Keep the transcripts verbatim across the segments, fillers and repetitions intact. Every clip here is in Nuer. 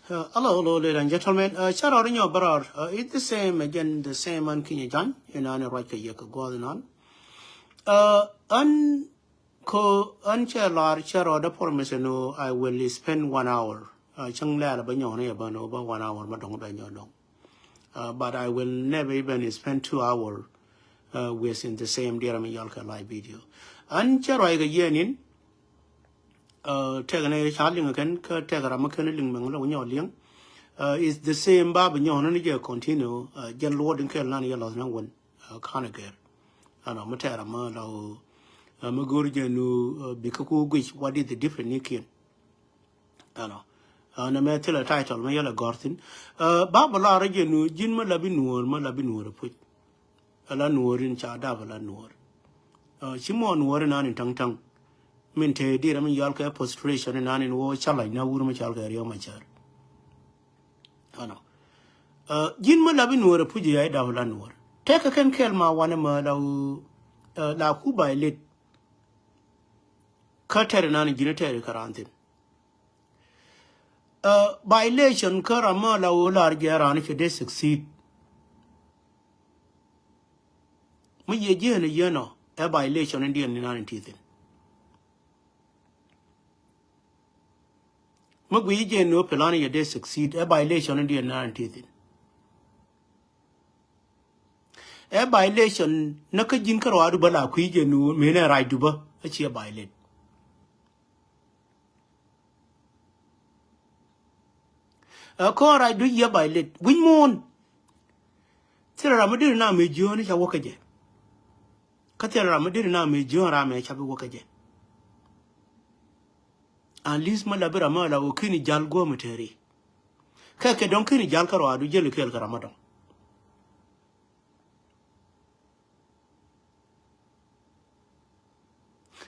Uh, hello, hello, ladies and gentlemen. Uh, cä rɔɔd nyɔ bä rɔɔd. Uh, it's the same again, the same an Kinyɛ Jany. Inani ruac kɛ yɛ kɛ guɔth inan. Uh, an ko an cɛ lar cɛ rɔɔd a promise no I will spend one hour. Uh, cäŋ lɛɛl bä nyɔk ni bä no bä one hour ma dɔŋ bɛ nyɔ dɔŋ. Uh, but I will never even spend two hour uh, with in the same diɛɛr mi yɔl kɛ live video. An cɛ ruac kɛ yɛ nin. Uh, tɛk ni ca liŋ kɛn kä tɛk ram mi kɛn liŋ mɛŋ la wä nyɔ liŋ. Uh, it's the same ba bi nyɔ ni jɛ continue. Uh, jɛn luɔt in kɛl nan yɛ lɔth na wän. Uh, kan gɛr. Ano mi tɛk ram mi la wä, uh, mi go̱r jɛ nu, uh, bi kä ku guic what is the different ni kiɛn. Ano. Uh, na mɛ thilɛ title mi yɛlɛ gɔr thin. Uh, ba bi lar jɛ nu ji̱n mi la bi nuɔr mi la bi nuɔr puc. Ala nuɔr in ca dap ala nuɔr. Uh, ci mɔ nuɔr in an in taŋ taŋ. Min te dir min yɔal kɛ prostration in an in wä challenge na wur mi cal kɛ Riek Machar. Ano. Uh, ji̱n mi la bi nuɔr puc ya dap ala nuɔr. Tɛk kɛ kɛn kɛl ma wanɛ ma la, uh, la ku violate. Kä tɛr in an in ji̱n tɛr in kɛ ran thin. Uh, violation kä ram mi la wä lar jɛ ran cɛ dee succeed. Mi yɛ jiɛn yɛn ɔ ɛ violation in diɛn ni nan in ti thin. Mi gui jiɛn ni wä plan yɛ dee succeed ɛ violation in diɛn ni nan in ti thin. Ɛ violation na kä ji̱n kä rɔadu bä la kui jiɛn ni wä mi nɛ right du bä ɛ ci ɛ violate. Ɛ kɔn rac du yɛ violate wi̱c muun. Thilɛ ram mi deri na mi jiöni ca wä kä jɛ. Kä thilɛ ram mi deri na mi jiön ram mi ca bi wä kä jɛ. At least mi la bi ram mi la wä kini jal guɔ mi teri. Kɛ kɛ dɔŋ kini jal kä rɔadu jeli kɛl kä ram mi dɔŋ.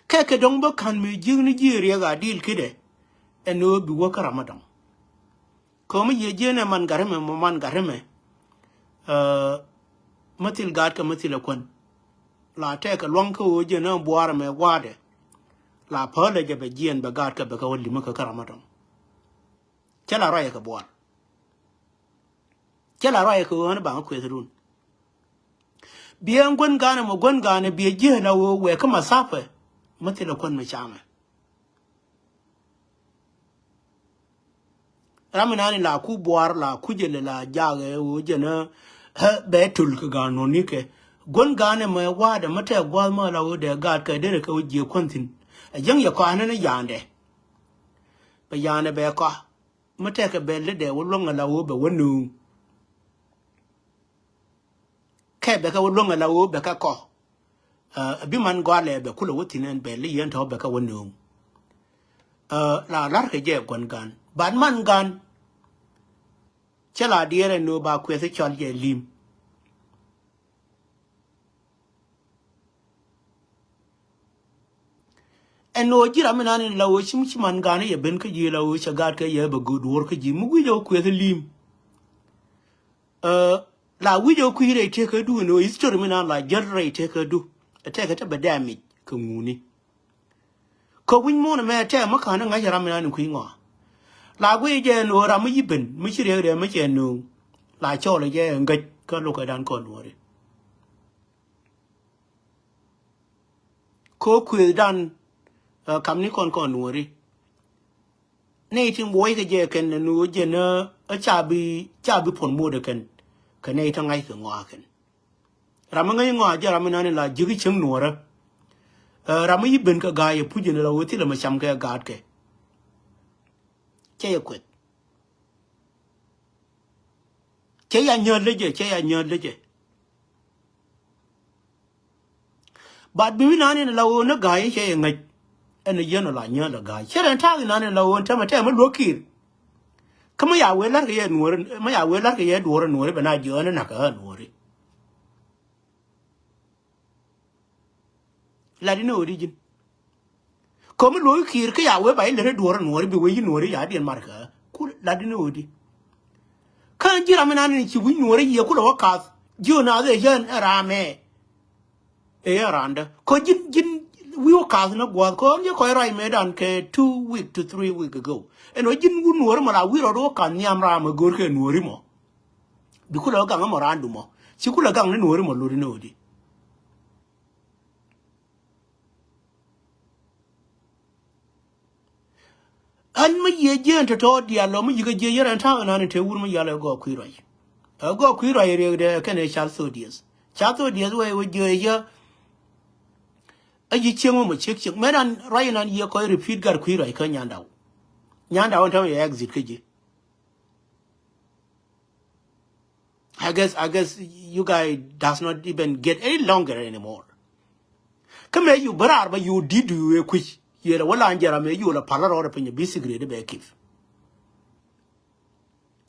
Kɛ kɛ dɔŋ bä ka̱n mi ji̱kni ji̱ riɛk a dil kidɛ. Ɛn ɣöö bi wä kä ram mi dɔŋ. Kɛ mi yiëë ji̱n ɛ man garimɛ mɔ man garimɛ. Ɛ, mi thil gaat kɛ mi thil ɛ kuän. La tɛkɛ luaŋ kä ɣöö ji̱n ɛ buaar ɛmɛ waadɛ. La päälɛ jɛ bɛ jiɛn bɛ gaat kɛ bɛ kɛ wä li̱mä kɛ kä ram mi dɔŋ. Cɛ la ruacɛ kɛ buaar. Cɛ la ruacɛ kɛ ɣöö ɣän baŋ kueth run. Biɛ guän ga̱a̱nɛ mɔ guän ga̱a̱nɛ biɛ jiɛ la wee wee kä mathapɛ. Mä thilɛ kuän mi camɛ. Ram inani la ku buar la ku jɛlɛ la jaak ɛ wee jɛn ɛ bɛ tul kɛ ga̱a̱n nɔni kɛ. Guän ga̱a̱nɛ mɛ waadɛ mä tɛk gua̱a̱th mä la wee dee gaat kɛ derɛ kɛ wee jiɛ kuän thin. Ɛ jäŋ yɛ kɔa̱nɛ ni yaandɛ. Bɛ yaandɛ bɛ kɔa. Mä tɛkɛ bɛl di dee wä luäŋ ala wä bɛ wä nööŋ. Kɛ bɛ kɛ wä luäŋ ala wä bɛ kɛ kɔ. Ɛ bi man gɔalɛ bɛ kulɛ wä thin ɛn bɛl di yɛn tɔ̱ bɛ kɛ wä nööŋ. Ɛ la la̱rkɛ jɛ gua̱n gan ban man gan. Cɛ la diɛɛr ɛn nöö ba kuɛth cɔl jɛ lim. Ɛn ɣöö ji̱ ram inan in la ɣöö ci mi ci man ga̱a̱n yɛ ben kä ji̱ la ɣöö cɛ gaat kɛ yɛ bɛ gööt duɔ̱ɔ̱r kä ji̱ mi guic ɣä kuɛth li̱i̱m. Ɛ la wi̱c ɣä kui̱ rɛy tëëkädu ɛn ɣöö history mi nan la jäl rɛy tëëkädu. Ɛ tɛkɛ te bɛ damage kɛ ŋuni. Kä wi̱c muɔ̱ɔ̱n ɛmɛ tɛmɛ ka̱n ɛ ŋa̱c ram mi nan in kui̱ ŋɔa. La guic jɛ ɛn ɣöö ram mi yi̱ ben mi ci riɛk rɛm mi cɛ nööŋ. La cɔɔl ɛ jɛ ɛ ŋäc kä lo̱kɛ dan kɔn nuɔ̱ɔ̱ri. Ko kuëëthdan, ɛ, kamni kɔn kɔn nuɔ̱ɔ̱ri. Nɛy tin buɔy kɛ jɛ kɛn ni wä jɛ ni ɛ ca bi, ca bi puɔn muɔdɛ kɛn. Kɛ nɛy tin ŋa̱c kɛ ŋɔaa kɛn. Ram mi ŋäc ŋɔaa jɛ ram mi nani la ji̱k cieŋ nuɔ̱ɔ̱rä. Ɛ, ram mi yi ben kɛ ga̱a̱c ɛ puc ni la wä thilɛ mi cam kɛ gaatkɛ. Cɛ yɛ kueth. Cɛ ya nyääl lä jɛ, cɛ ya nyääl lä jɛ. But bi wi̱n nani la ɣöö ni ga̱a̱c cɛ yɛ ŋäc. Ɛn yɛn ɔ la nyääl lä ga̱a̱c. Cɛ rɛn ta̱a̱k nani la ɣöö ni tämɛ tɛmɛ luäk ki̱i̱r. Kä mi ya wee la̱rkɛ yɛ nuɔ̱ɔ̱ri, mi ya wee la̱rkɛ yɛ duɔ̱ɔ̱ri nuɔ̱ɔ̱ri bɛ na jiɔ̱ɔ̱ni na̱k kɛ ɣä nuɔ̱ɔ̱ri. Lat in ɣöödi ji̱n. Komi luɔ̱ki ki̱i̱r kä ya wee ba ilɛ rɛ duɔ̱ɔ̱r nuɔ̱ɔ̱ri bi wee yi nuɔ̱ɔ̱ri ya diɛn mar kä. Ku lat in ɣöödi. Kä ji̱ ram inan in ci wi̱c nuɔ̱ɔ̱ri yiëë kulɛ wä kath. Ji̱ ɣöö naath ëë yään ɛ raamɛ. Ëë yään raandä. Kä ji̱n, ji̱n, wi̱i̱ wä kath ni gua̱a̱th kɔn jɛ kɔc ruac mëëdan kɛ two week to three week ago. Ɛn wä ji̱n wun nuɔ̱ɔ̱ri mɔ la wi̱i̱ rɔɔd wä kath nhiam raam ɛ go̱o̱r kɛ nuɔ̱ɔ̱ri mɔ. Bi kulɛ wä gaŋ mɔ raandu mɔ. Ci kulɛ gaŋ ni nuɔ̱ɔ̱ri mɔ luri ni ɣöödi. Ɣän mi yiëë jieen tɔ̱tɔ̱ diaal lɔ mi yi̱k a jiëë yɛr ɛn ta̱a̱ ɛnan in te wur mi yal ɛ gɔɔk kui̱ ruac. Ɛ gɔɔk kui̱ ruac riɛkdɛ kɛnɛ cal thodiɛth. Cal thodiɛth wee wee jiëë yɛ. Ɛ ji̱ cieŋ wä mɔ ciek ciek mɛn an ruac ɛnan yiëë kɔc repeat gat kui̱ ruac kä nyandaw. Nyandaw ɛn täämɛ yɛ exit kä ji̱. I guess, I guess you guy does not even get any longer anymore. Kä mëë yu bä raar bä yu di̱t yu ëë kui̱c. Yëë lɛ wä la jɛra mëë yu lɛ pal rɔɔdɛ piny bi secret bɛ kith.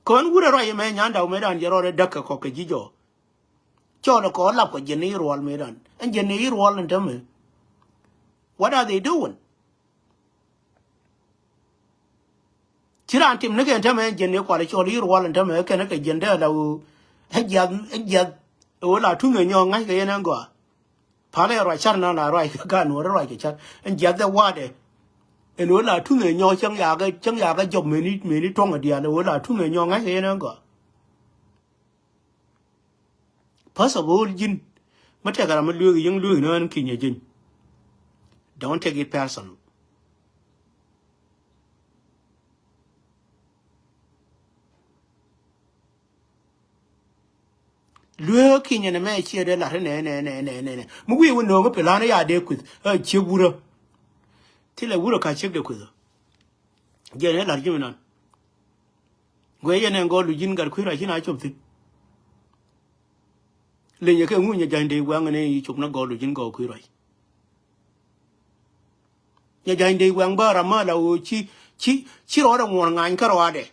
Kɔn wurɛ ruac mëë nyandaw mëë dan jɛ rɔɔdɛ däk kɛ kɔk kɛ ji̱ jɔɔ. Cɔɔl kɔ lap kɔ jiɛn i̱ ruɔl mëë dan. Ɛn jiɛn i̱ ruɔl ɛn tämɛ. What are they doing? Ci raan tim ni kɛn tämɛ jiɛn ni kual cɔl i̱ ruɔl in tämɛ kɛn kɛ jiɛn dee la ɣöö. Ɛ jiath, ɛ jiath. Ɛ ɣöö la tuŋ ɛ nyɔɔk ŋa̱ckɛ yɛn ɛn gɔaa. Palɛ ruac car na la ruac kɛ gaat nuɔ̱ɔ̱r ruac kɛ car. Ɛn jiath ɛ waatɛ. Ɛn ɣöö la tuŋ ɛ nyɔɔk cäŋ yakä, cäŋ yakä jɔp mëni, mëni tuɔ̱ŋ ɛ diaal ɛ ɣöö la tuŋ ɛ nyɔɔk ŋa̱ckɛ yɛn ɛn gɔaa. First of all, ji̱n mi tɛk ram mi lueek yäŋ lueek ni ɣän kinyɛ ji̱n. Don't take it personal. Lueek kinyɛ ni mɛ ciɛ dee lat nɛ nɛ nɛ nɛ nɛ nɛ mi wi̱i̱ wä no̱o̱ŋ pi lan ya dee kueth ɛ ciek wurä. Thilɛ wurä ka ciek dee kueth. Jɛ ni lat ji̱ mi nan. Guɛ yɛn ɛn gɔɔl lu ji̱n gat kui̱ ruac ci na cop thi̱n. Linyɛ kɛ ŋunyɛ ja̱ny dee wɛŋ ni cop na gɔɔl lu ji̱n gɔɔl kui̱ ruac. Nyɛ ja̱ny dee wɛŋ bä ram mä la ɣöö ci ci ci rɔɔdɛ ŋuɔ̱r ŋany kä rɔɔdɛ.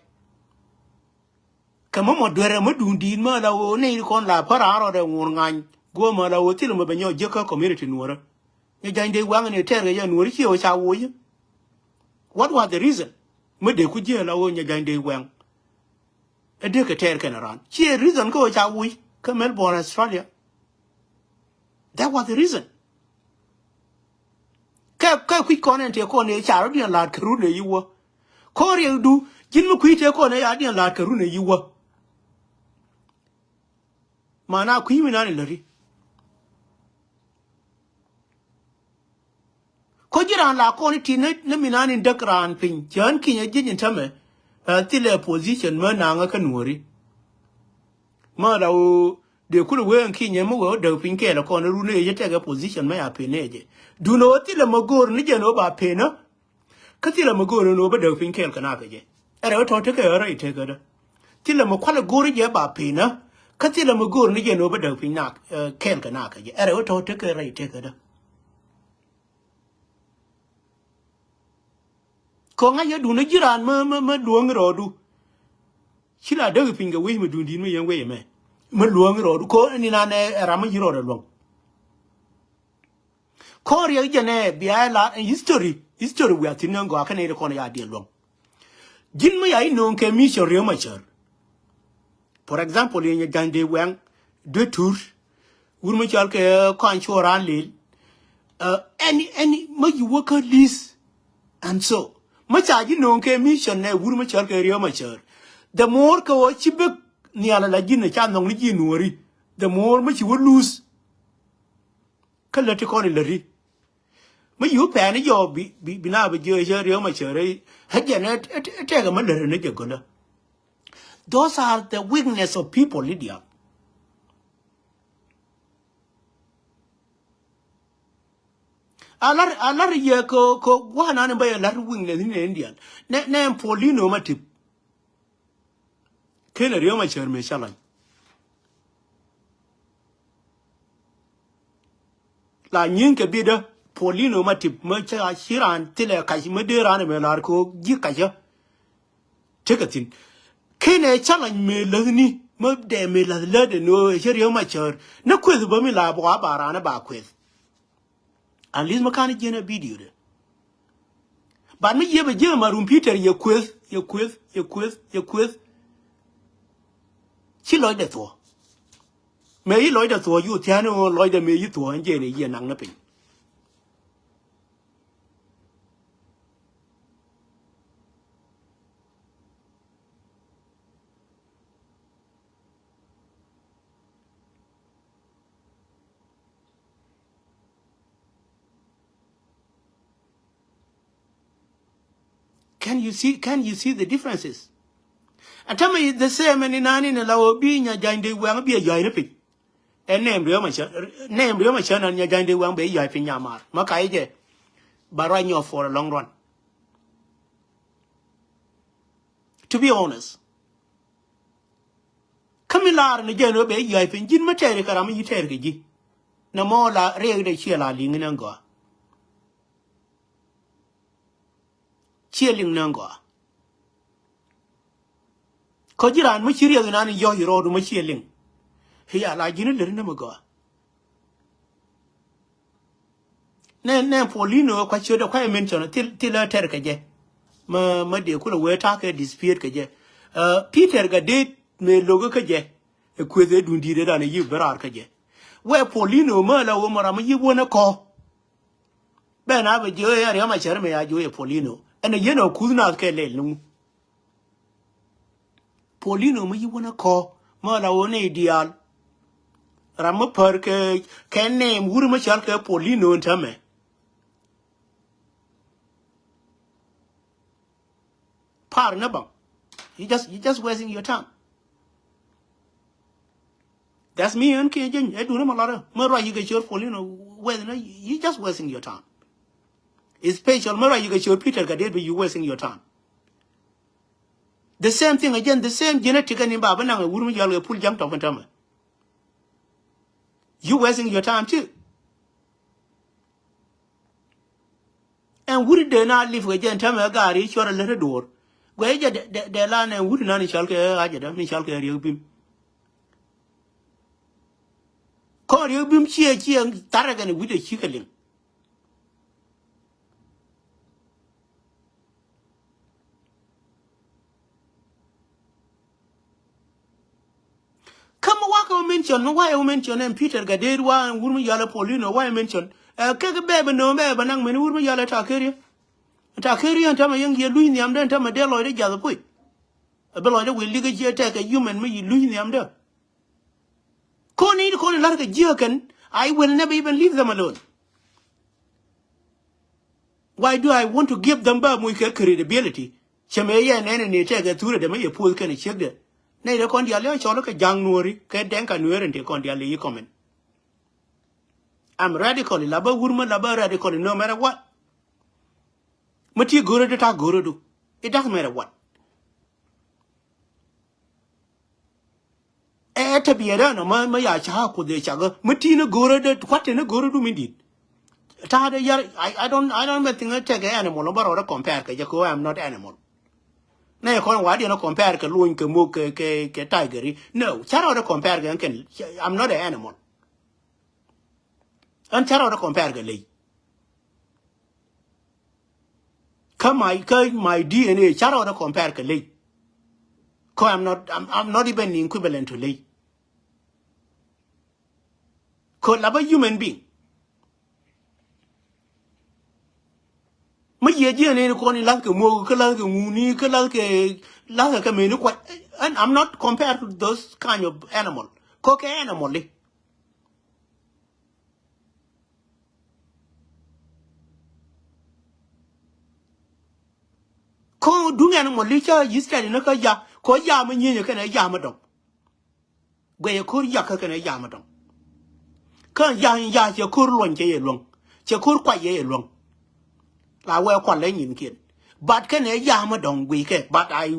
Kɛ mä mɔ duerɛ mä duun di̱i̱t mä la ɣöö ni kɔn la pär a rɔɔdɛ ŋuɔ̱r ŋany guɔ mä la ɣöö thil mä bɛ nyɔ jiäk kä community nuɔ̱rä. Nyɛ ja̱ny dee wɛŋ ni tɛɛr kɛ jɛ nuɔ̱rä ci ɣöö ca woc. What was the reason? Mä dee ku jiɛ la ɣöö nyɛ ja̱ny dee wɛŋ. Ɛ dee kɛ tɛɛr kɛn raan ciɛ reason kä ɣöö ca woc kä Melbourne, Australia. That was the reason. Kɛ kɛ kui̱c kɔn ɛn tëë kɔn ëë ca rɔ diɛn la̱a̱t kɛ run ëë yi wä. Kɔn riɛkdu ji̱n mi kui̱ tëë kɔn ëë ya diɛn la̱a̱t kɛ run ëë yi wä. Mana kui̱ mi nan in läri. Ko ji̱ raan la kɔn iti ni mi nan in däk raan piny cään kinyɛ ji̱ ji̱n tämɛ. Ɛ thilɛ position mä naŋä kä nuɔri. Mä la ɣöö dee kulɛ wee ɛn kinyɛ mi wee wä däk piny kɛɛl kɔn run ëë jɛ tɛkɛ position mä ya pen ëë jɛ. Dun ɣöö thilɛ mä go̱o̱r ni jɛn ɣöö ba penä. Kä thilɛ mi go̱o̱r ni wä bä däk piny kɛɛl kɛ na kɛ jɛ. Ɛ rɛw tɔ̱ tekɛ rɛy tekädä. Thilɛ mi kualɛ go̱o̱r jɛ ba piny na. Kä thilɛ mi go̱o̱r ni jɛ ni wä bä däk piny na kɛɛl kɛ na kɛ jɛ. Ɛ rɛw tɔ̱ tekɛ rɛy tekädä. Kɛ ŋa̱c yɛ duundä ji̱ raan mä mä mä luäŋ rɔɔdu. Ci la däk piny kɛ wec mi duundi̱t mi yɛn wec ɛmɛ. Mä luäŋ rɔɔdu kɛ ni nan ɛ ram mä ji̱ rɔɔdɛ luäŋ. Kɔn riɛk jɛn ɛ bia ɛ la history, history wiaa thi̱n ni gɔaa kɛn ɛ kɔn ya diɛl luäŋ. Ji̱n mi ya i̱ no̱o̱ŋ kɛ mi cɛ riɛk ma cär. For example, yɛn jany dee wɛŋ, dee tur, wur mi cɔal kɛ kɔn cuɔ raan lel. Ɛni ɛni ma yi wä kä li̱th. And so ma ca ji̱ no̱o̱ŋ kɛ mi cɛ nɛ wur mi cɔal kɛ riɛk ma cär. The more kɛ wä ci bek nhial ala ji̱n ca nhɔk ni ji̱ nuɔri. The more ma ci wä luth. Kä lät ti kɔn in läti. Mi yu pɛn i̱ jɔɔk bi bi bi na bi jiɛ cɛ riɛk ma cɛ rɛy. Ɛ jɛn ɛ tɛkɛ ma läti ni jɛ gölä. Those are the weakness of people, Lydia. A lar a lar yɛ kɛ kɛ gua̱a̱nan in bä yɛ lar weakness ni nɛ Indian. Nɛ nɛ Paulino ma tip. Kenɛ riɛk ma cär mëë ca lany. La nyi̱i̱ŋ kɛ bi̱dä Paulino ma tip mä ca ci raan thilɛ kac mä dee raan ɛmɛ la̱r kɛ ɣöö ji̱ kacä. Tekɛ thi̱n kenɛ ca lany mëë läthni mä dɛ mëë läth lätdɛ ni ɣöö cä riɛk ma cär ni kueth bä mi la bɔk a ba raan ɛ ba kueth. At least mi kan jiɛn ɛ video dɛ. But mi jiɛ bɛ jiɛ ma rum Peter yɛ kueth, yɛ kueth, yɛ kueth, yɛ kueth. Ci lɔcdɛ thuɔ̱. Mëë yi lɔcdɛ thuɔ̱ yu thia̱a̱n ɣöö lɔcdɛ mëë yi thuɔ̱ ɛn jiɛn ɛ yiɛ naŋ ni piny. Can you see, can you see the differences? Ɛn tämɛ the same ɛn inani ni la wä bi nya jany dee wɛŋ bi a yɔy ni piny. Ɛ name Riek Machar, name Riek Machar nan nya jany dee wɛŋ bɛ yɔy piny nyamar. Ma ka ijɛ ba ruany nyɔk for a long run. To be honest. Kä mi lar ni jɛn wä bɛ yɔy piny ji̱n mi tɛɛri kɛ ram mi yi tɛɛri kɛ ji̱. Na mɔ la riɛk dee ciɛ la liŋ ni ɛn gɔaa. Ciɛ liŋ ni ɛn gɔaa. Kä ji̱ raan mi ci riɛk inan yɔ̱ i̱ rɔɔdu mi ciɛ liŋ. Hiya la ji̱n i̱ lär ni mi gɔaa. Nɛ nɛ Paulino kua ciötdɛ kua mention thil thil ɛ tɛr kɛ jɛ. Mä mä dee kulɛ wee ta̱a̱ kɛ dispute kɛ jɛ. Ɛ Peter Gatdet mëë lo̱k kä jɛ. Ɛ kueth ɛ duŋdi̱t ɛ dan ɛ yiëë ben raar kä jɛ. Wee Paulino mä la wee mɔ ram mi yiëë wän ɛ kɔ. Bɛ na bɛ jiö yɛ Riek Machar mɛ ya jiö yɛ Paulino. Ɛn a yɛn a kuth naath kɛ lɛl ni ŋu. Paulino mi yi wänä kɔ mɛ la wä ni diaal. Ram mi pär kɛ kɛ nɛɛm wuri mi cal kɛ Paulino in tämɛ. Par ni baŋ. You just, you just wasting your time. That's me ɛn kiɛ jeny ɛ duuni ma lɔrä mi ruac yi kɛ ciöör Paulino weth ni you just wasting your time. Especial mi ruac yi kɛ ciöör Peter Gatdet bi you wasting your time. The same thing again, the same genetic ɛn in ba bi naŋ ɛ wur mi yɔal kɛ pul ja̱ŋ tɔk in tämɛ. You wasting your time too. Ɛn wut dee na lip kɛ jɛ ɛn tämɛ gaari cuɔr a lät a duɔ̱ɔ̱r. Guɛ jɛ dɛ dɛ la nɛ wut nan cɔl kɛ ɣa̱c jɛ dɛ mi cɔl kɛ Riek Bim. Kɔn Riek Bim ciɛ ciɛ tharɛ kɛn wut a cikɛ liŋ. Kä mi wakɛ wä mention, mi wakɛ wä mention ɛn Peter Gatdet wa ɛn wur mi yɔal ɛ Paulino wa ɛ mention. Ɛ kek bɛ bɛ nööm bɛ bɛ naŋ mɛn wur mi yɔal ɛ Takeriä. Takeriä ɛn tämɛ yɛn yɛ luc nhiamdä ɛn tämɛ dee lɔcdä jath ɛ puc. Ɛ bi lɔcdä wëë likä jiɛ tɛk kɛ human mi yi luc nhiamdä. Kɔn in kɔn in la̱r kɛ jiäk kɛn, I will never even leave them alone. Why do I want to give them bä muc kɛ credibility? Cɛ mëë yɛ nɛn in ni tɛk ɛ thurɛ dɛ mi yɛ puɔth kɛn ɛ ciekdɛ. Nɛy dɛ kɔn diaal yɛ cɔl kɛ ja̱ŋ nuɔ̱ɔ̱ri kɛ dɛŋ ka nueer in te kɔn diaal yɛ yi comment. I'm radical, la bä wur mi la bä radical no matter what. Mi ti go̱rä di ta̱k go̱rä du. It doesn't matter what. Ɛ ɛ tɛ biɛ dɛ nɔ mä mä ya ca kuoth ɛ cak mi ti ni go̱rä dɛ kuat ti ni go̱rä du mi dit. Ta̱a̱ dɛ yar I, I don't, I don't even think ɛ tɛk ɛ animal bä rɔɔdɛ compare kɛ jɛ kɛ I'm not animal. Nɛ kɔn wa diɛn ɛ compare kɛ luny kɛ mok kɛ kɛ kɛ tiger i no ca rɔɔdɛ compare kɛ kɛn. I'm not an animal. Ɣän ca rɔɔdɛ compare kɛ ley. Kä my, kä my D N A ca rɔɔdɛ compare kɛ ley. Kä I'm not, I'm, I'm not even equivalent to ley. Kä la bä human being. Mi yiëë jiɛn in kɔn in la̱th kɛ muɔk kä la̱th kɛ ŋuni kä la̱th kɛ la̱th kɛ meni kuac. And I'm not compared to those kind of animal. Kä kɛ animal i. Kä duŋ animal i ca yith tɛt in kä ya kɔ ya mi nyieny kɛnɛ ya mi dɔŋ. Guɛy ɛ ko̱r yakä kɛnɛ yam ɛ dɔ̱ŋ. Kä ya̱ in ya̱ cɛ ko̱r luɔ̱ny cɛ yɛ luäŋ. Cɛ ko̱r kuay yɛ yɛ luäŋ. La wee kual lɛ nyinkiɛn. But kɛnɛ yam ɛ dɔ̱ŋ guiy kɛ. But I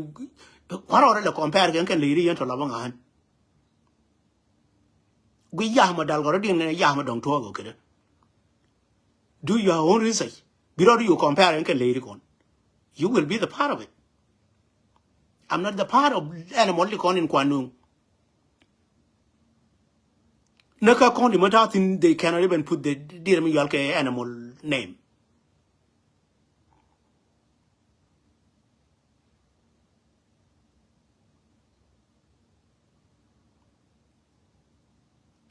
kua̱r ɔrɛ lɛ compare kɛn kɛn lɛ yiri yɛn tɔ la bä ŋa̱a̱n. Guiy yam ɛ dal gɔrɔ diɛn kɛnɛ yam ɛ dɔ̱ŋ tuɔɔk ɔ kedɛ. Do your own research. Bi rɔɔdu you compare kɛn lady kɔn. You will be the part of it. I'm not the part of animal di kɔn in kuan nuŋ. Ni kä kɔn di mi ta̱a̱ thin they cannot even put the deer mi yual kɛ animal name.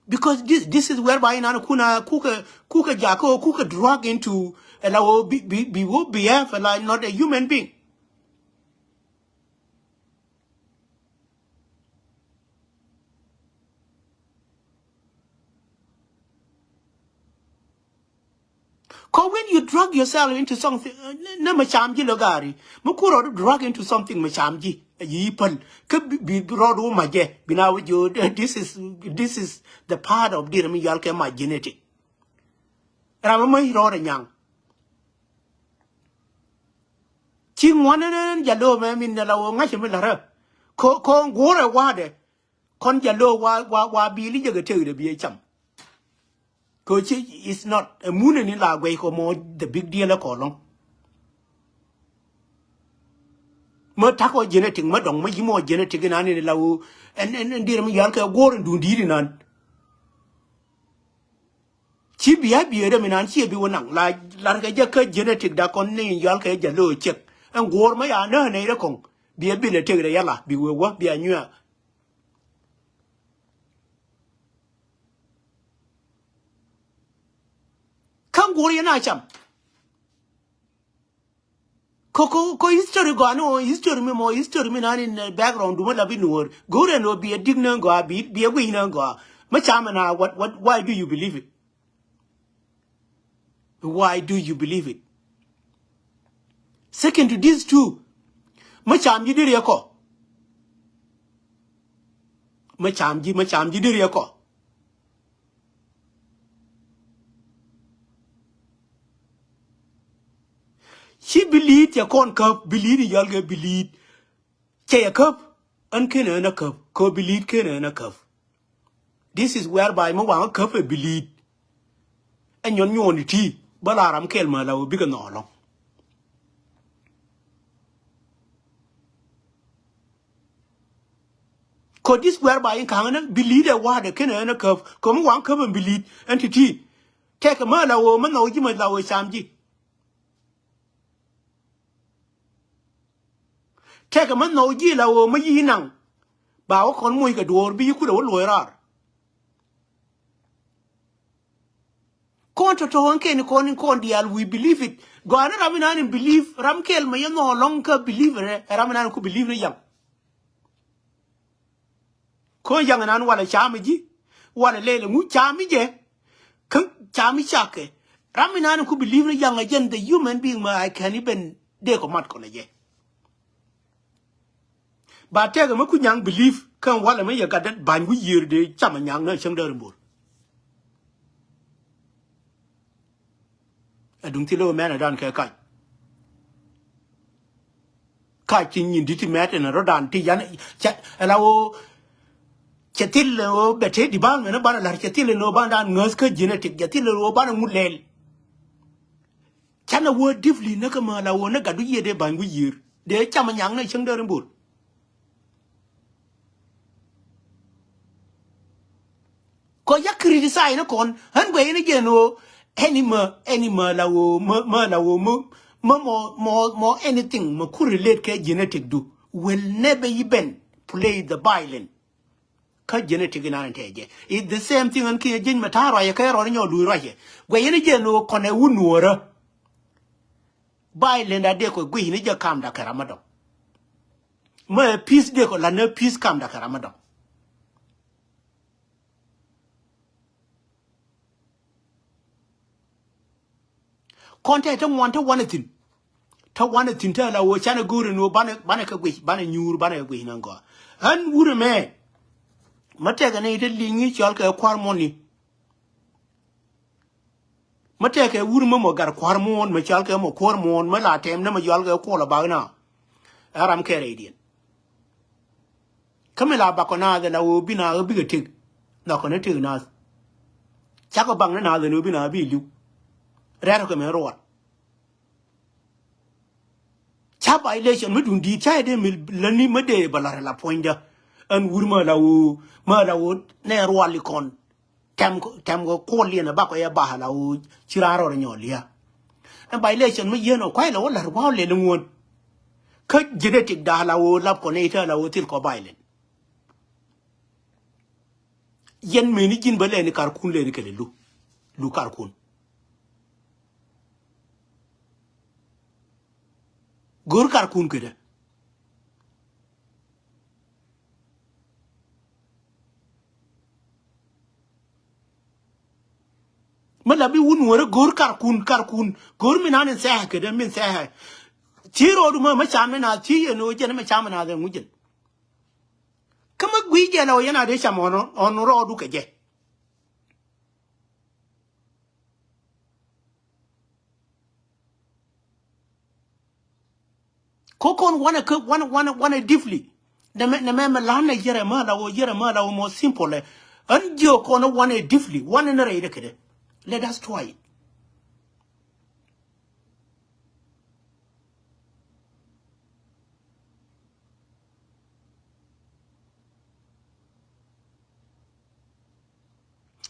Because this, this is whereby nan kuna kukɛ kukɛ jakä kukɛ drag into a la wä bi bi bi wä behave like not a human being. Kɔ when you drag yourself into something, nɛ mɛ cam ji̱ lɔ gari. Mɛ ku rɔɔd drag into something mɛ cam ji̱. Yi päl. Kä bi rɔɔd wä ma jɛ. Bi na wä ji̱, this is, this is the part of dir mi yal kɛ ma genetic. Ram mɛ rɔɔd nyaŋ. Ci ŋuan ni ja lo̱o̱ mɛ min la wä ŋa̱c mi la rä. Ko, ko ŋuurɛ wa̱dɛ. Kɔn ja lo̱o̱ wa, wa, wa bi̱i̱li jɛ kɛ tëkdɛ bi ɛ cam. Kɛ ci is not a mun ni la guɛy kɔ mɔ the big deal kɔ lɔŋ. Mɛ takɔ genetic mɛ dɔŋ mɛ yi mɔ genetic inan ni la wä ɛn, ɛn, ɛn dir mi yal kɛ guɔr in dun di̱i̱t inan. Ci bia biëëdä mi nan ciɛ bi wä naŋ la lar kɛ jɛ kä genetic da kɔn ni yɔal kɛ jɛ lo̱o̱ cek. Ɛn guɔ̱ɔ̱r mä ya nä nɛy rɛ kɔŋ. Bia bilɛ tek rɛ yala bi wee wä bia nyuɛ. Kä guɔ̱ɔ̱r yɛ na cam. Ko, ko, ko history gɔaa ni ɣöö history mi mɔ history mi nan in, eh, background du mi la bi nuɔɔr. Go̱o̱rɛ ni ɣöö bi ɛ dik ni ɣän gɔaa bi, bi ɛ guic ni ɣän gɔaa. Mi cam ɛn a what, what, why do you believe it? Why do you believe it? Second to these two, mi cam ji̱ diri ɛ kɔ. Mi cam ji̱, mi cam ji̱ diri ɛ kɔ. Ci bili̱i̱t cɛ kɔn käp, bili̱i̱t in yɔl kɛ bili̱i̱t. Cɛ yɛ käp, ɣän kenɛ ɣän ɛ käp, kɛ ɣöö bili̱i̱t kenɛ ɣän ɛ käp. This is whereby mi waŋä käp ɛ bili̱i̱t. Ɛ nyɔn nyuɔɔn iti, bä la ram kɛl mä la wä bikɛ nhɔɔlɔ. Kɔ this whereby in ka̱ŋä ni bili̱i̱t ɛ wa̱a̱dɛ kenɛ ɣän ɛ käp, kɛ mi waŋ käp ɛ bili̱i̱t, ɛn ti̱ti̱. Tɛkɛ mä la wä, mä nhɔw ji̱ mä la wä cam ji̱. Tɛkɛ mä nhɔw ji̱ la wä mä yi̱ naŋ. Ba wä kɔn moc kɛ duɔ̱ɔ̱r bi yi̱ kudɛ wä luɔ̱c raar. Kɔn tɔ̱tɔ̱ ɣän kɛn kɔn in kɔn diaal, we believe it. Gɔaa ni ram inan in believe, ram kɛl mɛ yɛ nhɔɔl lɔ̱ŋ kä believe rɛ, ram inan in ku believe ni yaŋ. Ko yaŋ inan walɛ cam i̱ ji̱, walɛ lɛl iŋu cam i̱ jɛ, kä cam i̱ cakɛ. Ram inan in ku believe ni yaŋ ɛ jɛn the human being mɛ I can even dee kɔ mat kɔn ɛ jɛ. Ba tɛkɛ mi ku nyaŋ believe kä walɛ mi yɛ gat dee ba̱ny wi̱i̱ yiër dee cam a nyaŋ ni a cäŋ dee ri bo̱r. Ɛ duŋ thil ɛ wä mɛn ɛ dan kɛ kac. Kac ti nyin di̱t ti mɛt ɛn rɔ̱dan ti yan cɛ ɛ la wä cɛ thil ɛ wä bɛ te di ba̱a̱l mɛn ɛ banɛ la̱r cɛ thil ɛ ni wä banɛ dan ŋäth kä genetic cɛ thil ɛ wä banɛ ŋut lɛl. Canɛ wä deeply ni kä mɛ la wä ni gat du yiëë dee ba̱ny wi̱i̱ yiër dee cam a nyaŋ ni a cäŋ dee ri bo̱r. Kɔ ya criticize ni kɔn ɣän guɛ yɛn jɛ ni ɣöö ɛni mɛ ɛni mɛ la ɣöö mɛ mɛ la ɣöö mɛ mɛ mɔ mɔ mɔ anything mɛ ku relate kɛ genetic du will never even play the violin. Kä genetic inan in tɛ jɛ. It's the same thing ɣän kiɛ jeny mɛ ta̱a̱ ruacɛ kɛ rɔɔd nyɔ luc ruacɛ. Guɛ yɛn jɛ ni ɣöö kɔn ɛ wun nuɔ̱ɔ̱rä. Violin da dee kɔ guic ni jɛ kamda kɛ ram mi dɔ̱ŋ. Mɛ peace dee kɔ la̱t ni peace kamda kɛ ram mi dɔ̱ŋ. Kɔn tɛ te ŋuan te wanɛ thi̱n. Te wanɛ thi̱n te la wä canɛ go̱o̱ri ni wä banɛ banɛ kɛ guic banɛ nyuur banɛ kɛ guic ni gɔaa. Ɣän wurɛ mɛ. Mɛ tɛkɛ ni te liŋ i̱ cɔl kɛ kua̱r muɔ̱ni. Mɛ tɛkɛ wur mɛ mɔ gat kua̱r muɔ̱ɔ̱n mɛ cɔal kɛ mɔ kuäär muɔ̱ɔ̱n mɛ la tɛm ni mɛ cɔal kɛ kuɔl a bak na. Ɛ ram kɛ rɛydiɛn. Kä mi la bakɔ naath ɛ la ɣöö bi naath ɣä bikɛ tëk. Nhɔkɛ ni tëk naath. Cakɔ baŋ ni naath ɛn ɣöö bi naath bi li̱w. Rɛ̈t kɛ mɛ ruɔt. Ca violation mi duŋ di̱i̱t ca yɛ dee mi lätni mi dee bɛ la̱r ɛ la puɔ̱nydä. Ɛn wur mɛ la ɣöö mɛ la ɣöö nɛ ruɔl ikɔn. Tɛm kɔ tɛm kɔ kuɔl liɛn ɛ bakɔ yɛ ba la ɣöö ci raan rɔɔdɛ nyɔɔl lia̱a̱. Ɛn violation mi yieen ɔ kuay la wä la̱r gua̱a̱ lɛl iŋuɔ̱n. Kä genetic da la ɣöö lap kɔ nɛy te la ɣöö thil kɔ violent. Yɛn mëëni ji̱n bä lɛni karkun lɛni kɛlɛ lu. Lu karkun. Go̱o̱r karkun kedɛ. Mi la bi wun wärä go̱o̱r karkun, karkun. Go̱o̱r mi nan in thɛhɛ kedɛ, min thɛhɛ. Ci rɔɔdu mɛ, mɛ cam mi na ci yɛn ɣöö jɛn mɛ cam mi na dhɛ ŋu jɛn. Kä mi gui̱c jɛ la ɣöö yɛn a dee cam ɣɔn, ɣɔn rɔɔdu kɛ jɛ. Ko kɔn wanɛ kä, wanɛ, wanɛ, wanɛ deeply. Nɛ mɛ, nɛ mɛ mɛ lan nɛ yɛrɛ mɛ la wä, yɛrɛ mɛ la wä mɔ simple. Ɛn jiö kɔn wanɛ deeply, wanɛ nɛ rɛy dɛ kedɛ. Let us try it.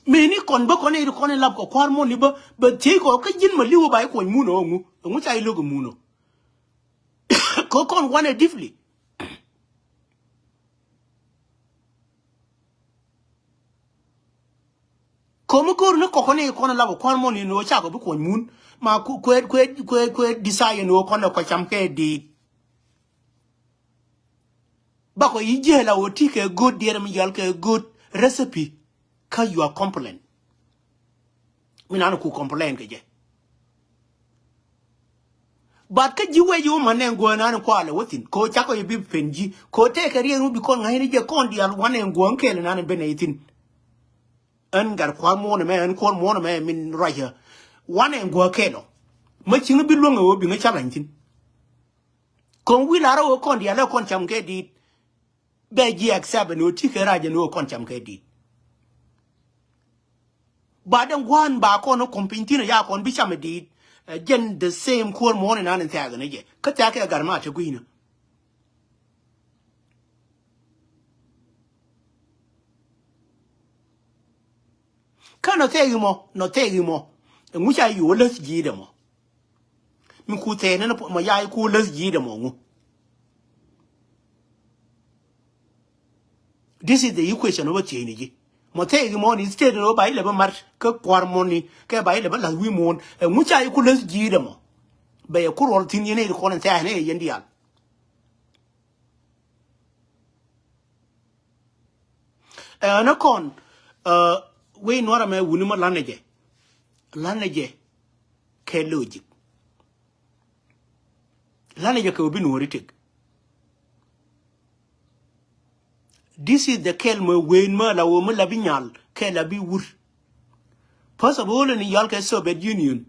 Meni kɔn bä kɔn i̱ kɔn i̱ lap kɛ kua̱r mɔni bä, bä thiec kɔ kä ji̱n ma li̱w ba i̱ kuɔny mun ɔ ŋu, ŋu ca i̱ lo̱k i̱ mun ɔ. Kɔ kɔn wanɛ deeply. Komi go̱o̱r ni kɔkɔ ni kɔn lap kua̱r mɔni ni wä cakɔ bi kuɔny mun. Ma ku-, kuɛ, kuɛ, kuɛ, kuɛ desire ni wä kɔn lɛ kɔ cam kɛ diit. Bakɔ yi jiɛl a wä ti kɛ good diɛɛr mi yal kɛ good recipe. Kä you are complain. Mi nan ku complain kɛ jɛ. But kä ji̱ wec i̱ wä man nɛ ŋuɔ̱ɔ̱n an kualɛ wä thi̱n. Ko cakɔ yɛ bi pen ji̱. Ko tɛkɛ riɛŋ wä bi kɔn ŋa̱cni jɛ kɔn diaal wanɛ ŋuɔ̱ɔ̱n kɛɛl nan ben nɛ ithin. Ɛn gat kua̱r muɔ̱ɔ̱n ɛmɛ, ɛn kuɔr muɔ̱ɔ̱n ɛmɛ min ruacä. Wanɛ ŋuɔ̱ɔ̱n kɛɛl ɔ. Mä cieŋ bi luäŋ ɛ wä bi ŋä challenge thi̱n. Ko̱n wi̱i̱ lar ɛ wä kɔn diaal ɛ kɔn cam kɛ di̱i̱t. Bɛ ji̱ accept ni wä ti kɛ rac ni wä kɔn cam kɛ di̱i̱t. Ba den gua̱a̱n ba kɔn kum piny thi̱n ya kɔn bi cam di̱i̱t. Ɛ jɛn the same kuɔr muɔ̱ɔ̱n inan in thiath ni jɛ. Kä thiath kɛ gat ma te gui̱n. Kä nɔ thɛɛk imɔ, nɔ thɛɛk imɔ. Ɛŋu ca yo̱o̱ läth ji̱i̱t ɛmɔ. Mi ku thɛɛk ni mɔ ya i̱ ku läth ji̱i̱t ɛmɔ ŋu. This is the equation ɔ bä thiecni ji̱. Mɔ thɛɛk imɔ ni state ni ɔ ba ilɛ bä mat kä kua̱r mɔni kɛ ba ilɛ bä la̱th wi̱i̱ muɔ̱ɔ̱n. Ɛŋu ca i̱ ku läth ji̱i̱t ɛmɔ. Bɛ yɛ ku ruɔl thi̱n yɛn i̱ kɔn in thɛɛk ni yɛn diaal. Ɛn ɛ kɔn, ɛ, wec nuɔrɛ mɛ wuni mɔ lanɛ jɛ. Lanɛ jɛ kɛ logic. Lanɛ jɛ kɛ wä bi nuɔri tek. This is the kɛl mɛ wen mɛ la wä mɛ la bi nyal kɛ la bi wur. First of all ni yal kɛ Soviet Union.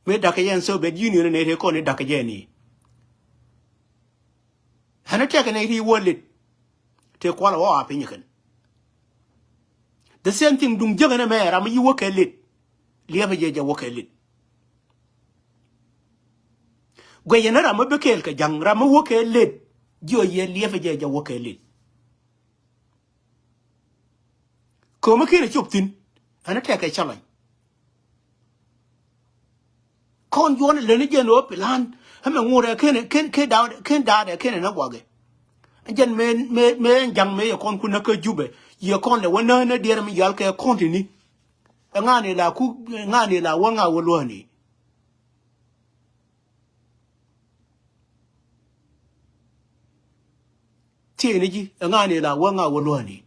Mëë da̱kä jɛ ɛn Soviet Union nɛ te kɔn i̱ da̱kä jɛ ni. Ɣän ɛ tɛkɛ nɛ ri wä lit. Te kual ɛ wä a piny kɛn. The same thing duŋ jäk ɛn ɛmɛ ram mi yi wä kɛ lit. Liɛpɛ jɛ jɛ wä kɛ lit. Guɛc ɛn ram mi bi kɛɛl kɛ ja̱ŋ ram mi wä kɛ lit. Jiɔ yɛ liɛpɛ jɛ jɛ wä kɛ lit. Kömi kiɛn ɛ cop thi̱n. Ɣän ɛ tɛkɛ challenge. Kɔn juɔ̱n leni jɛn ɣöö plan. Ɛmɛ ŋuɔ̱t ɛ ken, ken, ken da̱a̱t, ken da̱a̱t ɛ ken ɛ nä gua̱kɛ. Jɛn mëë, mëë, mëë ɛn ja̱ŋ mëë yɛ kɔn kun nä kä Jubɛ. Yɛ kɔn lɛ wä nä, nä diɛɛr mi yal kɛ kɔn tini. Ɛ ŋa̱n ila ku, ɛ ŋa̱n ila wä ŋa̱ wä luäni. Thiecni ji̱, ɛ ŋa̱n ila wä ŋa̱ wä luäni.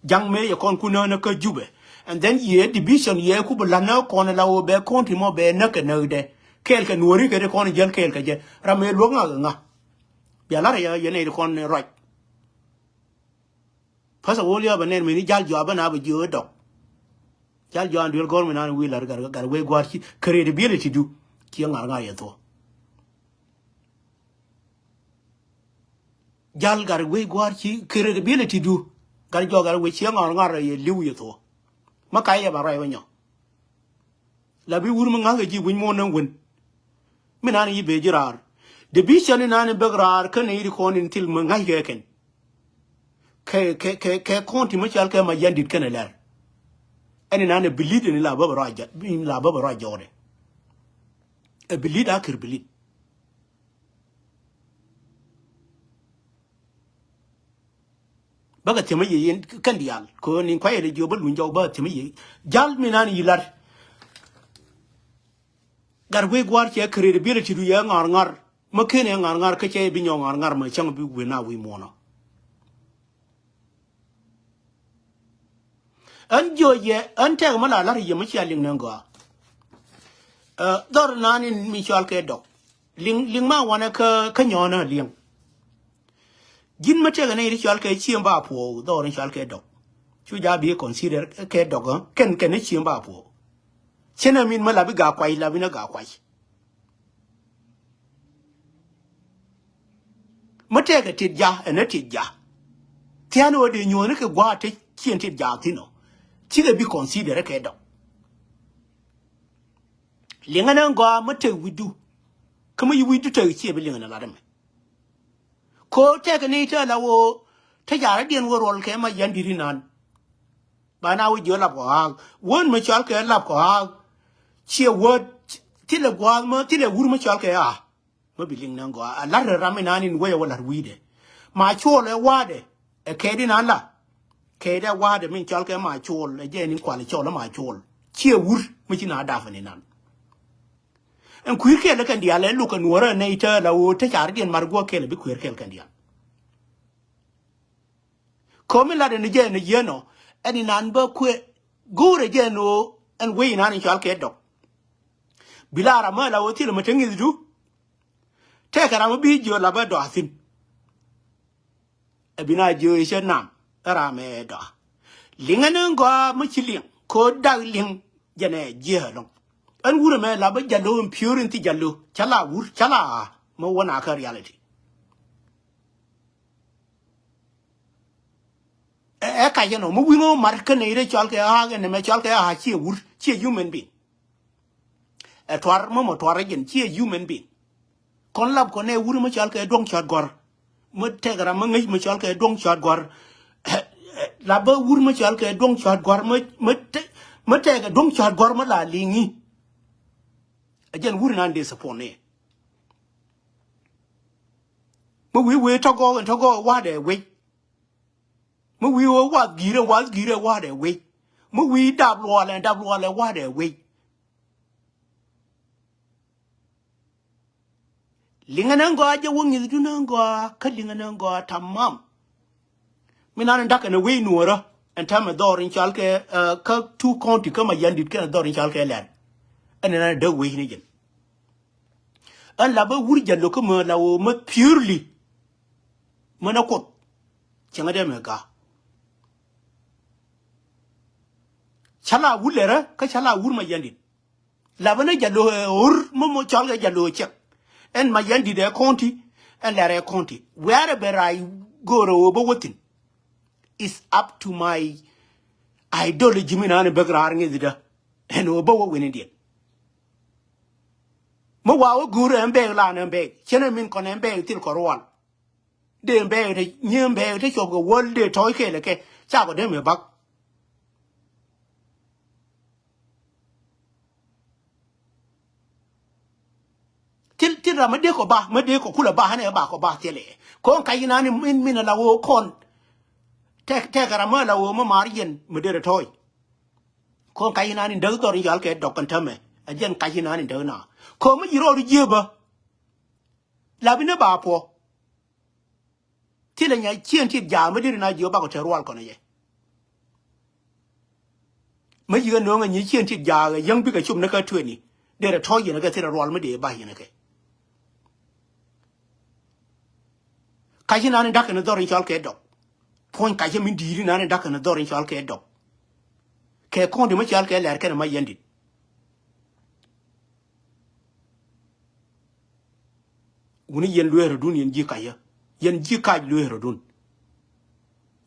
Ja̱ŋ mëë yɛ kɔn kun nä, nä kä Jubɛ. And then yɛ division yɛ ku bi la̱t nä kɔn ila wä bɛ kɔn ti mɔ bɛ näk kɛ näkdɛ. Kɛɛl kɛ nuɔ̱ri kɛ ti kɔn jäl kɛɛl kɛ jɛ. Ram mëë luäk ŋa̱ kɛ ŋa̱. Bia la̱r yɛ, yɛ nɛy ti kɔn ruac. First of all yɛ bɛ nɛn mëni jal jɔa bä na bɛ jiö dɔk. Jal jɔa duel gɔr mi nan wi̱i̱ la̱r gat, gat wee gua̱a̱r ci credibility du. Ci ŋa̱r ŋa̱r yɛ thuɔ. Jal gat wec gua̱a̱r ci credibility du. Gat jɔa gat wec ci ŋa̱r ŋa̱r yɛ li̱w yɛ thuɔ. Mä kay yɛ ba ruac wä nyɔ. La bi wur mi ŋa̱th kɛ ji̱ wi̱ny muɔ̱ɔ̱n näŋ wen. Mi nan yi bee ji̱ raar. Division inan in bek raar kä nɛy ti kɔn in thil mi ŋa̱ckɛ kɛn. Kɛ, kɛ, kɛ, kɛ kɔn ti mi cal kɛ ma yandit kɛn ɛ lɛr. Ɛn inan ɛ bilit in la bä bɛ ruac jɔt, in la bä bɛ ruac jɔɔdɛ. Ɛ bilit a kir bilit. Bäkɛ thiämä yɛ yɛn kɛn diaal kɛ ɣöö ni kuayɛ lɛ jiök bä luny jɔk bäkɛ thiämä yɛ. Jal mi nan yi lar. Gat wec gua̱a̱r cɛ credibility du yɛ ŋa̱r ŋa̱r. Mä ken ɛ ŋa̱r ŋa̱r kä cɛ bi nyɔk ŋa̱r ŋa̱r mä cäŋ bi wëë na wi̱i̱ muɔ̱ɔ̱nɔ. Ɣän jiö yɛ, ɣän tɛk mi la la̱r yɛ mi cia liŋ ni gɔaa. Ɛ, dhɔr naan in mi cɔal kɛ dɔk. Liŋ, liŋ ma wanɛ kä, kä nyɔɔnä liŋ. Ji̱n mi tɛk ni ri cɔal kɛ ciem ba puɔw, dhɔr in cɔal kɛ dɔk. Cu ja bi consider kɛ dɔk, ɛ? Kɛn, kɛn ni ciem ba puɔw. Cien ɛ min mi la bi ga kuay, la bi ni ga kuay. Mi tɛkɛ tit ja, ɛn ɛ tit ja. Thian ɣöö dee nyuɔ̱ɔ̱ni kɛ gua̱a̱ te cien tit ja thi̱n ɔ. Cikɛ bi consider kɛ dɔk. Liŋɛ ni gɔaa mi tɛk wi̱cdu. Kä mi yi wi̱cdu tɛk ciɛ bi liŋɛ ni lat ɛmɛ. Ko tɛkɛ ni te la ɣöö te jarädiɛn wä ruɔl kɛ ma yɛn di̱t inan. Ba na wä jiö lap kɔ haak. Wän mi cɔal kɛ lap kɔ haak. Ciɛ wä thilɛ gua̱a̱th mä thilɛ wur mi cɔal kɛ a. Mä bi liŋ nɛ gɔaa. A lar ram inan in wecɛ wä lar wi̱i̱dɛ. Ma cuɔl ɛ wa̱a̱dɛ. Ɛ kɛɛt inan la. Kɛɛt ɛ wa̱a̱dɛ min cɔal kɛ ma cuɔl. Ɛ jɛ in kual cɔl ɛ ma cuɔl. Ciɛ wur mi ci na dap in inan. Ɛn kui̱r kɛɛl ɛ kɛn diaal ɛ luk ɛ nuɔrä ɛ nɛy tääl a ɣöö te car diɛn mar guɔ kɛɛl ɛ bi kui̱r kɛɛl kɛn diaal. Komi lat ɛn jɛ ɛn yieen ɔ ɛn inan bä kuɛ go̱o̱rɛ jɛ ɛn ɣöö ɛn wec inan in cɔal kɛ dɔk. Bi la ram ɛ la ɣöö thilɛ mi te ŋi̱thdu. Tɛkɛ ram ɛ bi jiö la bä dɔa̱ thi̱n. Ɛ bi na jiö i̱ cä nam ɛ ram ɛ dɔa̱. Liŋɛ ni gɔaa mi ci liŋ ko̱ dak liŋ jɛn ɛ jiɛ ɛlɔŋ. Ɛn wurɛ mɛ la bä jalo in piöör in thi jalo cä la wur cä la ɣa̱ mi wä na kä reality. Ɛ, ɛ kac ɛnɔ mi wi̱ŋ ɔ mat kä nɛy rɛ cɔal kɛ ɣa̱a̱k ɛn ɛmɛ cɔal kɛ ɣa̱a̱k ciɛ wur ciɛ human being. Ɛ tuar mɔ mɔ tuar rɛ jɛn ciɛ human being. Kɔn lap kɔn ɛ wur mɔ cɔal kɛ duɔ̱ŋ cɔat gɔ̱r. Mɔ tɛk ram mɔ ŋäc mɔ cɔal kɛ duɔ̱ŋ cɔat gɔ̱r. Lap bä wur mɔ cɔal kɛ duɔ̱ŋ cɔat gɔ̱r mɔ, mɔ tɛ-, mɔ tɛk duɔ̱ŋ cɔat gɔ̱r mɔ la liŋi. Ɛ jɛn wur nan dee support ni. Mɔ wi̱i̱ wee tɔgɔɔk ɛn tɔgɔɔk wa̱a̱dɛ wec. Mi wi̱i̱ ɣöö wath gi̱i̱rɛ wath gi̱i̱rɛ wa̱a̱dɛ wec. Mi wi̱i̱ dap luɔlɛ dap luɔlɛ wa̱a̱dɛ wec. Liŋɛ ni gɔaa jɛ wä ŋi̱thdun ni gɔaa kä liŋɛ ni gɔaa tamam. Mi nan in da̱kɛ ni wec nuɔ̱ɔ̱rä ɛn täämɛ dhɔr in cɔal kɛ, eh, kä two county kä Mayandit kɛnɛ dhɔr in cɔal kɛ Lɛr. Ɛn in nan in däk wec ni jɛn. Ɛn la bä wur jɛ lo̱k kä mɛ la ɣöö mɛ purely. Mänä Kuoth cäŋä dee mɛ ga̱a̱. Cä la wur lɛrä kä cä la wur Mayandit. La bä ni jalo ɛ ɣör mä mɔ cɔl kɛ jalo cɛk. Ɛn Mayandit ɛ county ɛn Lɛr ɛ county. Wherever I go rɛ ɣöö bä wä thi̱n. It's up to my ideology mi naan bäk raar ŋi̱thdä. Ɛn ɣöö bä wä wen in diɛn. Mi wa wä guur ɛn bɛɛk la ɛn bɛɛk cɛn ɛ min kɔn ɛn bɛɛk thil kɔ ruɔl. Dee bɛɛk te nyiee bɛɛk te cuɔp kɛ wäl dee tɔ̱ɔ̱c kɛɛl ɛ kɛ cakɔ dee mɛ bak. Thil, thil ram mi dee kɔ ba mi dee kɔ kulɛ ba ɣän ɛ ba kɔ ba thilɛ. Kɔn kac inan in min, min ala ɣöö kɔn tɛk, tɛk ram mi ala ɣöö mi maar yɛn mi dee rɛ tɔ̱ɔ̱c. Kɔn kac inan in däk dhɔr in yal kɛ dɔk kɛn tämɛ a jɛn kac inan in däk na. Kɔn mi ji̱ rɔɔd jiee bä. La bi ni ba puɔ. Thilɛ nya cien tit jaak mi deri na jiök bakɔ te rual kɔn yɛ. Mi yikɛ no̱o̱ŋ ɛ nyi cien tit jaak ɛ yäŋ bikɛ cop ni kä tueni. Derɛ tɔ̱ yɛn kɛ thilɛ rual mi dee ba yɛn kɛ. Kac inan in da̱k kɛn dhɔr in cɔal kɛ dɔk. Puɔ̱ny kac min di̱i̱t inan in da̱k kɛn dhɔr in cɔal kɛ dɔk. Kɛ kɔn di mi cɔal kɛ Lɛr kɛn Mayandit. Wuni yɛn luee rɔdun yɛn ji̱ kac yä. Yɛn ji̱ kac luee rɔdun.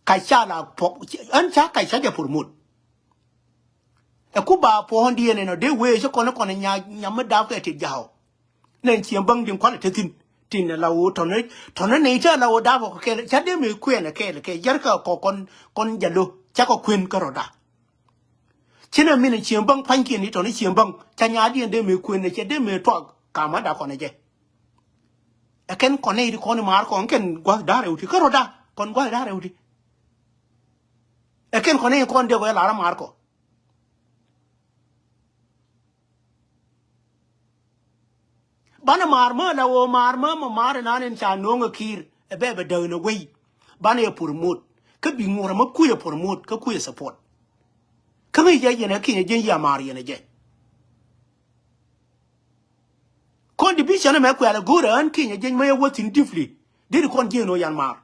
Kac ca la puɔk, ɛn ca kac ca jɛ promote. Ɛ ku ba puɔ̱ɔ̱n diɛn ɛn ɔ dee wee cä kɔn kɔn nya, nya mi dap kɛ tit ja̱a̱ ɔ. Nɛn cieŋ bäŋ din kualɛ te thi̱n. Tin ɛ la ɣöö tɔ̱nɛ, tɔ̱nɛ nɛy te la ɣöö dap ɔ kɛ kɛɛl ca dee mëë kuɛɛn ɛ kɛɛl kɛ yärkɛ kɔ kɔn, kɔn ja̱ lo̱ ca kɔ kuën kä rɔ̱da. Ci nɛ min cieŋ bäŋ pa̱nykiɛn i̱ tɔ̱ni cieŋ bäŋ ca nyaatdiɛn dee mëë kuën ɛ cɛ dee mëë tuak ka̱m ɣän da̱k kɔn ɛ jɛ. Ɛ kɛn kɔn nɛy ti kɔn i̱ maar kɔn kɛn gua̱th da̱r ɛ wut ti kä rɔ̱da kɔn gua̱th da̱r ɛ wut ti. Ɛ kɛn kɔn nɛy kɔn dee kɔ ɛ lar ɛ maar kɔ. Banɛ maar mä la ɣöö maar mä mɔ maar inan in ca no̱o̱ŋ ɛ ki̱i̱r ɛ bɛ bɛ däk ni wei. Banɛ yɛ promote kä bi ŋuɔ̱rä mä kui̱ ɛ promote kä kui̱ ɛ support. Kä ŋäc jɛ yɛn ɛ Kinyɛ Jieny yia maar yɛn ɛ jɛ. Kɔn division ɛmɛ kuɛl ɛ go̱o̱rɛ ɣän Kinyɛ Jieny mä yɛ wä thi̱n deeply. Deri kɔn jiɛn ɣöö yan maar.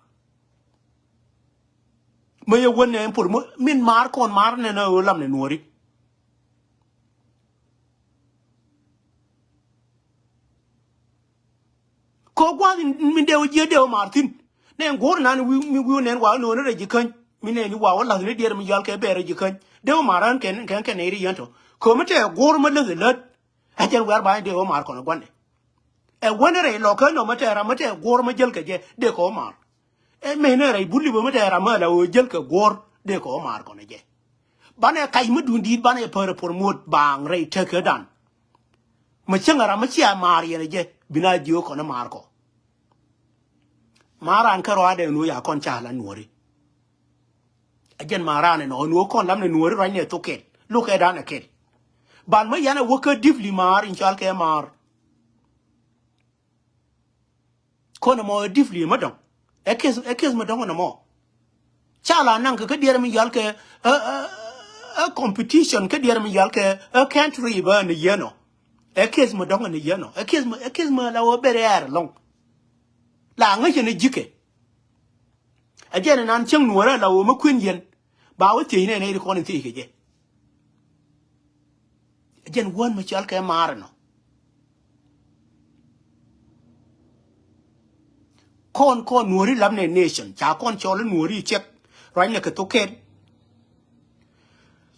Mä yɛ wä nɛ por min maar kɔn maar nɛ nɛ ɣöö lam nɛ nuɔ̱ɔ̱ri. Kɛ gua̱a̱th min dee wä jiɛ dee wä maar thi̱n. Nɛ guɔ̱r nan mi wi̱i̱ nɛn wa no̱o̱ni rɛy ji̱ käny. Mi nɛn wa wä la̱th ni diɛɛr mi yɔal kɛ bɛɛr rɛy ji̱ käny. Dee wä maar ɣän kɛn kɛn kɛn nɛy ri yɛn tɔ. Kɛ mi tɛ guɔ̱r mi läth lät. Ɛ jɛn wɛr ba ni dee wä maar kɔn gua̱ndɛ. Ɛ wänɛ rɛy lɔ kä nɔ mi tɛ ram mi tɛ guɔ̱r mi jäl kɛ jɛ dee kɛ wä maar. Ɛ mɛnɛ rɛy bul i̱ bä mi tɛ ram mi la ɣöö jäl kɛ guɔ̱r dee kɛ wä maar kɔn jɛ. Banɛ kac mi duun di̱i̱t banɛ pär ɛ promote baaŋ rɛy tekädan. Mi cäŋ ɛ ram mi cia maar yɛn ɛ jɛ bi na jiö kɔn ɛ maar kɔ. Maar raan kä rɔaadɛ nuɔ ya kɔn ca la nuɔri. Ɛ jɛn maar raan ɛ nɔ nuɔ kɔn lam ni nuɔri ruacnɛ thok kɛl. Luk kɛ dan ɛ kɛl. Ban mi yɛn ɛ wä kä deeply maar in cɔal kɛ maar. Kɔn ɛmɔ ɛ deeply mä dɔ̱ŋ. Ɛ case, ɛ case mä dɔ̱ŋ ɛn ɛmɔ. Ca la naŋ kɛ kä diɛɛr mi yɔal kɛ ɛ, ɛ, ɛ competition kä diɛɛr mi yɔal kɛ ɛ country bä ni yɛn ɔ. Ɛ case mä dɔ̱ŋ ni yɛn ɔ. Ɛ case mä, ɛ case mä la wä bɛr ɛɛr ɛlɔ̱ŋ. La ŋäcɛ ni ji̱kɛ. Ɛ jɛn ɛnan cäŋ nuɔrɛ la wä mä kuën yɛn. Ba wä thiec nɛ nɛ ri kɔn in thiec kɛ jɛ. Jɛn wään mi cɔal kɛ maar nɔ. Kɔn kɔn nuɔri lap nɛ nation ca kɔn cɔl nuɔri cɛk. Ruany nɛ kɛ thok kɛn.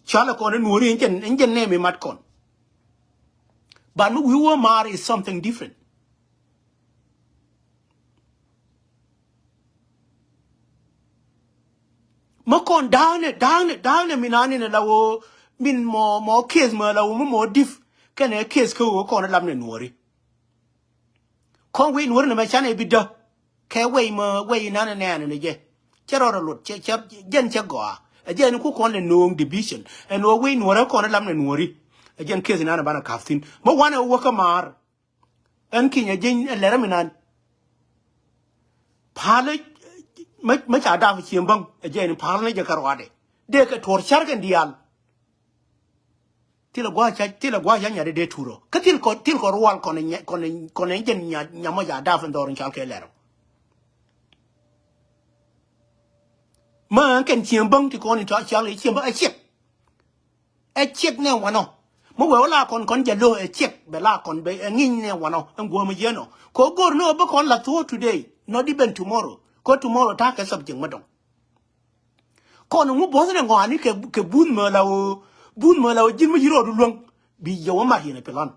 Cɔal kɔn nuɔri in jɛn in jɛn nɛ mi mat kɔn. But mi wi̱i̱ wä maar is something different. Mä kɔn da̱a̱nɛ da̱a̱nɛ da̱a̱nɛ mi nani nɛ la woo min mɔ mɔ case mä la woo mi mɔ dif kɛnɛ case kä woo kɔn lam nɛ nuɔri. Kɔn wei nuɔri nɛ mɛ canɛ bi dä kɛ wei mä wei nanɛ nɛɛnɛ nɛ jɛ. Cɛ rɔɔdɛ lot cɛ cɛ jɛn cɛ gɔaa ɛ jɛn ku kɔn lɛ no̱o̱ŋ division ɛn woo wei nuɔri kɔn lam nɛ nuɔri. Ɛ jɛn case nanɛ banɛ ka̱p thi̱n mä wanɛ woo kä maar. Ɛn kinyɛ jieny ɛ lɛrɛ mi nan. Pa̱a̱lä mä, mä ca dap cieŋ bäŋ ɛ jɛ ni pa̱a̱lä ni jɛ kɛ ruaadɛ. Dee kɛ tuɔr cär kɛn diaal. Thilɛ gua̱a̱c ca, thilɛ gua̱a̱c ca nyadɛ dee turɔ. Kä thil kɔ, thil kɔ rual kɔn ɛ nyɛ, kɔn ɛ, kɔn ɛ jɛn nya, nya mɔ ca dap in dhɔr in cal kɛ lɛrɛ. Mä ɛn kɛn cieŋ bäŋ ti kɔn in tɔ̱ cal kɛ cieŋ bäŋ ɛ ciɛk. Ɛ ciɛk nɛ wanɔ. Mi wee wä la kɔn kɔn jɛ lo̱ ɛ ciɛk bɛ la kɔn bɛ ɛ ŋi̱ny nɛ wanɔ ɛn guɔ̱m jiɛn ɔ. Kɛ go̱r ni ɔ bi kɔn la thuɔ̱ɔ̱ today, not even tomorrow. Kɛ tomorrow ta̱a̱ kɛ subject mi dɔ̱ŋ. Kɔn ŋu buɔth nɛ ŋɔani kɛ kɛ buth mɛ la woo buth mɛ la woo ji̱n mi ji̱ rɔɔdu luäŋ. Bi yɛ wä mat yɛn ɛ plan.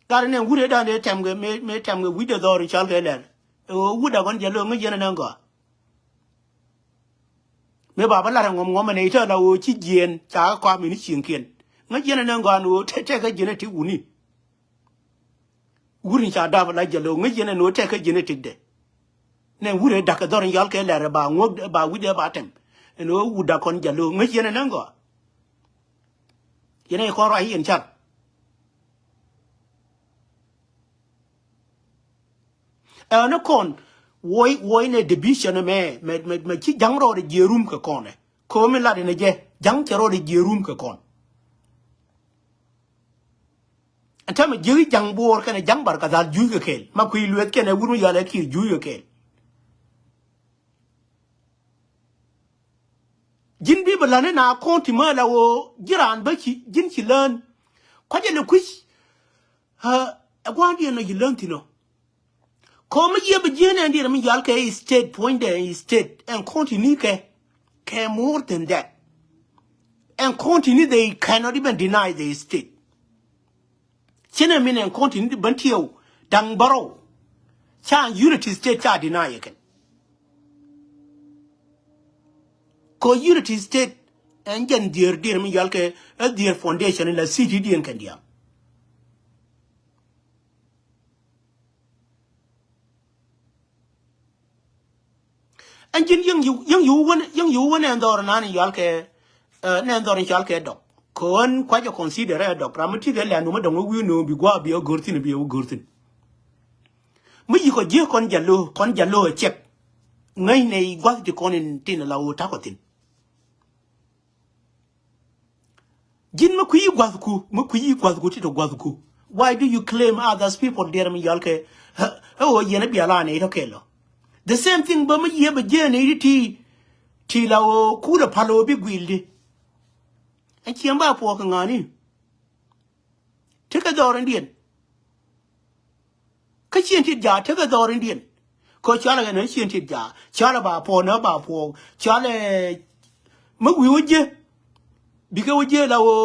Gat nɛ wut ëë dan dee tɛm kɛ mëë, mëë tɛm kɛ wi̱cdɛ dhɔr i̱ cɔal kɛ lɛr. Ɛ ɣöö wut a kɔn jɛ lo̱o̱ ŋäc yɛn ɛn ɛn gɔaa. Mëë ba bä lar ɛ ŋɔm ŋɔm ɛn ɛ i̱ tɛ la ɣöö ci jiɛɛn ca kɛ kɔam in i̱ cieŋkiɛn. Ŋäc yɛn ɛn ɛn gɔaa ɛn ɣöö tɛ, tɛkɛ jiɛn ɛ ti wuni. Wut in ca dap la jɛ lo̱o̱ ŋäc yɛn ɛn ɣöö tɛkɛ jiɛn ɛ tikdɛ. Nɛ wut ëë da̱k kɛ dhɔr in cɔal kɛ lɛr ɛ ba ŋuɔ̱k ba wi̱cdɛ ba tɛm. Ɛn ɣöö wut a kɔn jɛ lo̱o̱ ŋäc yɛn ɛn ɛn gɔaa. Yɛn ɛ kɔn ruac yɛn car. Ɛn ni kɔn wuɔy wuɔy nɛ division mɛ mɛ mɛ mɛ ci ja̱ŋ rɔɔdɛ jiɛ rum kɛ kɔn ɛ. Komi lat in jɛ ja̱ŋ cɛ rɔɔdɛ jiɛ rum kɛ kɔn. Ɛn täämɛ jiäk i̱ ja̱ŋ buɔɔr kɛnɛ ja̱ŋ bar ka dhal juuc kɛ kɛɛl ma kui̱ lueth kɛnɛ wur mi yɔal ɛ ki̱i̱r juuc kɛ kɛɛl. Ji̱n bi bɛ la̱t ni na kɔn ti mä la ɣöö ji̱ raan bä ci ji̱n ci lään. Kua̱c ɛn ɛ kui̱c. Ɛ gua̱a̱ŋdiɛn nɔ ji̱ lään thi̱n ɔ. Kɔn mi jiɛ bi ji̱n ɛn diɛn mi yɔal kɛ state puɔ̱nydɛ state ɛn kɔn ti ni kɛ kɛ more than that. Ɛn kɔn ti ni they cannot even deny the state. Cin ɛ min ɛn kɔn ti ni ben tiɛw da̱ŋ bärɔw. Ca unity state ca deny ɛ kɛn. Kɔ unity state ɛn jɛn dhier dier mi yɔal kɛ ɛ dhier foundation in la city diɛn kɛn diaal. Ɛn ji̱n yäŋ yiw yäŋ yiw wän yäŋ yiw wän ɛn dhɔr nan in yɔal kɛ ɛ nɛ dhɔr in cɔal kɛ dɔk. Kɛ ɣän kuac ɛ consider ɛ dɔk ram mi ti kɛ lɛ num ɛ dɔŋ wä wi̱i̱ nööŋ bi gua̱a̱ bi ɛ go̱r thi̱n bi ɛ wä go̱r thi̱n. Mi yi̱ kɔ ji̱ kɔn jalo kɔn jalo ɛ cɛk. Ŋäcnɛ i̱ gua̱th ti kɔn in tin la wä ta̱kɔ thi̱n. Ji̱n mi kui̱ gua̱thku, mi kui̱ gua̱thku ti tɔ gua̱thku. Why do you claim others people diɛɛr mi yɔal kɛ? Ɛ ɣöö yɛn a biɛl a nɛy tɔ kɛl ɔ. The same thing bä mi yiëë bɛ jiɛɛn nɛy ti ti ti la ɣöö kulɛ pal ɣöö bi guil di. Ɛ ciɛm ba puɔk kɛ ŋa̱ni. Tekɛ dhɔr in diɛn. Kä cieŋ tit jaat tekɛ dhɔr in diɛn. Kä cɔalɛ kɛ nä cieŋ tit jaat cɔalɛ ba puɔk nä ba puɔk cɔalɛ. Mi wi̱i̱ wä jiɛ. Bikɛ wä jiɛ la wä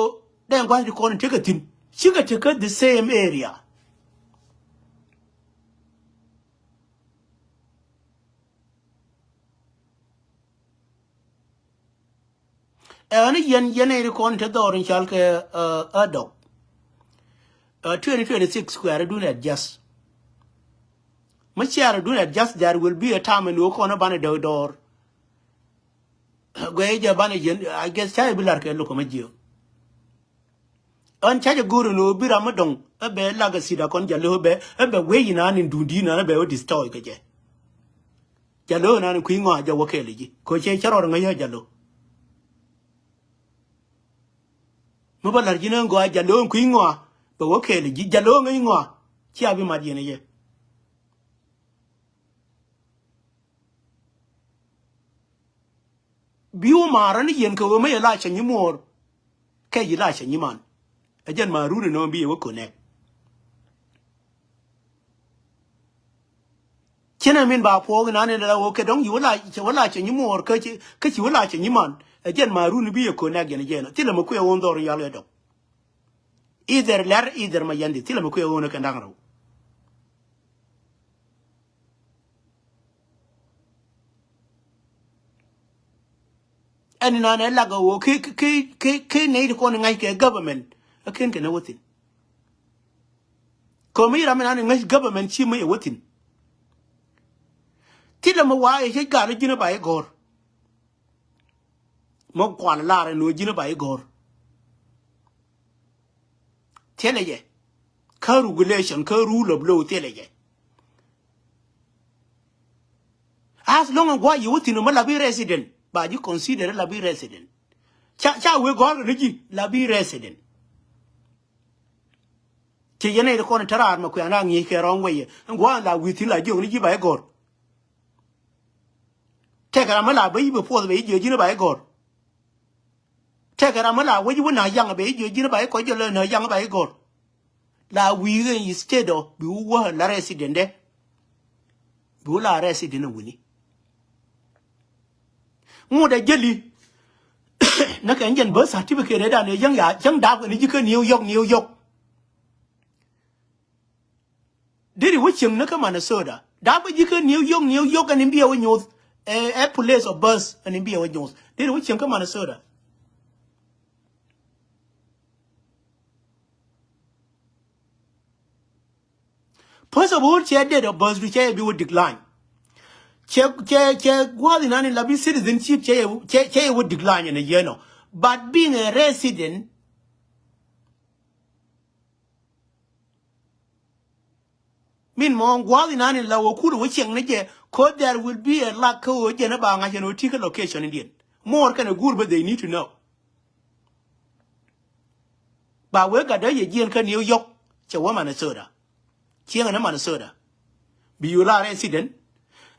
dɛn gua̱th ti kɔn in tekɛ thi̱n. Cikɛ tekɛ the same area. Ɛn yɛn yɛn ɛ ri kɔn te dhɔr in cal kɛ ɛ dɔk. Twenty twenty six kuɛɛri dun adjust. Mi ciaari dun adjust, there will be a time in wä kɔn banɛ dɔk dɔr. Guɛ jɛ banɛ yɛn, I guess ca i̱ bi lar kɛ luk kɛ ma jiök. Ɣän ca jɛ go̱o̱r ɛn ɣöö bi ram mi dɔ̱ŋ ɛ bɛ lak ɛ sit akɔn Jalö ɛ bɛ ɛ bɛ wee yi naan in duŋdi naan ɛ bɛ wä destroy kɛ jɛ. Jalö naan in kui̱ ŋɔaa jɛ wä kɛɛl ji̱ kɛ cɛ cä rɔɔd ŋäc ɛ Jalö. Mi bä la̱r ji̱n ɛ ŋɔaa Jalö in kui̱ ŋɔaa bɛ wä kɛɛl ji̱ Jalö ŋäc ŋɔaa. Cia bi mat yɛn ɛ jɛ. Bi wä maarä ni yɛn kɛ ɣöö mi yɛ la cɛ nyimuɔɔr. Kɛ yi la cɛ nyiman. Ɛ jɛn maarun inɔ bi yɛ wä connect. Cin ɛ min ba puɔk inan in la wä kɛ dɔŋ yi wä la cɛ wä la cɛ nyimuɔɔr kä ci kä ci wä la cɛ nyiman. Ɛ jɛn maarun bi yɛ connect yɛn jɛn thilɛ mi kuɛ wä dhɔr yal ɛ dɔŋ. Either lɛr either ma yɛn di thilɛ mi kuɛ wä ni kɛ da̱ŋ rɛw. Ɛn inan ɛ lak ɛ ɣöö ki ki ki ki nɛy ti kɔn ŋa̱c kɛ government ɛ ken kɛn ɛ wä thi̱n. Kɛ mi ram inan ɛ ŋäc government ci mi ɛ wä thi̱n. Thilɛ mi wa ɛ cä gal ji̱n ɛ ba i̱ gɔ̱r. Mɔ kual lar ɛn ɣöö ji̱n ɛ ba i̱ gɔ̱r. Thilɛ jɛ. Kä regulation kä rule of law thilɛ jɛ. As long as gua̱a̱ yi wä thi̱n mɛ la bi resident ba ji̱ consider la bi resident. Ca ca wee gɔ̱r kɛ ni ji̱ la bi resident. Ci yɛn ɛ kɔn te raar mɛ kuɛn a ŋi̱i̱c kɛ rɔ̱ŋ weyɛ ɛn gua̱a̱ la wi̱i̱ thi̱n la jiök ni ji̱ ba i̱ gɔ̱r. Tɛkɛ ram mi la bä yi̱ bɛ puɔth bɛ yi̱ jiɛ ji̱n ba i̱ gɔ̱r. Tɛkɛ ram mi la wec wä na yaŋ bɛ yi̱ jiɛ ji̱n ba i̱ kɔc jɔl na yaŋ ba i̱ gɔ̱r. La wi̱i̱ instead of bi wä wä la resident dɛ. Bi wä la resident a wini. Ŋut a jäli. Nä kɛ jɛn bä certificate dan yäŋ ya yäŋ dap kɛ ni ji̱ kä New York, New York. Deri wä cieŋ ni kä Minnesota. Dap kä ji̱ kä New York, New York ɛn in biɛ wä nyoth. Ɛ, ɛ place of birth ɛn in biɛ wä nyoth. Deri wä cieŋ kä Minnesota. First of all, cɛ date of birth du cɛ yɛ bi wä decline. Cɛ, cɛ, cɛ gua̱a̱th inan in la bi citizenship cɛ yɛ, cɛ, cɛ yɛ wä decline ɛn a yɛn ɔ. But being a resident, min mɔ gua̱a̱th inan in la wä kul wä cieŋ ni jɛ, ko there will be a luck kä wä jɛn a ba ŋa̱c ɛn wä ti kä location in diɛn. More kɛn a guur bä they need to know. Ba wee gat dee yɛ jiɛn kä New York cɛ wä Minnesota. Cieŋɛ ni Minnesota. Bi yu la resident.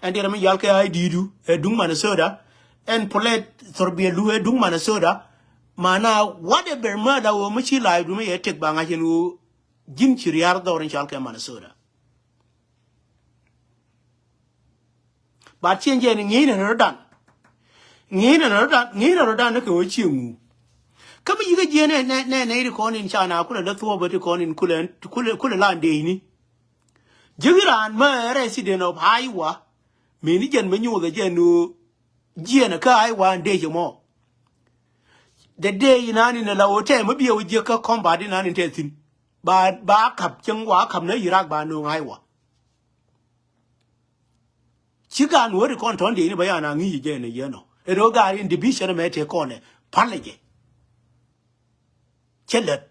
Ɛn diɛn mi yal kɛ I D du ɛ duŋ Minnesota. Ɛn plate thor biɛl du ɛ duŋ Minnesota. Mana whatever mɛ la wä mi ci life du mi yɛ tek ba ŋa̱c ɛn wä ji̱n ci ria̱r dhɔr in cal kɛ Minnesota. But cieŋ jɛ ni ŋi̱i̱c ni rɔ̱dan. Ŋi̱i̱c ni rɔ̱dan, ŋi̱i̱c ni rɔ̱dan ni kɛ wä cieŋ ŋu. Kä mi yikä jiɛn nɛ nɛ nɛ nɛ ri kɔn in ca na kulɛ lä thuɔɔbä ti kɔn in kulɛ kulɛ kulɛ la ndeyni. Ji̱ raan mä resident of Iowa. Mi ni jɛn mä nyothɛ jɛn ni jiɛn kä Iowa ndey cɛ mɔ. The day inan in la wä tɛ mä biɛ wä jiɛ kä combat inan in tɛ thi̱n. Ba ba kap cieŋ wa kap ni Iraq ba no̱o̱ŋ Iowa. Ci gaan wä ri kɔn tɔ̱n dieyni bä yan a ŋi̱i̱c jɛ ni yɛn ɔ. Ɛ rɔ gaari in division mɛ tëë kɔnɛ palɛ jɛ. Cɛ lät.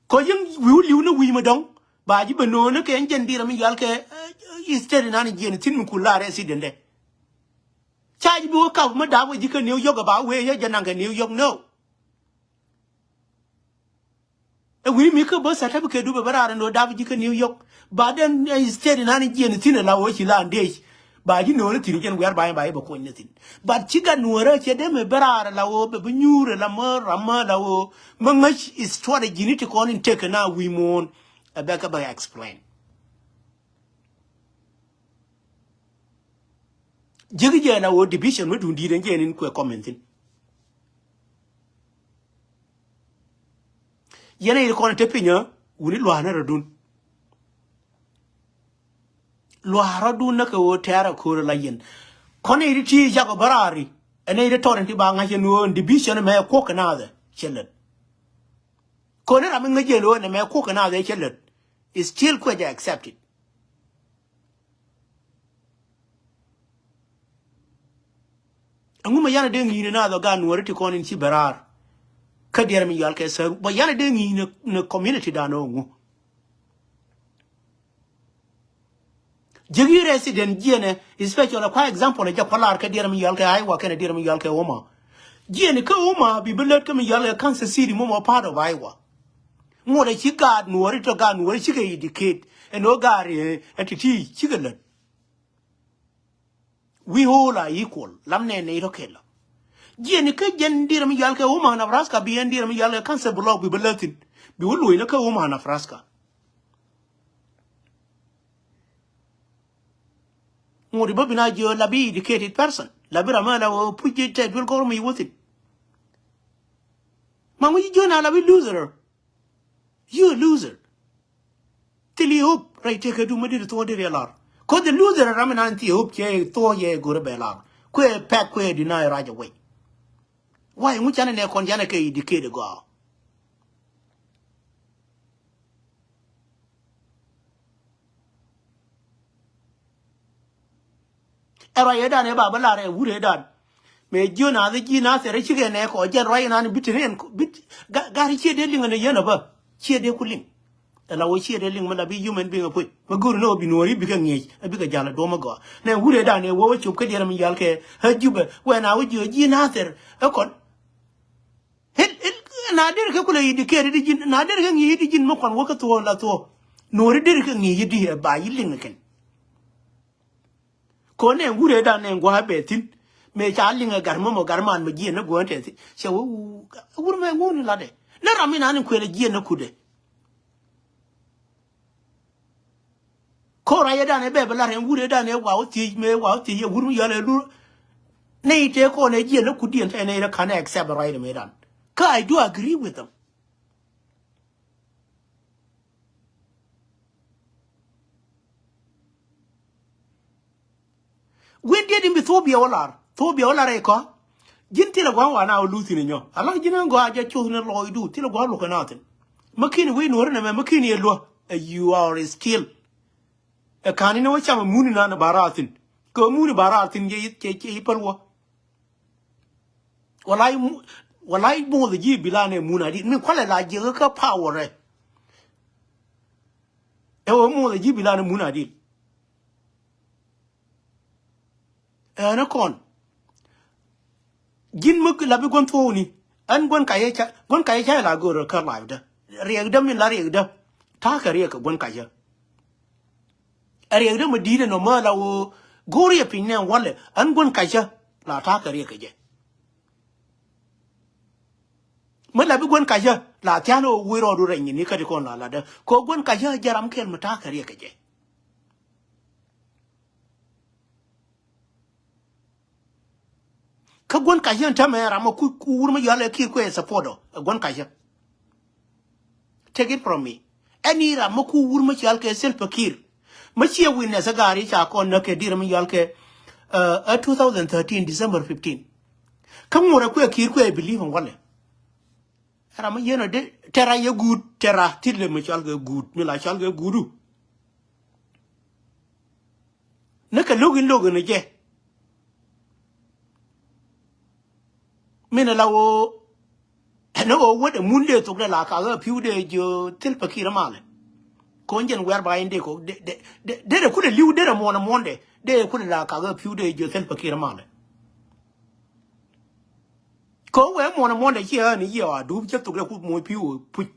Kɔ yäŋ wi̱i̱ wä li̱w ni wi̱i̱ mi dɔ̱ŋ ba ji̱ bɛ no̱o̱n ni kɛ ɛn jɛn di̱i̱r mi yal kɛ state inan jiɛn thi̱n mi kul la resident dɛ. Ca ji̱ bi wä kap mi da̱a̱p wä ji̱ kä New York ɛ ba wee yä jɛ naŋ kɛ New York no. Wi̱i̱ mi kä bä certificate du bɛ bä raar ɛn do̱ dap ji̱ kä New York. Ba den, eh, state in an jiɛn thi̱n ala wä ci la ndec. Ba ji̱ no̱o̱ni thi̱n jɛn wiar ba in ba in bɛ kuɔny ni thi̱n. But ci gat nuɔ̱ɔ̱rä cɛ dee mɛ bä raar ala wä bɛ bä nyuur ala mä ram mä ala wä. Mä ŋäc is strategy ni ti kɔn in tek na wi̱i̱ muɔ̱ɔ̱n. Ɛ bɛ kä bɛ explain. Ji̱ kä jɛ ala wä division mä duun di̱i̱t ɛn jɛ in kuɛ comment thi̱n. Yɛn a yit kɔn te piny ɛ wuni lua̱a̱n rɔ̱dun. Lua̱a̱n rɔ̱dun näkɛ ɣöö tɛ̈rɛ ko̱r la yɛn. Kɔn a yit ti cakɔ bä raari. Ɛn a yit tɔt in ti ba ŋa̱c ɛn ɣöö in division mɛ kuɔk kɛ naath ɛ cɛ lät. Kɔn in ram in ŋäc yɛn ɣöö nɛ mɛ kuɔk kɛ naath ɛ cɛ lät. Is still kuɛ jɛ accepted. Ɛŋu ma yan a dee ŋi̱i̱n na dhɔ gan nuɔri ti kɔn in ci bɛ raar. Kä diɛr mi yɔal kɛ sär bɔ yan a dee ŋi̱i̱n ni, ni community dan ɔ ŋu. Ji̱ resident jiɛnɛ, especially kwa example jɛ kɔ lar kɛ diɛr mi yɔal kɛ Iowa kɛnɛ diɛr mi yɔal kɛ Omaha. Jiɛnɛ kä Omaha bi bi lät kä mi yɔal kɛ Kansas City mɔmɔ part of Iowa. Ŋuɔt a ci gaat nuɔri tɔ gaat nuɔri cikɛ educate ɛn ɣöö gaat ɛ ti ti cikɛ lät. We all are equal. Lam nɛ nɛ itɔ kɛl. Jiɛn kä jɛn diɛr mi yal kɛ Omaha Nebraska bi ɛn diɛr mi yal kɛ Kansas Bluffs bi bä lät thi̱n. Bi wä luɔ̱c ni kä Omaha Nebraska. Ŋut bä bi na jiö la bi educated person. La bi ram la wä puc ji̱ tɛ duel gɔr mi wä thi̱n. Ma ŋu ji̱ jiö na la bi loser. You a loser. Thil i̱ hope rɛy tëkädu mi dit thuɔ̱k dit yɛ lar. Cause the loser ram inan thil i̱ hope cɛ thuɔ̱k yɛ go̱rɛ bɛ lar. Kuɛ pɛk kuɛ deny right away. Why ŋu canɛ nɛ kɔn canɛ kɛ educate gɔaa. Ɛ ruac ëëdan ëë ba bä lar ɛ wur ëëdan. Mëë jiö naath ji̱ naath ɛ rɛ cikɛ nɛ kɔ jɛn ruac inan bi te ni ɛn bi gar ciɛ dee liŋ ɛn ɛ yɛn ɛ bä ciɛ dee ku liŋ. Ɛ la wä ciɛ dee liŋ mi la bi human being ɛ puc mi go̱o̱ri ni ɣöö bi nuɔɔri bikɛ ŋi̱eec ɛ bikɛ ja̱l ɛ duɔ̱m ɛ gɔaa. Nɛ wur ëëdan ɛ wä wä cop kä diɛn ɛ mi yal kɛ ɛ Jubɛ wɛ na wä jiö ji̱ naath ɛ kɔn. Hil hil na der kɛ kulɛ educate di ji̱n na der kɛ ŋi̱i̱c di ji̱n mi kuan wä kä thuɔ̱ɔ̱ŋ la thuɔ̱ɔ̱ŋ. Nuɔri der kɛ ŋi̱i̱c di ɛ ba yi liŋ kɛn. Kɔn nɛ wurɛ dan nɛ gua̱a̱ bɛ thi̱n. Mëë ca liŋ ɛ gat mɔmɔ gat man mɛ jiɛn ni gua̱a̱ tɛ thi̱n cɛ wä wur mɛ ŋuuni latdɛ. Ni ram mi nani kuɛn ɛ jiɛn ni kudɛ. Kora yɛ dan ɛ bɛ bɛ lar ɛn wur ɛ dan ɛ wa wä thiec mɛ wa wä thiec ɛ wur mi yɔl ɛ lur. Nɛ itɛ kɔn ɛ jiɛ lä kut diɛn tɛ nɛ itɛ kan ɛ accept right mɛ dan. Kä I do agree with them. Wen diet in bi thok biɛ wä lar thok biɛ wä lar ɛ kɔ. Ji̱n thilɛ gua̱a̱ŋ wa na wä luth in inyɔ ala ji̱n ɛn gɔaa jɛ coth ni lɔɔcdu thilɛ gua̱a̱ŋ luɔk kɛ na thin. Mä kin i̱ wec nuɔ̱ri nɛmɛ mä kin i̱ ɛ luä ɛ you are still. Ɛ ka̱n in ɛ wä cam ɛ mun inan ɛ ba raar thi̱n. Kɛ ɛ mun i̱ ba raar thi̱n cɛ i̱ päl wä. Walay mu walay muɔth ji̱ bi la nɛ mun adit min kualɛ la jiɛk kä power ɛ. Ɛ wä muɔth ji̱ bi la nɛ mun adit. Ɛn ɛ kɔn ji̱n mi la bi gua̱n thuɔ̱ɔ̱ni. Ɛn gua̱n kacä ca gua̱n kacä ca la go̱o̱r kä live dä. Riɛkdä min la riɛkdä ta̱a̱ kɛ riɛk kɛ gua̱n kacä. Ɛ riɛkdä mi di̱i̱t ɛnɔ mä la ɣöö go̱o̱r yɛ piny nɛ walɛ ɛn gua̱n kacä la ta̱a̱ kɛ riɛk kɛ jɛ. Mä la bi gua̱n kacä la thia̱a̱n ɣöö wee rɔɔdu rɛy nyin ni kä ti kɔn la latdä kɛ ɣöö gua̱n kacä jɛ ram kɛl mi ta̱a̱ kɛ riɛk kɛ jɛ. Kä gua̱n kacä ɛn täämɛ ram ɛ ku wur mi yɔal ɛ ki̱i̱r kuɛ support ɔ ɛ gua̱n kacä. Take it from me. Ɛn i̱ ram mi ku wur mi cɔal kɛ Salva Kiir. Mi ciɛ witness ɛ gaari ca kɔn näk kɛ di̱t ram mi yɔal kɛ ɛ two thousand thirteen December fifteen. Kä ŋuɔ̱t ɛ kuɛ Kiir kuɛ believe ɛn walɛ. Ram mi yɛn ɔ dee tɛra yɛ guut tɛra thilɛ mi cɔal kɛ guut mi la cɔal kɛ guudu. Ni kɛ lo̱k in lo̱k in jɛ. Min ala ɣöö ɛn ɣöö wä dee mun dee thok dee la kakä pi̱w dee jiö thil pekir malɛ. Ko̱n jɛn wɛr ba in dee kok dee dee dee kulɛ li̱w dee muɔn muɔn dee dee kulɛ la kakä pi̱w dee jiö thil pekir malɛ. Kɛ wee muɔ̱n muɔ̱ndɛ ciɛ ɣän i̱ yiɛ ɣɔaa dup cä thok dee ku moc pi̱w puc.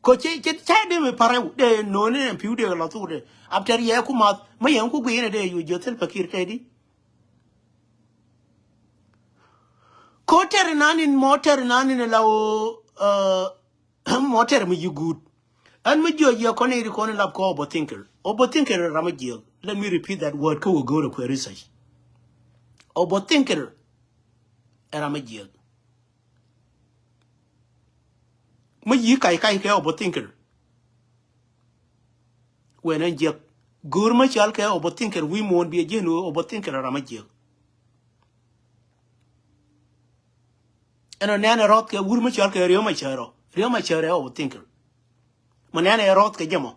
Ko cɛ cɛ cɛ dee mi parɛw dee nööni ɛn pi̱w dee lɔ thuk dee. After yɛ ku math mi yɛn ku gui̱i̱n dee yu jiö thil pakir tɛdi. Ko tɛri nanin mɔ tɛri nanin la o, uh, mɔ tɛri mi yi guut. Ɛn mi jiö jiɛ kɔn iri kɔn lap kɔ overthinker. Overthinker ram mi jiö. Let me repeat that word kɛ wä go̱o̱r ɛ kuɛ research. Overthinker ɛ ram mi jiö. Mi yi kac kac kɛ overthinker. Wen ɛn jiäk. Go̱o̱r mi cɔal kɛ overthinker wi̱i̱ muɔ̱ɔ̱n biɛ ji̱n overthinker ram mi jiäk. Ɛn ɔ nɛn ɛ rɔth kɛ wur mi cɔal kɛ riöm a cär ɔ. Riöm a cär ɛ overthinker. Mɛ nɛn ɛ rɔth kɛ jɛ mɔ.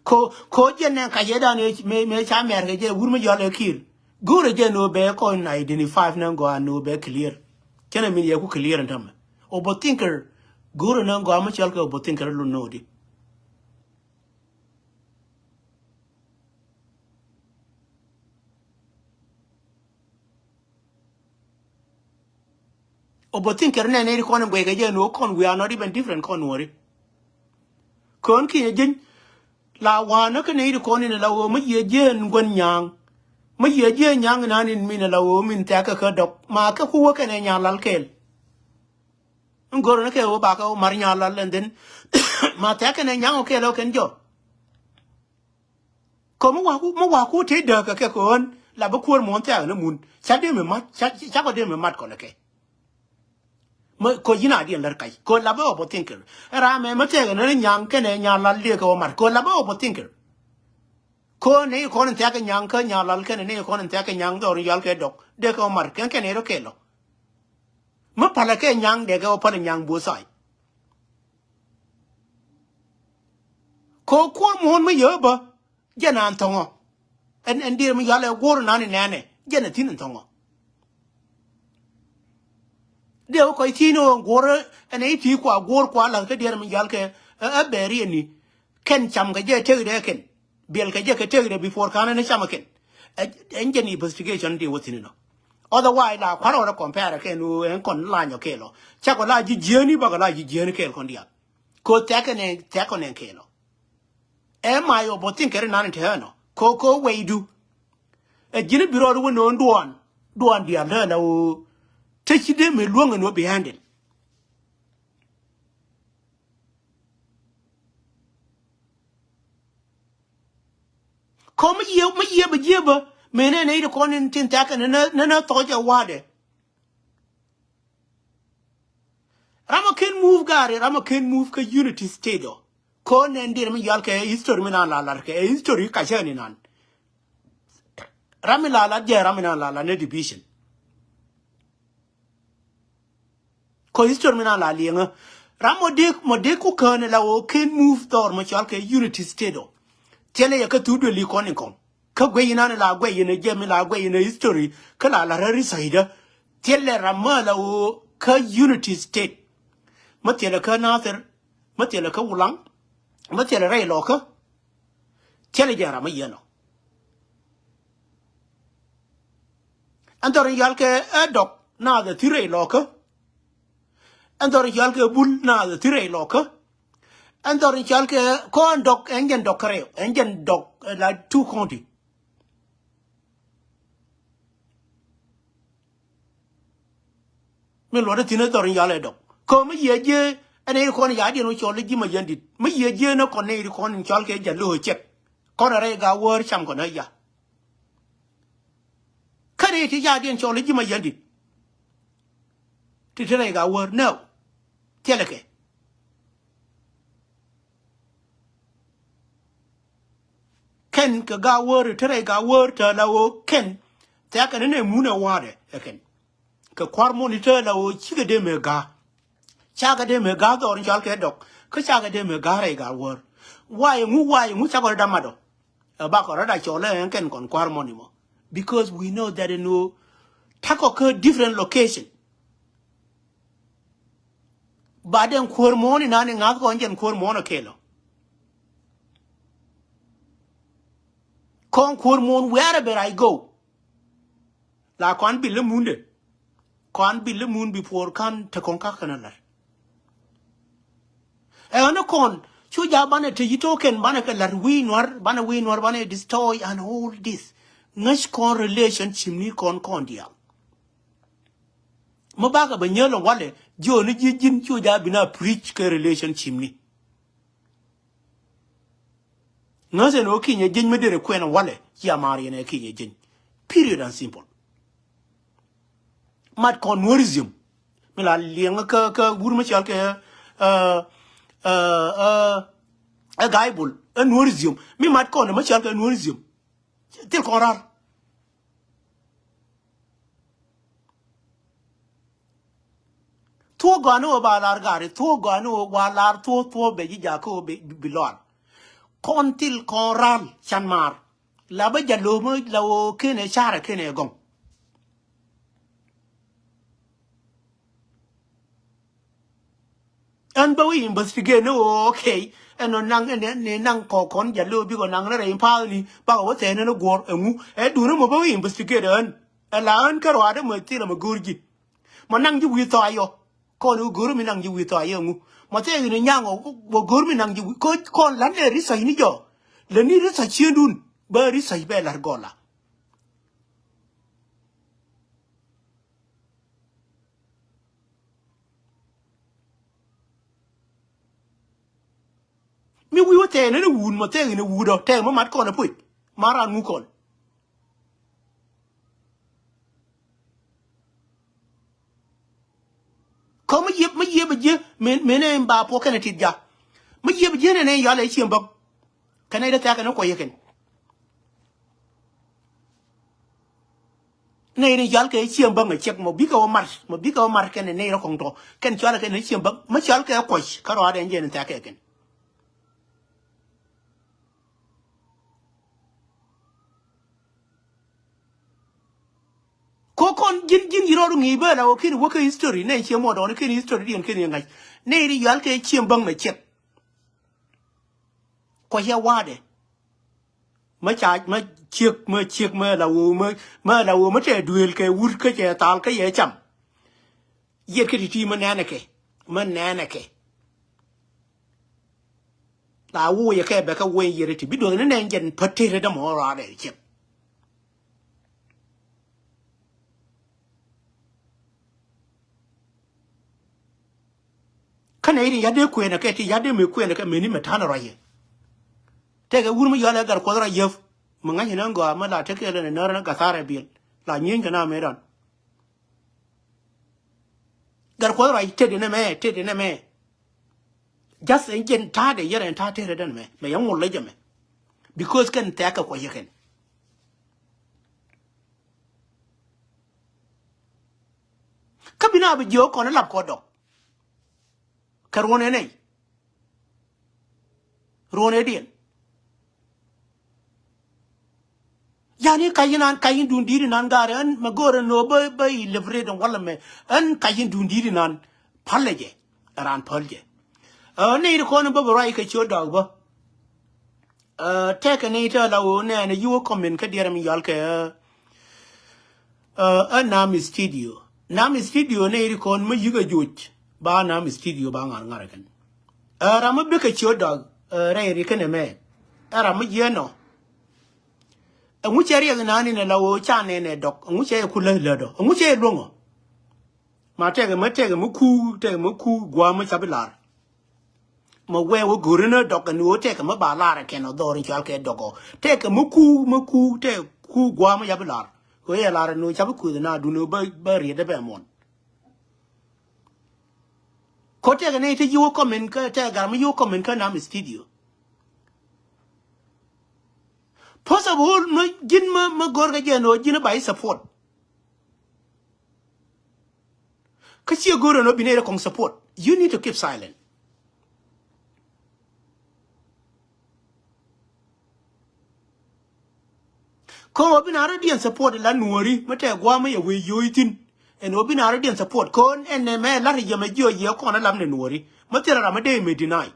Ko ko jɛ nɛn ka jɛ dan mëë ca mɛr kɛ jɛ wur mi jɔl ɛ kir. Go̱o̱rɛ jɛ ni wä bɛ kɔn identify ni gɔaa ni wä bɛ clear. Cɛn ɛ min yɛ ku clear in tämɛ. Overthinker. Go̱o̱rɛ ni gɔaa mi cɔl kɛ overthinker lu nöödi. Overthinker nɛ nɛy ti kɔn in guɛy kɛ jɛ ni wä kɔn we are not even different kɔn nuɔri. Kön kinyɛ ji̱n la wa̱a̱nä kä nɛy ti kɔn in la wä mi yiëë jiɛn guän nya̱a̱ŋ. Mi yiëë jiɛn nya̱a̱ŋ in an in min la wä min thɛ̈kä kä dɔk ma kä ku wä kɛnɛ nya̱a̱ŋ lal kɛɛl. In go̱rä ni kɛ wä bakɛ wä mar nya̱a̱ŋ lal ɛn dhin ma thɛ̈kä nɛ nya̱a̱ŋ wä kɛɛl wä kɛn jɔk. Kɔ mi waku mi waku te dääkä kɛ kɛ ɣän la bi kuäär muɔ̱ɔ̱n thiakä ni mun ca dee mi mat ca ca kɔ dee mi mat kɔn kɛ. Mi kɔ yin a diɛn lär kac kɔ la bi overthinker. Ram mɛ mi thiakä ni nyaŋ kɛnɛ nyaŋ lal dee kɛ wä mat kɔ la bi overthinker. Kɔ ni kɔn in thiakä nyaŋ kä nyaŋ lal kɛnɛ ni kɔn in thiakä nyaŋ dhɔr in yal kɛ dɔk dee kɛ wä mat kɛn kɛnɛ rɔ kɛ lɔ. Mi palä kɛ nyaŋ dee kɛ wä palä nyaŋ both side. Ko kuɔr muɔ̱ɔ̱n mi yee bä jɛ naan thɔŋɔ. Ɛn ɛn dier mi yal ɛ guɔr naan in nɛnɛ jɛ nɛ thin in thɔŋɔ. Dee wä kɔc thin ɔ guɔr ɛn ɛ i̱ ti kua guɔr kua lath kä dier mi yal kɛ ɛ bɛɛri ɛni. Kɛn cam kɛ jɛ tek dee kɛn biɛl kɛ jɛ kɛ tek dee before kan ɛn ɛ cam ɛ kɛn. Ɛn jɛ ni investigation dee wä thin in ɔ. Otherwise la kua̱r ɔ rɛ compare kɛn ɔ ɛn kɔn lany ɔ kɛɛl ɔ cakɔ la ji̱ jiääni bakɔ la ji̱ jiääni kɛɛl kɔn diaal. Ko thɛkɛ nɛ thɛkɔ nɛ kɛɛl ɔ. Ɛ ma yɔ bɔ thin kɛrɛ nan te ɛnɔ ko ko weydu. Ɛ ji̱n bi rɔɔd wä no̱o̱n duɔɔn duɔɔn diaal te ɛnɔ. Te ci dee mi luäŋ ɛn wä bi handle. Kɔ mi yiëë mi yiëë bä jiëë bä mëë nɛ nɛ i̱ ti kɔn in tin thɛkɛ nɛ nɛ nɛ thɔc ɛ wa̱a̱dɛ. Ram a ken move gari ram a ken move kä unity state ɔ. Ko nɛn dir mi yal kɛ history mi nan la lar kɛ history ka cɛ ni nan. Ram mi la lar jɛ ram mi nan la lar ne division. Ko history mi nan la lieŋä ram mɔ dek mɔ dek ku kään la wä ken move thor mɔ cɔal kɛ unity state ɔ. Thilɛ yɛ kä thuk duel li kɔn in kɔn. Kä guey inan la guey in a jɛ mi la guey in a history kä la la rɛri saida. Thilɛ ram mä la wä kä unity state. Mä thilɛ kä Nathir mä thilɛ kä Wulaŋ mä thilɛ rɛy lɔkä. Thilɛ jɛ ram mä yɛn ɔ. Ɛn dhɔr in yal kɛ ɛ dɔk Nathir thi rɛy lɔkä. Ɛn dhɔr in yal kɛ Bul Nathir thi rɛy lɔkä. Ɛn dhɔr in cɔal kɛ kɔn dɔk ɛn jɛn dɔk kärɛw ɛn jɛn dɔk la two county. Mi luɔt thin ɛ dhɔr in yal ɛ dɔk kɔ mi yiëë jiɛ. Ɛn ɛ kɔn ya diɛn wä cɔl ji̱ ma yɛn dit mi yiëë jiɛ ni kɔn ni kɔn in cɔal kɛ jɛn lo̱o̱ cɛk. Kɔn ɛ rɛy ga wäär cam kɔn ɛ ya. Kä ni ti ya diɛn cɔl ji̱ ma yɛn dit. Ti ti rɛy ga wäär nɛ. Thilɛ kɛ kɛn kɛ ga wäär ti rɛy ga wäär tɛ la wä kɛn. Thɛkɛ ni nɛ mun ɛ wa̱a̱dɛ ɛ kɛn. Kɛ kua̱r mun itɛ la wä cikɛ dee mɛ ga̱a̱. Cakɛ dee mɛ ga̱a̱ dhɔr in cɔal kɛ dɔk kä cakɛ dee mɛ ga̱a̱ rɛy ga wäär. Wa̱a̱ iŋu wa̱a̱ iŋu cakɔ dee damat ɔ. Ɛ bakɔ rɔ̱da cɔl ɛ ɛn kɛn kɔn kua̱r mɔni mɔ. Because we know that in wä takɔ kä different location. Ba den kuäär muɔ̱ɔ̱n inan iŋa̱th kɔn jɛn kuäär muɔ̱ɔ̱n ɔ kelɔ. Kɔn kuäär muɔ̱ɔ̱n wherever I go. La kɔn bil imunde. Kɔn bil imun bi puɔr kan te kɔn ka kɛn a lar. Ɛ ɣän kɔn Cu ja banɛ te yi token, banɛ kɛ lat wi̱i̱ nuar, banɛ wi̱i̱ nuar, banɛ destroy and all this. Ŋäc kɔn relationship ni kɔn kɔn diaal. Mi bakɛ bɛ nyäl walɛ, jiɔ ni ji̱ ji̱n cu ja bina preach kɛ relationship ni. Ŋäc ɛn ɣöö kinyɛ ji̱ny mi derɛ kuɛn walɛ, cia maar yɛn ɛ kinyɛ ji̱ny. Period and simple. Mat kɔn Nuäri ziöm. Mi la liɛŋ kä, kä wur mi cɔal kɛ, ɛ, ɛ, ɛ, ɛ Gaibol, ɛ Nuäri ziöm. Mi mat kɔn mi cɔal kɛ Nuäri ziöm. Thil kɔn rar. Thuɔ̱k gɔaa ni ɣöö ba lar gari, thuɔ̱k gɔaa ni ɣöö wa lar thuɔ̱k, thuɔ̱k bɛ ji̱ jakä ɣöö bi, bi lɔal. Kɔn thil kɔn ral can maar. La bä jalo mä la ɣöö kenɛ carɛ kenɛ gɔŋ. Ɛn bä wi̱i̱ investigate ni ɣöö, okay, ɛn ɔ naŋ, ɛn, ɛn, ɛn naŋ kɔ kɔn jalo bikɔ naŋ ni rɛy pa̱a̱thni, bakɔ wä thɛɛn ni guɔ̱r ɛŋu. Ɛ duuni mɔ bä wi̱i̱ investigate ɛn. Ɛ la ɛn kä ruaadä mɔ thilɛ mɔ go̱o̱r ji̱. Mɔ naŋ ji̱ wi̱i̱ thɔac yɔ. Kɔn i̱ go̱o̱r mi naŋ ji̱ wi̱i̱ thɔac yɛ ŋu. Mɔ thɛɛk in nyaŋ ɔ, wä go̱o̱r mi naŋ ji̱ wi̱i̱. Kɔ, kɔn la̱t nɛ research ni jɔ. Lɛ ni research ciëndun. Bä research bɛ la̱t gɔla. Mi wi̱i̱ wä thɛɛk ni ni wun, mɔ thɛɛk in wut ɔ, thɛɛk mɔ mat kɔn ɛ puc. Mat ran ŋu kɔn. Kä mi yiëp, mi yiëp ji̱, min, min in ba puɔ kɛn tit ja. Mi yiëp ji̱ nɛn in yɔal ɛ cieŋ bäŋ. Kɛn in dee thɛk kɛn in kuɔyɛ kɛn. Nɛy in yɔal kɛ cieŋ bäŋ ɛ ciɛk mɔ bikɛ wä mar, mɔ bikɛ wä mar kɛn in nɛy rɔ kɔŋ tɔ. Kɛn cɔal kɛn in cieŋ bäŋ, mi cɔal kɛ kuɔc, kä rɔadɛ in jɛn in thɛk kɛ kɛn. Ko kɔn ji̱n, ji̱n ji̱ rɔɔdu ŋi̱i̱c bä la wä ki̱n wä kä history, nɛ ciɛ muɔdɔɔni ki̱n history diɛn ki̱n yɛ ŋa̱c. Nɛ ri yɔal kɛ cieŋ bäŋ nɛ ciɛk. Kɔ cɛ wa̱a̱dɛ. Mä ca, mä ciek, mä ciek, mä la wä, mä, mä la wä, mä tɛ duel kɛ wur kä cɛ thal kä yɛ cam. Yiet kä ti̱ti̱ mä nɛnɛ kɛ, mä nɛnɛ kɛ. La woc ɛ kɛ bɛ kɛ woc yiet ɛ ti bi duɔth ni nɛn jɛn pät tet ɛ dämɔ rɔadɛ ciɛk. Kä nɛ i̱ ti ya̱t dee kuënɛ kɛ ti ya̱t dee mëë kuënɛ kɛ mëni mɛ ta̱nɛ rɔyɛ. Tɛkɛ wur mi yɔalɛ Gat Kuɔth rɔy yäp. Mɛ ŋa̱c inɛ gɔaa mɛ la tekɛ lɛ nɛ närä ni Gatharɛ biɛl. La nyieeny kɛ na mëë dɔn. Gat Kuɔth ruac tetdɛ nɛmɛ, tetdɛ nɛmɛ. Just ɛn jɛn ta̱a̱dɛ yɛrɛ ɛn ta̱a̱ tetdɛ nɛmɛ. Mɛ yɛ ŋuɔl lɛ jɛ mɛ. Because kɛn thɛɛk kɛ kuɔc yɛ kɛn. Kä bi na bi jiök kɔn lap kɔ dɔk. Kɛ ruɔ̱n ɛn nɛy. Ruɔ̱n ëëdiɛn. Yani kac inan, kac in duun di̱i̱t inan gaari, ɛn mɛ go̱o̱rɛ nɔ bä, bä i liberate walɛ mɛ. Ɛn kac in duun di̱i̱t inan. Päl lɛ jɛ. Ɛ raan päl jɛ. Ɛ nɛy ri kɔn bä bɛ ruac kɛ ciöt dɔak bä. Ɛ tɛkɛ nɛy tɛ la ɣöö nɛɛnɛ yi wä comment kä diɛrɛ mi yɔal kɛ, ɛ, ɛ Nam Studio. Nam Studio nɛy ri kɔn mi yikɛ joc. Ba Nam Studio ba ŋa̱r ŋa̱r kɛn. Ɛ ram mi bikɛ ciöt dɔak, ɛ, rɛy ri kɛn ɛmɛ. Ɛ ram mi jiɛn nɔ. Ɛŋu cɛ riɛk inan inɛ la ɣöö ca nɛnɛ dɔk. Ɛŋu cɛ yɛ ku läth läth dɔ. Ɛŋu cɛ yɛ luäŋ ɔ. Ma tɛkɛ mi, tɛkɛ mi kuu, tɛkɛ mi kuu gua̱a̱m mi ca bi lar. Ma wee wä go̱ri ni dɔk ni wä tɛkɛ mi ba lar kɛn ɔ dhɔr in cual kɛ dɔk ɔ. Tɛkɛ mi kuu, mi kuu, tɛkɛ kuu gua̱a̱m mi ca bi lar. Wee yɛ lar ni wä ca bi kueth na duni wä bä, bä riet dɛ bɛ muɔn. Ko tɛkɛ ni ti yi wä comment kä tɛkɛ gar mi yi wä comment kä Nam Studio. First of all, mi ji̱n mi, mi go̱r kɛ jɛ ni wä ji̱n ba yi support. Kä ciɛ go̱o̱rɛ nɔ bi nɛy rɛ kɔŋ support. You need to keep silent. Kä ɣöö bi na rɔ diɛn support la nuɔ̱ɔ̱ri mi tɛɛ gua̱a̱m mi yɛ wee yo̱o̱c thi̱n. Ɛn ɣöö bi na rɔ diɛn support kä ɛn nɛ mɛ lat yɛ mɛ jiɔ yɛ kɔn ɛ lam nɛ nuɔ̱ɔ̱ri. Mi thilɛ ram mi dee mɛ deny.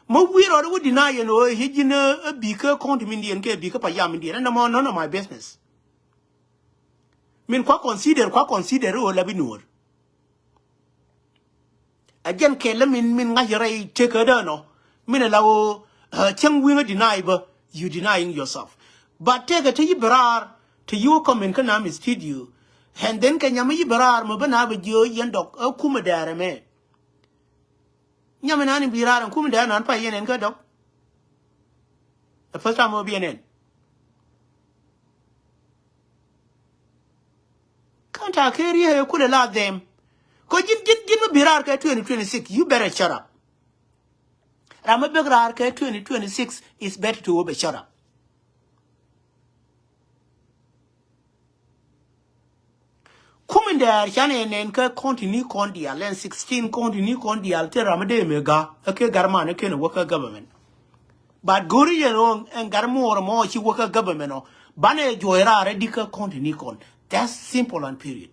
Mä wi̱i̱ rɔɔdɛ wä deny ɛn ɣöö ɛ ji̱n ɛ bi̱i̱ kä kɔ̱ŋ ti min diɛn kɛ bi̱i̱ kä payam min diɛn ɛn nɔmɔ none of my business. Min kua consider, kua consider ɣöö la bi nuɔ̱ɔ̱r. Ɛ jɛn kɛl min, min ŋa̱c rɛy tekä däänɔ. Min ɛ la ɣöö cäŋ wi̱ŋä deny bä, you denying yourself. But tëëkɛ te yi bi raar te yi wä comment kä nam studio. And then kɛ nyam yi bi raar mɛ bä na bɛ jiö yɛn dɔk ɛ kumɛ dɛɛrɛ mɛ. Nyam inan in bi raar in kumɛ dɛɛrɛ nan pa yɛn ɛn kä dɔk. The first time wä bi yɛn ɛn Kanta kɛ riɛ kulɛ la them. Kɔ ji̱n ji̱n ji̱n mi bi raar kɛ twenty twenty-six, you better shut up. Ram mi bek raar kɛ twenty twenty-six is better to be shut up. Kum in dɛɛr canɛ nɛn kä county ni kɔn dial ɛn sixteen county ni kɔn dial te ram mi dee mi ga ɛ kɛ gar man ɛ kɛn ɛ wä kä government. But go̱ri yɛn ɣöö ɛn gat muɔɔr mɔ ci wä kä government ɔ banɛ juɔc raar ɛ di kä county ni kɔn. That's simple and period.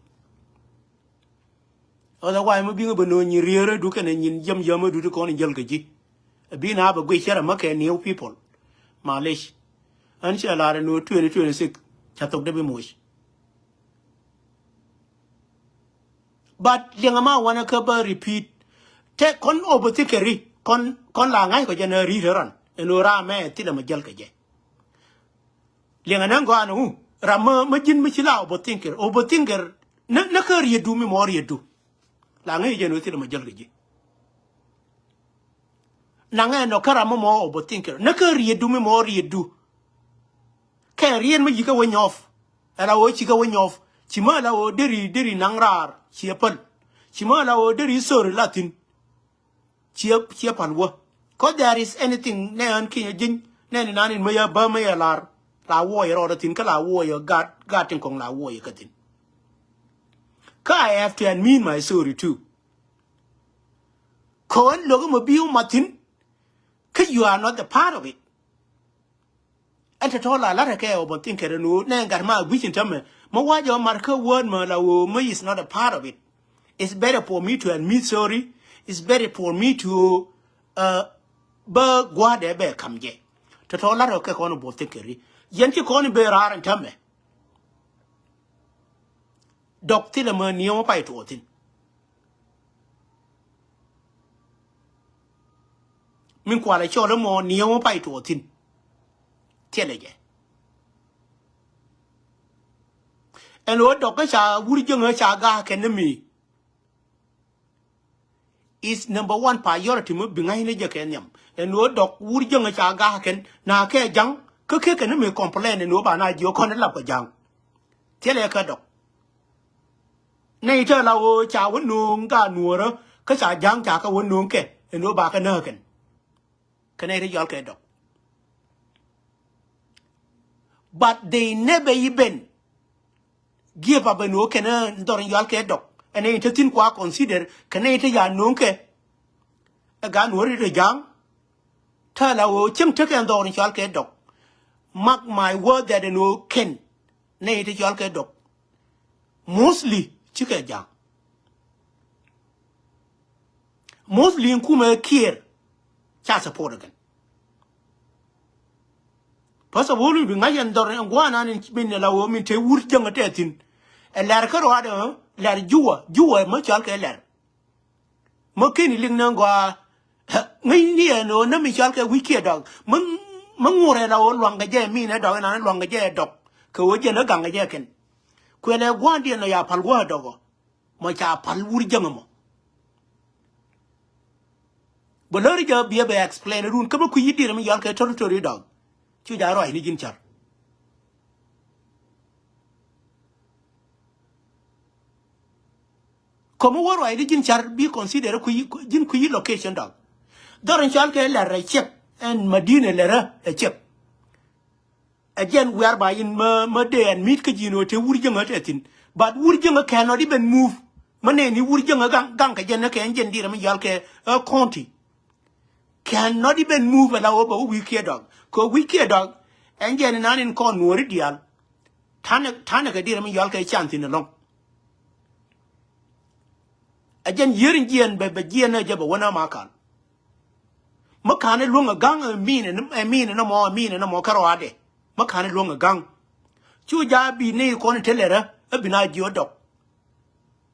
Otherwise mi biŋ bä no̱o̱ŋ nyin rier ɛ du kɛnɛ nyin yäm yäm ɛ du ti kɔn in jäl kä ji̱. Ɛ bi na bɛ guic cɛ rɛ mä kɛ new people. Malish. Ɣän cɛ lar ɛ no̱o̱ŋ twenty twenty-six ca thok dee bi moc. But liɛŋɛ ma wanɛ kä bä repeat. Te kɔn overthinkeri kɔn kɔn la ŋa̱c kɔ jɛ nɛ ri̱t ran ɛn ɣöö ram mɛ thilɛ mɛ jäl kɛ jɛ. Liɛŋɛ nɛ gɔaa nɛ wu ram mɛ mɛ ji̱n mi ci la overthinker overthinker. Nɛ nɛ kä rietdu mi mɔ rietdu. La ŋa̱c jɛ nɛ ɣöö thilɛ mɛ jäl kɛ jɛ. Naŋɛ nɔ kä ram mɛ mɔ overthinker nɛ kä rietdu mi mɔ rietdu. Kɛ riet mi yikä wä nyɔf. Ɛla wä cikä wä nyɔf. Ci mä ɛla wä deri deri naŋ raar ciɛ päl. Ci mä ɛla wä deri sori la thi̱n. Ciɛ ciɛ pal wä. Kɔ there is anything nɛ ɣän kinyɛ ji̱ny nɛ ni nan in mä yɛ bä mä yɛ lar. La wuɔyɛ rɔɔdä thi̱n kä la wuɔyɛ gat gat tin kɔŋ la wuɔyɛ kä thi̱n. Kä I have to admit my sorry too. Kɔ ɣän lo̱k mä bi̱i̱ wä ma thi̱n. Kä you are not the part of it. Ɛn tɔ̱tɔ̱ la la̱rä kɛ ɣöö bä thi̱n kɛ rɛ no̱o̱ŋ nɛ gat ma gui̱c in tämɛ. Mä wa̱cä ɣöö mar kä word mä la ɣöö mä is not a part of it. It's better for me to admit sorry. It's better for me to bä gua̱a̱dɛ bɛ ka̱m jɛ. Tɔ̱tɔ̱ la̱rä kɛ kɔn bä thi̱n kɛ ri yɛn ci kɔn bɛ raar in tämɛ. Dɔk thilɛ mä niɛw mä pay tuɔɔk thi̱n. Min kualɛ cɔl imɔ niɛw pay tuɔɔk thi̱n. Thilɛ jɛ. Ɛn ɣöö dɔk kä ca wur jäŋä ca ga̱a̱ kɛn ni mi. Is number one priority mi bi ŋa̱cni jɛ kɛ nhiam. Ɛn ɣöö dɔk wur jäŋä ca ga̱a̱ kɛn na kɛ ja̱ŋ kä kɛ kɛn ni mi complain ɛn ɣöö ba na jiök kɔn ilap kɛ ja̱ŋ. Thilɛ kä dɔk. Nɛy te la ɣöö ca wä nööŋ ka nuɔ̱ɔ̱rä kä ca ja̱ŋ ca kä wä nööŋ kɛ ɛn ɣöö ba kä nääkɛn. Kä nɛy te yɔal kɛ dɔk. But they never even give up ɛn ɣöö kɛn dhɔr in yɔal kɛ dɔk. Ɛn nɛy te thi̱n kua consider kɛ nɛy te ya nööŋ kɛ. Ɛ ga nuɔ̱ɔ̱ri te ja̱ŋ. Te la ɣöö cieŋ tekɛ dhɔr in yɔal kɛ dɔk. Mark my word that ɛn ɣöö kɛn nɛy te cɔal kɛ dɔk. Mostly cikɛ ja̱a̱ŋ. Mostly in kumɛ Kiir ca support again. First of all, bi ŋa̱c ɛn dhɔr ɛn gua̱a̱nan in min la ɣöö min te wur jäŋä tɛ thi̱n. Ɛ lɛr kä rɔaadɛ lɛr Juwa Juwa mä cɔal kɛ lɛr. Mä keni liŋ ni gɔaa. Ŋäcni ɛn ɣöö nämi cɔal kɛ wi̱c kiɛ dɔk mä ŋurɛ la ɣöö luaŋkɛ jɛ min ɛ dɔk inan luaŋkɛ jɛ ɛ dɔk. Kɛ ɣöö jɛn ɛ gaŋkɛ jɛ kɛn kuɛlɛ gua̱a̱ndiɛn ɔ ya pal gua̱a̱ dɔk ɔ. Mɔ ca pal wur jäŋ ɛmɔ. Bä läri jɛ biɛ bɛ explain run kä bä kui̱ yi̱t diɛn mi yɔal kɛ territory dɔk. Cu ja ruac ni ji̱n car. Ko̱mi wä ruacdi ji̱n car bi consider ji̱n kui̱ location dɔk. Dhɔr in cɔal kɛ lɛr ɛ ciek ɛn madina lɛr ɛ ciek. Ɛ jɛn wiar ba in mä mä dee ɛn mi̱t kä ji̱n ɣöö te wur jäŋä tɛ thi̱n. But wur jäŋä cannot even move. Mä nɛɛni wur jäŋä gaŋ gaŋ kɛ jɛn ɛ kɛ ɛn jɛn diɛt ɛmɛ yɔal kɛ ɛ county. Cannot even move ala wä bɛ wä wi̱i̱ kiɛ dɔk kɛ wi̱i̱ kiɛ dɔk. Ɛn jɛn inan in kɔn nuɔ̱ɔ̱ri diaal. Tanɛ tanɛ kɛ diɛt ɛmɛ yɔal kɛ can thi̱n ɛlɔ̱ŋ. Ɛ jɛn yier in jiɛn bɛ bɛ jiɛn ɛ jɛ bɛ wä na ma kal. Mä ka̱n ɛ luäŋ ɛ ga̱ŋ ɛ min ɛ min ɛ nɔmɔ ɛ min ɛ nɔmɔ kärɔadɛ. Mä ka̱n ɛ luäŋ ɛ ga̱ŋ. Cu ja bi ni kɔn ɛ te lɛrä ɛ bi na jiɔ dɔk.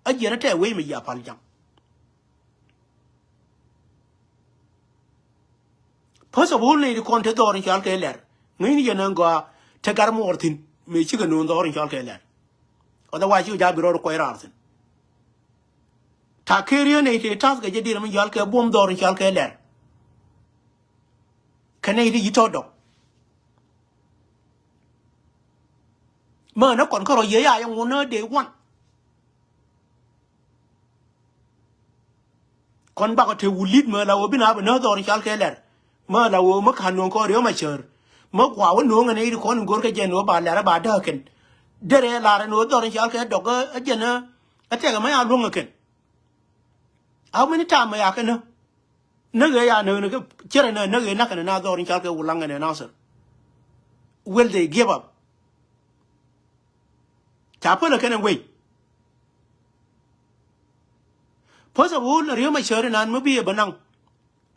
Ɛ jiɛn ɛ tɛ wec mi yia pal ja̱ŋ. First of all, nɛy ti kɔn te dhɔr in cɔal kɛ Lɛr, ŋäcni yɛn ɛn gɔaa te Gat Muɔɔr thi̱n, mëë cikɛ no̱o̱ŋ dhɔr in cɔal kɛ Lɛr. Otherwise, cikɛ ja̱ bi rɔɔd kuɔc raar thi̱n. Ta̱a̱ keriö nɛy ti ta̱th kɛ jɛ diɛn mi cɔal kɛ buɔ̱m dhɔr in cɔal kɛ Lɛr. Kɛ nɛy ti yi tɔ̱ dɔk. Mä nä kɔn kärɔ yɛ ya yɛ ŋun nä day one. Kɔn bakɔ te wul li̱t mä la wä bi na bɛ nä dhɔr in cɔal kɛ Lɛr. Mä la wä mä ka̱n no̱o̱ŋ kɔn Riek Machar. Mä kua wä no̱o̱ŋ ɛn i̱ kɔn in go̱r kɛ jɛn wä ba Lɛr ba däk kɛn. Derɛ lar ɛn wä dhɔr in cɔal kɛ dɔk ɛ jɛn ɛ tɛk ɛ mä ya luäŋ ɛ kɛn. How many time mä ya kɛ nä? Näk ëë ya näk näk cierɛ nä näk ëë nakä nä na dhɔr in cɔal kɛ Wulaŋ ɛn ɛ Nasir. Will they give up? Ca pälä kɛn ɛ wec. First of all, Riek Machar inan mi bi ɛ bä naŋ.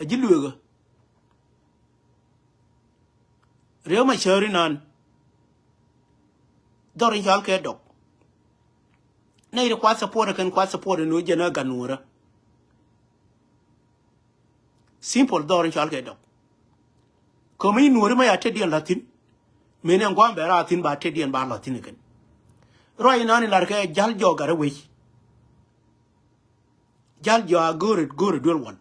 A ji̱ lueekä. Riek Machar inan. Dhɔr in cɔal kɛ dɔk. Nɛy ti kuath support ɛ kɛn kuath support ɛ ni wä jɛn ɛ gat nuɔ̱ɔ̱rä. Simple, dhɔr in cɔal kɛ dɔk. Kä mi nuɔ̱ɔ̱ri ma ya tetdiɛn la̱th thi̱n. Mëë ni ɛn gua̱a̱m bɛ raar thi̱n ba tetdiɛn ba la̱th thi̱n ɛ kɛn. Ruac inan in lar kɛ ja̱l jɔɔk gat ɛ wec. Ja̱l jɔɔk a go̱o̱rɛ go̱o̱rɛ duel wal.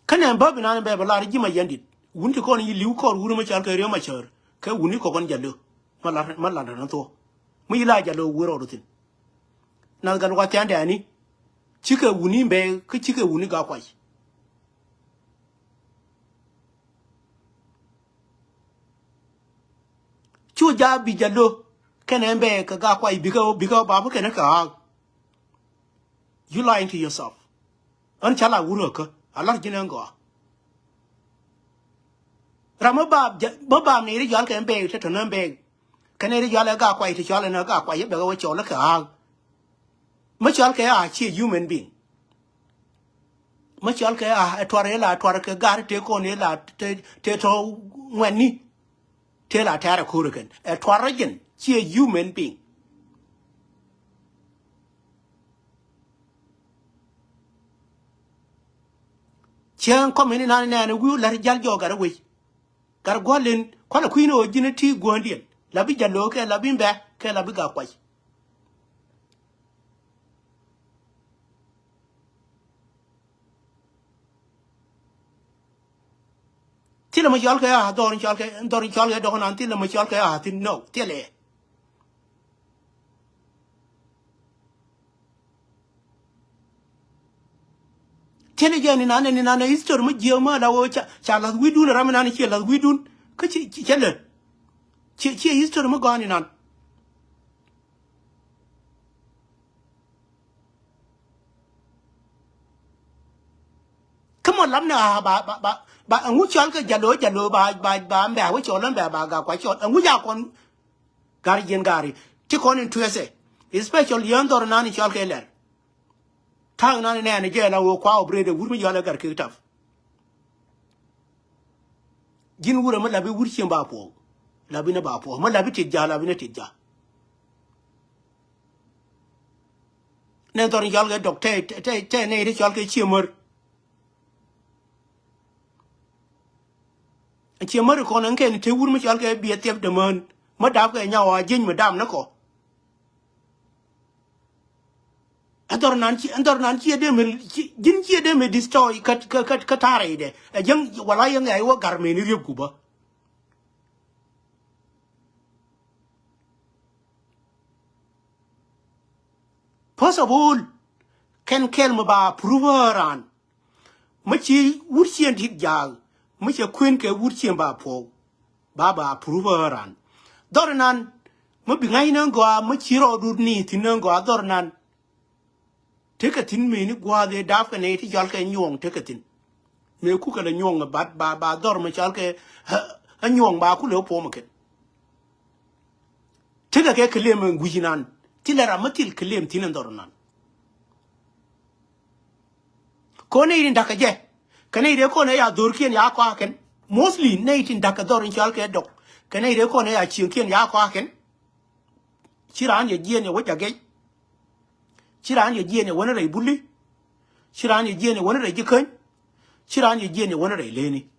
Kä nɛ bä bi nan bɛ bä lar ji̱ ma yɛn dit. Wun ti kɔn yi li̱w kɔr wur ma cɔal kɛ Riek Machar. Kɛ wun ni kɔkɔn ja̱l dö. Ma lar, ma lar na thuɔ. Mi yi la ja̱l dö wur rɔɔd thi̱n. Nath gat wa thia̱a̱n dɛɛni. Cikɛ wuni bɛ, kä cikɛ wuni Gaakuay. Cu ja̱ bi ja̱ lo̱ kɛnɛ bɛ kɛ Gaakuay bikɛ, bikɛ ba bä kɛnɛ kɛ ɣaak. You lying to yourself. Ɣän ca la wur ɣä kä a lar ji̱n ɛn gɔaa. Ram mä ba, mä ba mi ri jɔal kɛ bɛ te tɔ̱nä bɛ. Kɛnɛ ri jɔal ɛ Gaakuay te cɔal ɛn ɛ Gaakuay ɛ bɛ kɛ wä cɔl ɛ kɛ ɣaak. Mä cɔal kɛ a cie human being. Mä cɔal kɛ a ɛ tuar ɛ la tuar kɛ gar te kɔn ɛ la te, te tɔ ŋuɛni. Te la tɛr ɛ ko̱r ɛ kɛn ɛ tuar ɛ jɛn cie human being. Cieŋ kɔmini nan nɛɛni wi̱i̱ lar jal jɔɔk gat ɛ wec. Gat ɛ gua̱l in kualɛ kui̱ni ɣöö ji̱n ɛ ti guäändiɛn la bi jal lo̱o̱ kɛ la bi bɛ kɛ la bi Gaakuay. Thilɛ ma cɔal kɛ a dhɔr in cɔal kɛ, dhɔr in cɔal kɛ dɔk nan thilɛ ma cɔal kɛ a thi̱n, no, thilɛ. Thilɛ jɛ ni nan ni nan history ma jiɛ ma la wä ca, ca lath wi̱dun ram nan ciɛ lath wi̱dun. Kä ci, ci, cɛ lɛ. Ciɛ, ciɛ history ma gɔaa ni nan. Kä mɔ lam ni a ba, ba, ba, ba, ɛŋu cɔal kɛ jalo, jalo, ba, ba, ba, mbɛ, wä cɔl, mbɛ, ba, Gaakuay cɔl. Ɛŋu ja kɔn gar jiɛn gari. Ti kɔn in tuɛsɛ. Especially yɛn dhɔr nan in cɔal kɛ Lɛr. Tha̱a̱ŋ nan in nɛɛn jɛ la wä kua operate wur mi jɔal ɛ gar kek tap. Ji̱n wurɛ mi lapi wur cieŋ ba puɔ̱k. Lapi ni ba puɔ̱k. Mi lapi tit ja, lapi ni tit ja. Nɛ dhɔr in cɔal kɛ dɔk tɛ, tɛ, tɛ, tɛ nɛ iti cɔal kɛ cie mär. Cie mär kɔn ɛn kɛn te wur mi cɔal kɛ biɛ thiɛp dämään. Mi dap kɛ nyaw a jieny mi dam ni kɔ. Ɛ dhɔr nan ci, ɛ dhɔr nan ci ɛ dee mi, ci, ji̱n ci ɛ dee mi destroy kä, kä, kä, kä ta̱rɛ idɛ. Ɛ jäŋ wala yäŋ ɛ iwä gar meni riep ku bä. First of all, kɛn kɛl mi ba prove ran. Mi ci wur cieŋ tit jaak, mi cɛ kuën kɛ wur cieŋ ba puɔ̱k. Ba ba prove ran. Dhɔr nan, mi bi ŋa̱c ni gɔaa, mi ci rɔɔdut ni thi̱n ni gɔaa dhɔr nan. Tekɛ thi̱n mëëni gua̱a̱th ëë dap kɛ nɛy ti cɔal kɛ nyuɔ̱ɔ̱ŋ tekɛ thi̱n. Mëë kukɛ lɛ nyuɔ̱ɔ̱ŋ ɛ bat ba, ba dhɔr mi cɔal kɛ, ɛ, ɛ nyuɔ̱ɔ̱ŋ ba kulɛ wä puɔ̱ɔ̱m ɛ kɛn. Tekɛ kɛ claim ɛn gui̱c inan. Thilɛ ram mi thil claim thi̱n ɛn dhɔr inan. Kɔn nɛy tin da̱k kɛ jɛ. Kɛ nɛy dee kɔn ɛ ya dho̱rkiɛn ya kɔakä kɛn. Mostly nɛy tin da̱k kɛ dhɔr in cɔal kɛ dɔk. Kɛ nɛy dee kɔn ɛ ya cieŋkiɛn ya kɔakä kɛn. Ci raan yɛ jiɛɛn yɛ wä Jagɛc. Ci raan yɛ jiɛɛn yɛ wä ni rɛy Buli. Ci raan yɛ jiɛn yɛ wänä rɛy ji̱ käny. Ci raan yɛ jiɛn yɛ wänä rɛy leni.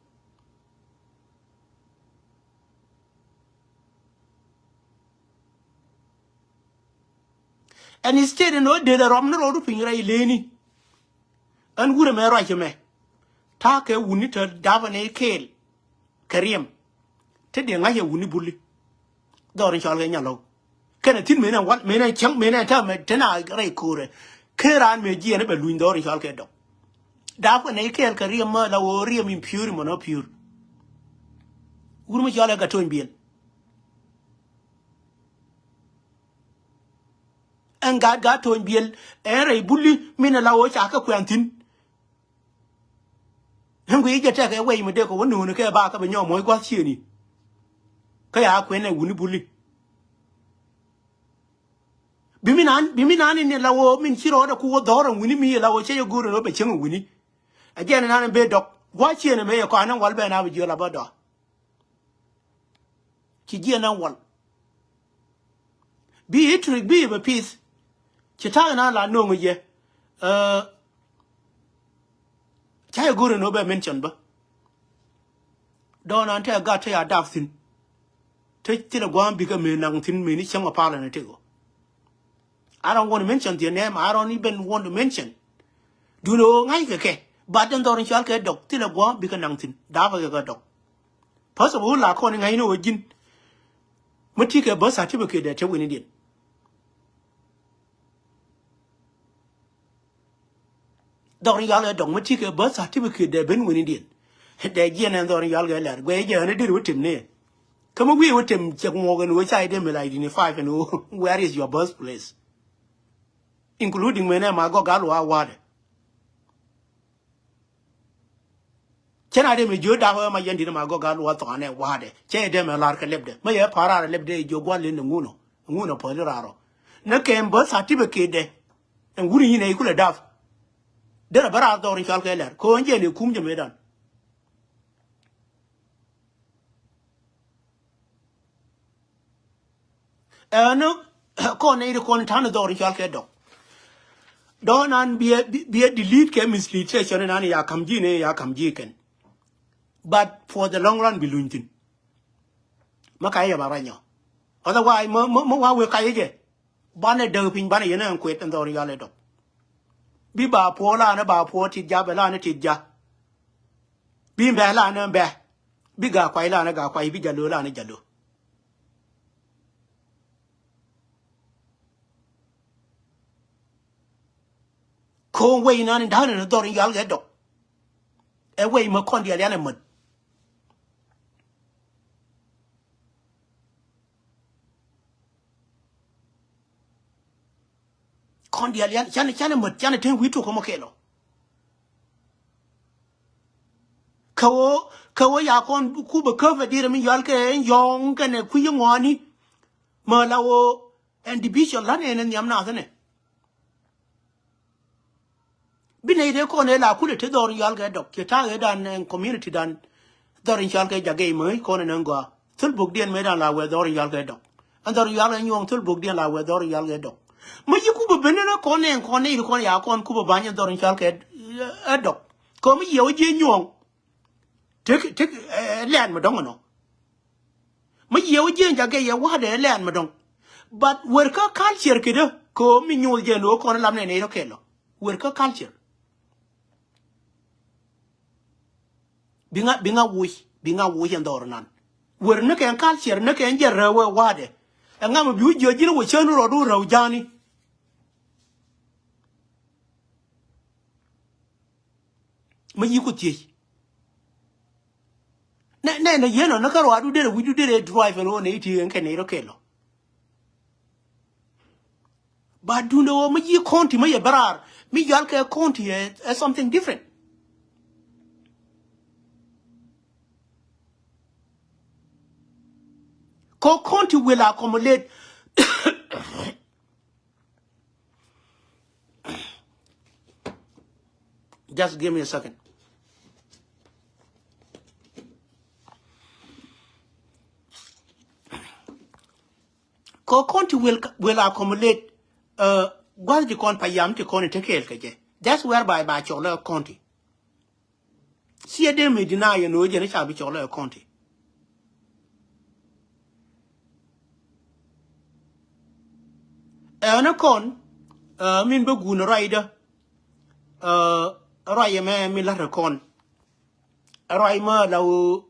Ɛn instead ɛn ɣöö dee lɛ rɔm ni rɔɔdu piny rɛy leni. Ɛn wurɛ mɛ ruac mɛ. Ta̱a̱ kɛ wuni te dapɛ ni kɛɛl kɛ riɛm. Te dee ŋa̱c ɛ wuni buli. Dhɔr in cɔal kɛ nyalɔw. Kɛnɛ thi̱n mënɛ wal, mënɛ cäŋ, mënɛ täämɛ te na rɛy ko̱rɛ. Ken raan mëë jiɛn bɛ luny dhɔr in cɔal kɛ dɔk. Dapɛ ni kɛɛl kɛ riɛm mä la ɣöö riɛm in piöör in mɔnɔ piöör. Wur mi cɔal ɛ Gatony Biɛl. Ɛn gat Gatony Biɛl ɛn rɛy buli min ɛ la ɣöö ca kɛ kuɛn thi̱n. Ɛn guiy jɛ tɛkɛ wɛy mi dee kɛ wä nööni kɛ ba kɛ bi nyɔk muɔc gua̱th ciëëni. Kä ya kuɛn ɛ wuni buli. Bi mi naan, bi mi naan in la ɣöö min ci rɔɔdɛ ku wä dhɔr ɛn wuni mi la ɣöö cɛ jɛ go̱o̱r ɛn ɣöö bɛ cieŋ ɛn wuni. Ɛ jɛn in naan in ben dɔk gua̱th ciëëni mëë yɛ kɔn ɛn wal bɛ na bi jiöl a bä dɔa. Ci jiɛn ɛn wal. Bi history bi bɛ pith. Ci ta̱a̱ in naan la no̱o̱ŋ jɛ. Ɛ, ca yɛ go̱o̱r ɛn ɣöö bɛ mention bä. Dɔɔn an te gat te ya dap thi̱n. Te thilɛ gua̱a̱m bikɛ mëë naŋ thi̱n mëë ni cäŋ ɔ palɛ ni tëk ɔ. I don't want to mention their name. I don't even want to mention. Duundɛ ɣöö ŋa̱ckɛ kɛ. But ɛn dhɔr in cɔal kɛ dɔk thilɛ gua̱a̱m bikɛ naŋ thi̱n. Dapɛ kɛ kɛ dɔk. First of all, la kɔn in ŋa̱cni ɣöö ji̱n. Mi ti kɛ birth certificate dɛ te winidiɛn. Dhɔr in cɔal kɛ dɔk mi ti kɛ birth certificate dɛ ben winidiɛn. Dɛ jiɛn ɛn dhɔr in cɔal kɛ lɛr guɛ jɛ ɛn deri wä tem ni. Kä mi wi̱i̱ wä tem cɛ ŋuɔk ɛn wä ca idɛ mɛ la identify ɛn wä where is your birthplace? Including mɛ nɛ ma gɔk gal wa wa̱dɛ. Cɛ na dee mi jiö dak wee ma yɛn dit ma gɔk gal wa thɔanɛ wa̱dɛ. Cɛ dee mɛ lar kɛ lɛpdɛ. Ma yɛ pa̱a̱r rarɛ lɛpdɛ jiö gua̱l in ŋunɔ. Ŋunɔ päli rarɔ. Nä kɛm birth certificate dɛ. Ɛn wuni yinɛ ikulɛ dap. Derɛ bä raar dhɔr in cɔal kɛ lɛr. Kɛ ɣän jɛ ni kum jɛ mëëdan. Ɛn kɔn nɛy ti kɔn ta̱n dhɔr in cɔal kɛ dɔk. Dɔ̱ɔ̱n an biɛ, biɛ delete kɛ misleadation in an ya ka̱m ji̱ ni ya ka̱m ji̱ kɛn. But for the long run bi luny thi̱n. Mä kayɛ ba ranyɔ. Otherwise mä, mä, mä wa wek kayɛ jɛ. Banɛ däk piny banɛ yɛn ɛn kuet ɛn dhɔr in cɔal kɛ dɔk. Bi ba puɔ la ni ba puɔ tit ja bɛ la ni tit ja. Bi bɛ la ni bɛ. Bi ga kuay la ni ga kuay bi jalo la ni jalo. Ko̱o̱ŋ wei nan in da̱a̱n in dhɔr in yal kɛ dɔk. Ɛ wei mä kɔn diaal yan ɛ mät. Kɔn diaal yan canɛ, canɛ mät, canɛ ten wi̱i̱ tok kä mɔ kɛɛl ɔ. Kä ɣöö, kä ɣöö ya kɔn ku bɛ käp ɛ dirɛ mi yɔal kɛ yɔ̱ɔ̱ŋ kɛnɛ kui̱ ŋɔaani. Mä la ɣöö ɛn division la̱t ɛn ɛ nhiam nath ɛnɛ. Bi nɛy tëë kɔn ëë la kulɛ te dhɔr in yɔal kɛ dɔk. Ciɛ ta̱a̱ ëëdan ɛn community dan dhɔr in cɔal kɛ Jagɛy mäc kɔn ɛn ɛn gɔaa. Thul bokdiɛn mëëdan la wɛɛ dhɔr in yɔal kɛ dɔk. Ɛn dhɔr in yɔal kɛ nyuɔ̱ɔ̱ŋ thul bokdiɛn la wɛɛ dhɔr in yɔal kɛ dɔk. Mä yi kupɛ ben ɛn ɛ kɔn ɛn kɔn nɛy ti kɔn ya kɔn kupɛ ba̱ny ɛn dhɔr in cɔal kɛ ɛ dɔk. Kɛ mi yiɛw jiɛ nyuɔ̱ɔ̱ŋ. Tek, tek, ɛ, lɛn mi dɔ̱ŋ ɛnɔ. Mi yiëë wä jiɛn jakä yɛ wa̱dɛ lɛn mi dɔ̱ŋ. But wer kä culture kedä kɛ mi nyoth jɛ ni wä kɔn lam nɛ nɛ yɛ kɛl ɔ. Wer kä culture. Bi ŋa, bi ŋa wuc, bi ŋa wuc ɛn dhɔr nan. Wer ni kɛn culture ni kɛn jɛ rɛw wɛ wa̱dɛ. Ɛŋa mi bi wä jiɔ ji̱n wä cän rɔɔdu rɛw ja̱ni. Mi yiku thiec. Nɛ, nɛ, nɛ yɛn ɔ ni kä ruaadu derɛ wi̱cdu derɛ drive ɛn ɣöö nɛ iti ɛn kɛ nɛy rɔ kɛl ɔ. Ba duundɛ ɣöö mi yi county mi yɛ bä raar mi yɔal kɛ county ɛ, ɛ something different. Kɔ county will accommodate. Just give me a second. Kɔ county will, will accommodate, uh, gua̱th ti kɔn payam ti kɔn in te kɛɛl kɛ jɛ. That's whereby ba cɔl ɛ county. Ciɛ dee mi deny ɛn ɣöö jɛn ca bi cɔl ɛ county. Ɛn ɛ kɔn, ɛ, min bä guun ruacdä, ɛ, ruac ɛmɛ min la̱t ɛ kɔn. Ɛ ruac mä la ɣöö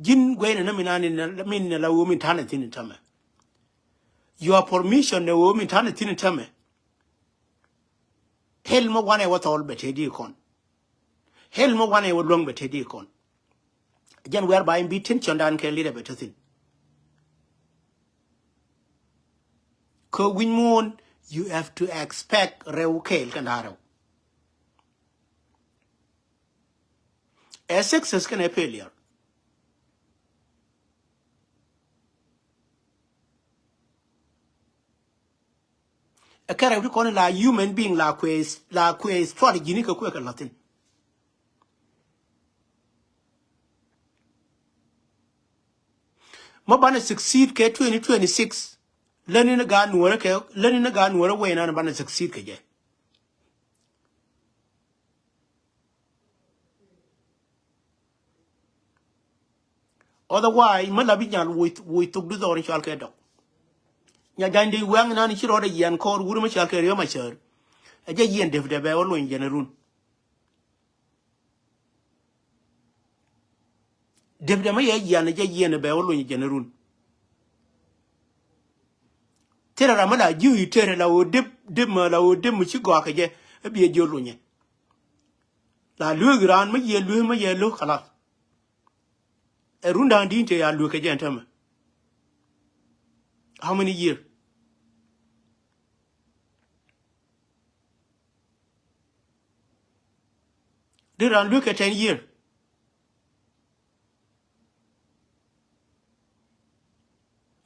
ji̱n guɛcnɛ ni min an in, min la ɣöö min ta̱nɛ thi̱n in tämɛ. Your permission ni ɣöö min ta̱nɛ thi̱n in tämɛ. Hel mä wanɛ wä thɔl bɛ te di kɔn. Hel mä wanɛ wä luäŋ bɛ te di kɔn. Jɛn whereby in bi tension dan kɛ lidɛ bɛ te thi̱n. Kä wi̱ny muɔ̱ɔ̱n, you have to expect rɛw kɛɛl kɛn da̱a̱ rɛw. Ɛ success kɛn ɛ failure. Ɛ kɛ rɛw ti kɔn la human being la kuɛ, la kuɛ strategy ni kɛ kuɛ kɛ la̱thin. Mä banɛ succeed kɛ twenty twenty six. Läni ni gaat nuɔrä kɛ, läni ni gaat nuɔrä wee nan banɛ succeed kɛ jɛ. Otherwise mä la bi nyal wuc, wuc thok di dhɔr in cual kɛ dɔk. Nya jany di wɛŋ nan ci rɔɔdɛ yiɛn kɔɔr wuri mä cual kɛ riö ma cär. Ɛ jɛ yiɛn dep dɛ bɛ wä luny jɛn run. Dep dɛ mä yɛ yiɛn ɛ jɛ yiɛn bɛ wä luny jɛn run. Therɛ ram mä la ji̱ i̱ therɛ la wä dep, dep mä la wä dep mä ci gɔakɛ jɛ. Ɛ biɛ jiö lunyɛ. La lueek raan mä yɛ lueek mä yɛ lo̱k khalas. Ɛ run da̱a̱n di̱i̱n te ya lueek kɛ jɛ ɛn tämɛ. How many year? Di raan lueek kɛ ten year.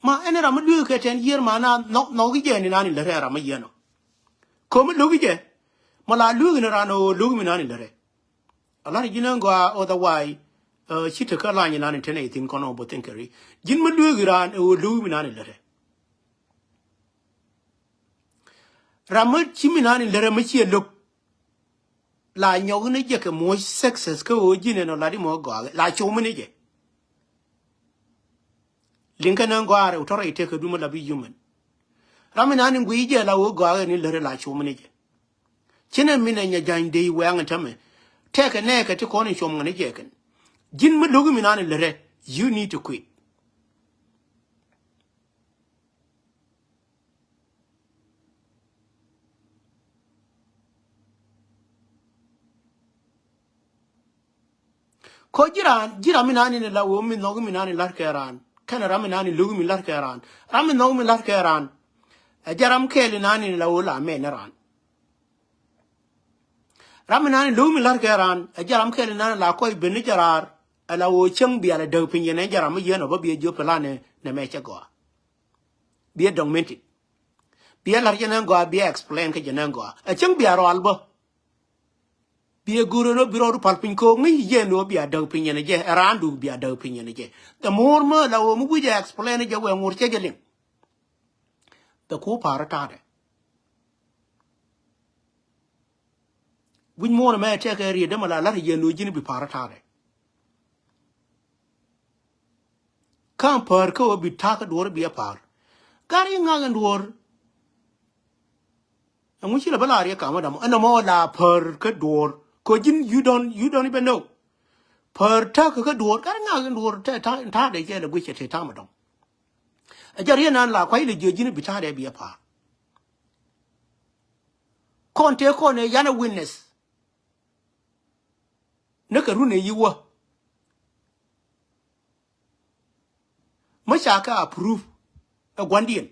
Ma ɛn ram mi lueek kɛ ten year ma na nhɔk, nhɔk i̱ jɛ ni nan in lät rɛ ram mi yɛn ɔ. Ko̱mi lo̱k i̱ jɛ ma la lueek ni ran ɔ lo̱k mi nan in lät rɛ. A lat ji̱n ɛn gɔaa otherwise, ci tekä lany nan in tenɛ ithin kɔn ɔ bä thin kɛ ri. Ji̱n mi lueek i̱ ran ɛ ɣöö lo̱k mi nan in lät rɛ. Ram mi ci mi nan in lät rɛ mi ciɛ lo̱k. La nyɔk ni jɛ kɛ muɔ̱c success kä ɣöö ji̱n ɛn ɔ lat imɔ gɔaa la com ni jɛ. Liŋ kɛ nɛn gɔaa rɛw tɔrɛ itek kɛ dumä la bi human. Ram mi nan in guiy jɛ la ɣöö gɔaa ni lät rɛ la com ni jɛ. Ci nɛ min ɛ nyɛ jany dee wɛŋ in tämɛ. Tɛkɛ nɛɛkɛ ti kɔn in com ŋä ni jɛ kɛn. Ji̱n mi lo̱k mi nan in lät rɛ, you need to quit. Ko ji̱ raan, ji̱ ram mi nani ni la wee mi nhɔk mi nani lar kɛ raan. Kɛnɛ ram mi nani lo̱k mi lar kɛ raan. Ram mi nhɔk mi lar kɛ raan. Ɛ jɛ ram kɛɛl nani ni la wee la mɛn ni raan. Ram mi nani lo̱k mi lar kɛ raan. Ɛ jɛ ram kɛɛl nani la kɔc ben ni jɛ raar. Ɛ la wee cäŋ bial ɛ däk piny yɛn ɛ jɛ ram mi yɛn ɔ bä biɛ jiö plan ni mɛ cɛ gɔaa. Biɛ dɔŋ minti. Biɛ lar jɛ nɛn gɔaa, biɛ explain kä jɛ nɛn gɔaa. Ɛ cäŋ bial rual bä. Biɛ go̱o̱r ɛn ɣöö bi rɔɔdu pal piny ko̱o̱k ŋäc yɛn ɣöö bia däk piny yɛn jɛ, ɛ raandu bia däk piny yɛn jɛ. The more mä la ɣöö mi wi̱c ɛ explain jɛ wee ŋur cɛ jɛ liŋ. The ku pa̱a̱r ta̱a̱dɛ. Wi̱c muɔ̱ɔ̱n ɛmɛ tɛkɛ riet dämɛ la la̱t yɛn ɣöö ji̱n bi pa̱a̱r ta̱a̱dɛ. Ka̱n päär kä ɣöö bi ta̱a̱ kä duɔ̱ɔ̱r bi ɛ pa̱a̱r. Gar i̱ ŋa̱k in duɔ̱ɔ̱r. Ɛŋu ci la bä la riɛk ka̱m ɛ dam ɛn ɛmɔ la päär kä duɔ̱ɔ̱r. Kä ji̱n you don't, you don't even know. Päär ta̱a̱ kä kä duɔ̱ɔ̱r gar i̱ ŋa̱k in duɔ̱ɔ̱r tɛ ta̱a̱, ta̱a̱ dee cɛ lɛ guic cɛ te ta̱a̱ mɛ dɔ̱ŋ. Ɛ jɛ riɛn nan la kua̱c lɛ jiö ji̱n bi ta̱a̱ dee bi ɛ pa̱a̱r. Kɔn tëë kɔn ɛ yan ɛ witness. Näkɛ run ɛ yi wä. Mä ca kɛ approve ɛ gua̱ndiɛn.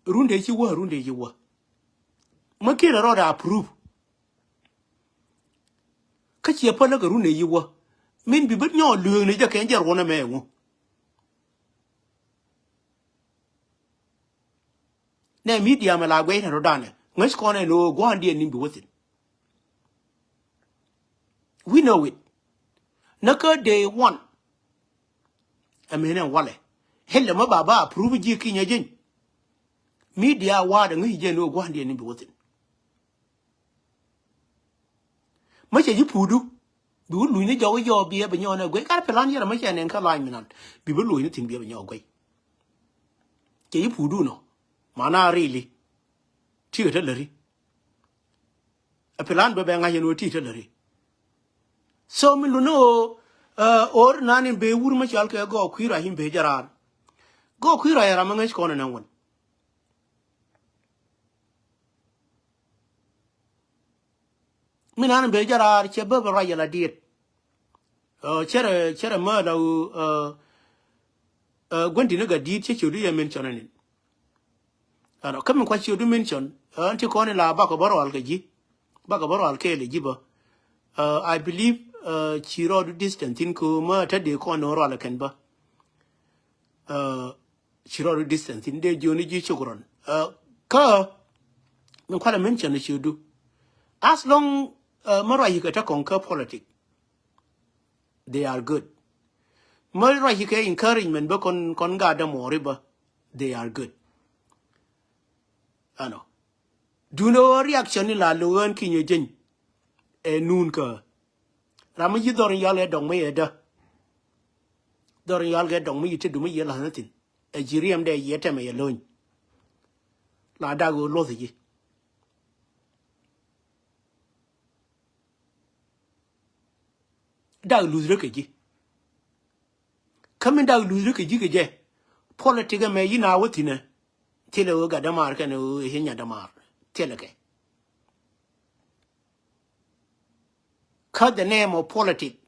Run dee ci wä, run dee ci wä. Mä kiɛn ɛ rɔɔdɛ approve. Kä ciɛ päl lä kɛ run dee ci wä. Min bi bä nyɔɔk lueekni jɛ kɛn jɛ ruɔ̱n ɛmɛ ɛŋu. Nɛ media mɛ la guɛy tɛn rɔ danɛ ŋäc kɔn ɛn ɣöö gua̱ndiɛn ni bi wä thi̱n. We know it. Nä kä day one. Ɛmɛn ɛn walɛ. Hillɛ mä ba ba approve ji̱ kinyɛ ji̱ny. Media wa̱a̱dɛ ŋäc jɛ ni ɣöö gua̱ndiɛn ni bi wä thi̱n. Mä cɛ ji̱ puudu. Bi wä luny ni jɔk jɔk biɛ bi nyɔk ni guey. Kar plan yɛrɛ mä cɛ nɛn kä lany mi nan. Bi bi luny ni thin biɛ bi nyɔk guey. Cɛ ji̱ puudu nɔ. Mana rili. Ti kɛ te lɛ ri. A plan bɛ bɛ ŋa̱c yɛn wä ti te lɛ ri. So mi luni ɣöö, ɣöö, ɣöö nan in bee wur mä cɔal kɛ gɔɔk kui̱ ruac in bee jɛ raar. Gɔɔk kui̱ ruac ram mi ŋäc kɔn in ɛn wän. Mi nan in bee jɛ raar cɛ bä bɛ ruac yɛ la diet. Ɛ, cɛ rɛ, cɛ rɛ mä la ɣöö, ɛ, ɛ, guändini gɛ di̱i̱t cɛ ciötdu yɛ min cɔn ɛ nin. Ɛnɔ, kä mi kua ciötdu min cɔn, ɛ, ɛn ti kɔn in la bakɔ bä rual kɛ ji̱. Bakɔ bä rual kɛɛl ɛ ji̱ bä. Ɛ, I believe, ɛ, ci rɔɔdu distance thin kɛ ɣöö mä te dee kɔn in rual ɛ kɛn bä. Ɛ, ci rɔɔdu distance thin dee jiöni ji̱ cuk rɔn. Ɛ, kä, min kualɛ min cɔn ɛ ciötdu. As long, ɛ, mä ruac yikɛ te kɔŋ kä politic. They are good. Mä ruac kɛ encouragement bä kɔn, kɔn gaat dämuɔɔri bä. They are good. Ɛnɔ. Duundɛ ɣöö reaction ni la lo̱k ɣän kinyɛ jeny. Ɛ nuun kä. Ram mi ji̱ dhɔr in yal ɛ dɔŋ mi yɛ dä. Dhɔr in yal kɛ dɔŋ mi yɛ te du mi yɛ la̱th ni thin. Ɛ ji̱ riɛm dɛ yɛ tɛmɛ yɛ lo̱ny. La dak ɣöö luɔth ji̱. Dak luth rɛ kɛ ji̱. Kä min dak luth rɛ kɛ ji̱ kɛ jɛ. Politic ɛmɛ yi̱n a wä thi̱nɛ. Thilɛ ɣöö gat dämaar kɛnɛ ɣöö ɛ hi̱ nya dämaar. Thilɛ kɛ. Kä the name of politic.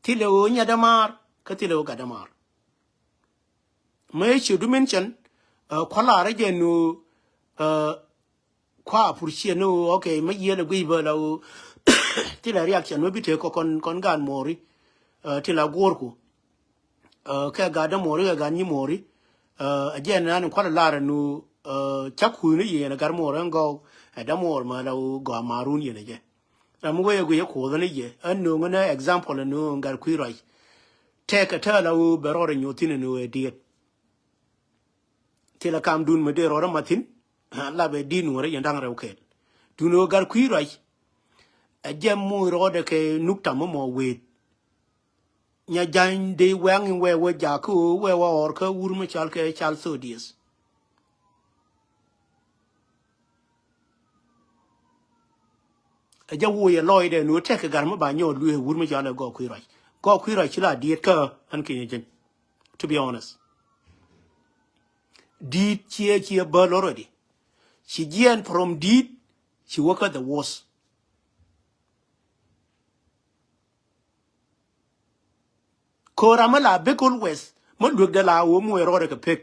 Thilɛ ɣöö nya dämaar kä thilɛ ɣöö gat dämaar. Mä ciötdu min cɛn, ɛ, kua̱ la̱rä jɛ nu, ɛ, kua appreciate ni ɣöö, okay, mä yiëël ɛ guic bä la ɣöö thilɛ reaction mä bi tëë kɔ kɔn, kɔn gaat muɔɔri, ɛ, thilɛ guɔ̱ɔ̱rku. Ɛ, kɛ gaat dämuɔɔri kɛ gaat nyimuɔɔri, ɛ, ɛ jɛn nan in kualɛ lar ɛn ɣöö, ɛ, cak kuth ni yɛn ɛ gat muɔɔri ɛn gɔw, ɛ dämuɔɔr mä la ɣöö gɔaa marun yɛn ɛ jɛ. Ram mi wee ɛ guic ɛ kuɔth ni jɛ, ɛn nööŋ ni example ɛn ɣöö gat kui̱ ruac. Tɛkɛ tääl la ɣöö bɛ rɔɔdɛ nyoth thi̱n ɛn ɣöö ɛ diet. Thilɛ kamdun mi dee rɔɔdɛ mat thi̱n, la bɛ di̱t nuɔ̱ɔ̱rä yɛn da̱ŋ rɛw kɛɛl. Duundɛ ɣöö gat kui̱ ruac, ɛ jɛ moc rɔɔdɛ kɛ nukta mi mɔ weet. Nya ja̱ny dee wɛŋ in wɛɛ wä jakä ɣöö wɛɛ wä ɣɔr kä wur mi cal kɛ cal thodieth. Ɛ jɛ woc ɛ lɔcdɛ ni wä tɛk kɛ gat mi ba nyɔɔt luee wur mi cal ɛ gɔɔk kui̱ ruac. Gɔɔk kui̱ ruac ci la diet kä ɛn kinyɛ jeny. To be honest. Di̱i̱t ciɛ ciɛ bäl already. Ci jiɛɛn from di̱i̱t ci wä kä the worst. Ko̱ra mä la bek always mä luekdɛ la wä muɔc rɔɔdɛ kɛ pek.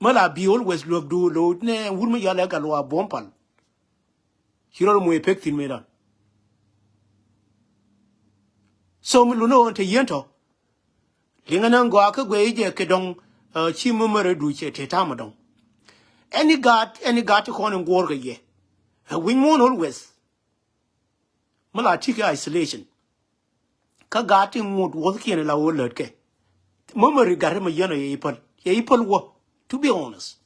Mä la bi always luäk du lo̱o̱ nɛ wur mi yalɛ gat luaak buɔ̱m pal. Ci rɔɔdɛ muɔc pek thi̱n mëëdan. So mi lunä ɣän te yien tɔ. Liŋɛ nä gɔaa kä guɛ i̱ jɛ kɛ dɔŋ, ɛ, ci memory du cɛ te tam dɔŋ. Any gat, any gat ti kɔn in guɔ̱ɔ̱r kɛ yɛ. Ɛ wi̱ny muɔ̱ɔ̱n always. Mi la ti kɛ isolation. Kä gat ti ŋot wuɔth kiɛn la wä lät kɛ. Memory gat mi yɛn ɔ yɛ ipäl. Yɛ ipäl wä. To be honest.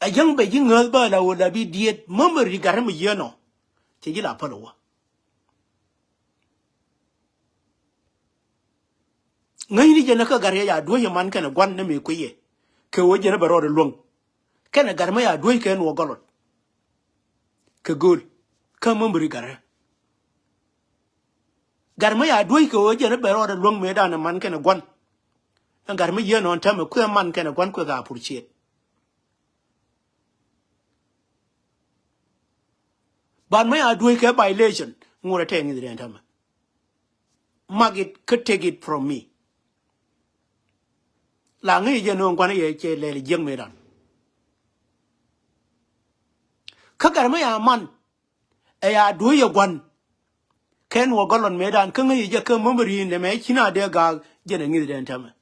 A jäŋ bɛ ji̱ ŋäth bä la wä la bi diet. Memory gat mi yɛn ɔ. Cɛ ji̱ la päl wä. Ŋäcni jɛn kä gat yɛ ya duec yɛ man kɛnɛ gua̱n ni mi kui̱ yɛ. Kɛ wä jɛn bɛ rɔɔdɛ luäŋ. Kɛnɛ gat mi ya duec kɛ nuɔ gɔlɔt. Kɛ gööl. Kä memory gat rɛ. Gat mi ya duec kɛ wä jɛn bɛ rɔɔdɛ luäŋ mëëdan man kɛnɛ gua̱n. Ɛn gat mi yɛn ɔn täämɛ kuɛ man kɛnɛ gua̱n kuɛ ka appreciate. But mi a duec kɛ violation ŋurɛ tɛɛ ŋi̱th dɛn täämɛ. Mark it kä take it from me. La ŋäc jɛ no̱o̱ŋ gua̱n yɛ cɛ lɛl jiäk mëëdan. Kä gat mi a man ɛ ya duec yɛ gua̱n. Kɛn wä gɔlɔn mëëdan kä ŋäc jɛ kä memory nɛmɛ ci na dee gaak jɛn ɛ ŋi̱th dɛn täämɛ.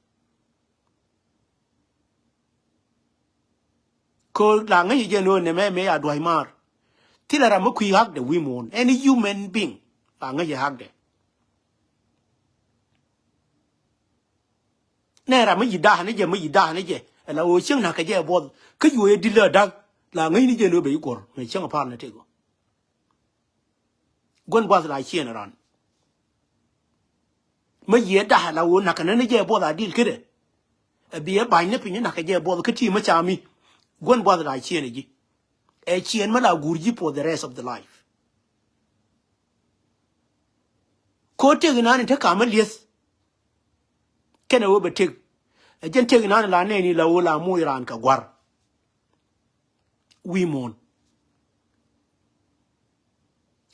Kö la ŋäc jɛ no̱o̱ŋ nɛmɛ mëë ya dua̱c maar. Thilɛ ram mi kui̱ hakdɛ wi̱i̱ muɔ̱ɔ̱n. Any human being la ŋäc jɛ hakdɛ. Nɛ ram mi yi da̱a̱k ni jɛ, mi yi da̱a̱k ni jɛ. Ɛ la ɣöö cieŋ na̱k kɛ jɛ buɔth kä yuɔc ɛ di̱t lä da̱k. La ŋäc ni jɛ no̱o̱ŋ ben yi kuɔr mɛ cieŋ a pa̱a̱l ni tëk ɔ. Gua̱n buath la ciɛn ran. Mä yiëë da̱a̱ la ɣöö na̱kɛ ni ni jɛ buɔth a dil kädɛ. Ɛ bi ɛ ba̱ny ni piny na̱kɛ jɛ buɔth kä ti mä ca mi. Gua̱n buath la ciɛn ji̱. Ɛ ciɛn mä la guur ji̱ for the rest of the life. Ko tëk inan in te kam a lieth. Kɛnɛ wä bɛ tëk. Ɛ jɛn tëk inan in la nɛɛni la wä la moc raan kɛ gua̱r. Wi̱i̱ muɔ̱ɔ̱n.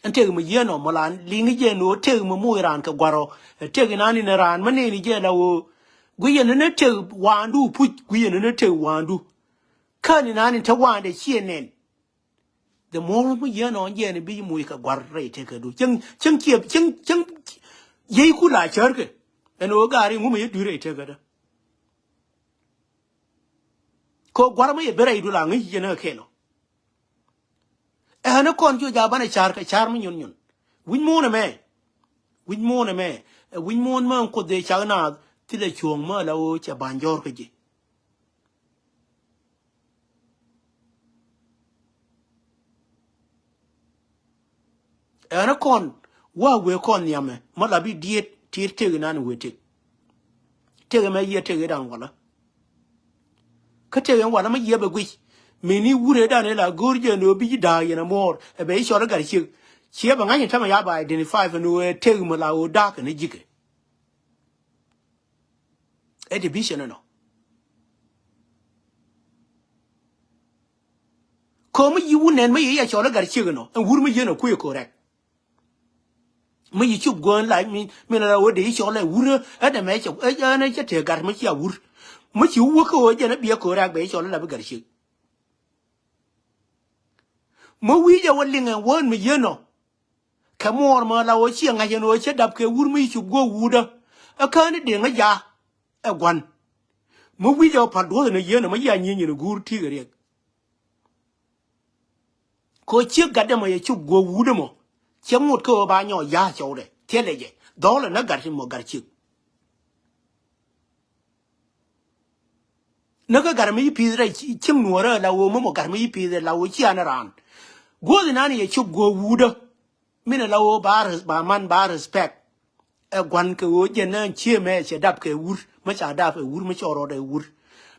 Ɛn tëk mi yieen ɔ mɔ la liŋ jɛ ni wä tëk mi moc raan kɛ gua̱r ɔ. Ɛ tëk inan in raan mä nɛɛni jɛ la wä. Guiyɛ ni ni tëk wa̱a̱ndu puc guiyɛ ni ni tëk wa̱a̱ndu. Kän inan in te wa̱a̱ndɛ ciɛ nɛn. The more mi yɛn ɔn jɛn bi moc kɛ gua̱r rɛy tekädu. Cäŋ cäŋ ciɛ cäŋ cäŋ. Yey ku la cärkɛ. Ɛn ɣöö gaari ŋumɛ yɛ dui̱r rɛy tekädä. Kɛ gua̱r mi yɛ bi rɛydu la ŋäc yɛn ɛ kɛl ɔ. Ɛn ɛ kɔn cu ja̱ banɛ ca̱r kɛ ca̱r mi nyun nyun. Wi̱c muun ɛmɛ. Wi̱c muun ɛmɛ. Ɛ wi̱c muun mɛ ɛn kuoth dee cak naath thilɛ cuɔ̱ɔ̱ŋ mɛ la ɣöö cɛ ba̱ny jɔ̱ɔ̱r kä ji̱. Ɛn kɔn wa wee kɔn nhiamɛ ma la bi diet tit tëk inan wee tëk. Tëk ɛmɛ yiɛ tëk idan walä. Kä tëk ɛn walä ma yiɛ bɛ guic. Mini wure dan ila go̱o̱r jɛ ni bi ji̱ da̱a̱k yɛn ɛ muɔɔr ɛ bɛ i̱ cɔl i̱ gat ciek. Ciɛ bɛ ŋa̱c in tämɛ ya ba identify fɛ ni wee tëk mi la wee da̱a̱k kɛ ni ji̱kɛ. Ɛ division ɛnɔ. Ko̱ mi yi wun nɛn mi yi ya cɔl ɛ gat ciek ɛnɔ ɛn wur mi yien ɛ kui̱ ɛ correct. Mi yi cup guɔ̱n lac mi mi la wä dee yi cɔl ɛ wur ɛ dɛ mɛ cɛ ɛ ɛn ɛ cɛ tëë gat mi ci a wur. Mi ci wä kä ɣöö jɛn ɛ biɛ correct bɛ yi cɔl ɛ la bi gat ciek. Mi wi̱i̱ jɛ wä liŋ ɛn wään mi yien ɔ. Kɛ muɔɔr mɛ la ɣöö ciɛ ŋa̱c ɛn ɣöö cä dap kɛ wur mi cup guɔ wuudä. Ɛ kään i̱ deŋä jaak ɛ gua̱n. Mi wi̱c ɛ ɣöö pa̱l duɔ̱th ɛn ɛ yieen ɛmɛ yiac nyieny ɛn ɛ guur ti̱i̱k ɛ riɛk. Kɛ ɣöö ciek gatdɛ mɔ yɛ cup guɔ wuudä mɔ. Ciɛ ŋot kä ɣöö ba nyɔɔc jaak cɔwdɛ thilɛ jɛ dhɔl ɛn ɛ gat mɔ gat ciek. Näk kä gat mi ci pi̱i̱th rɛy cieŋ nuɔ̱ɔ̱rä la ɣöö mɔmɔ gat mi ci pi̱i̱th rɛy la ɣöö cian raan. Guɔ̱th inan yɛ cop guɔ̱ɔ̱k wuudä. Min ɛ la ɣöö ba res- ba man ba respect. Ɛ gua̱n kɛ ɣöö jɛn nään cie mɛ cɛ dap kɛ wur mi ca dap ɛ wur mi cɔɔr rɔɔd ɛ wur.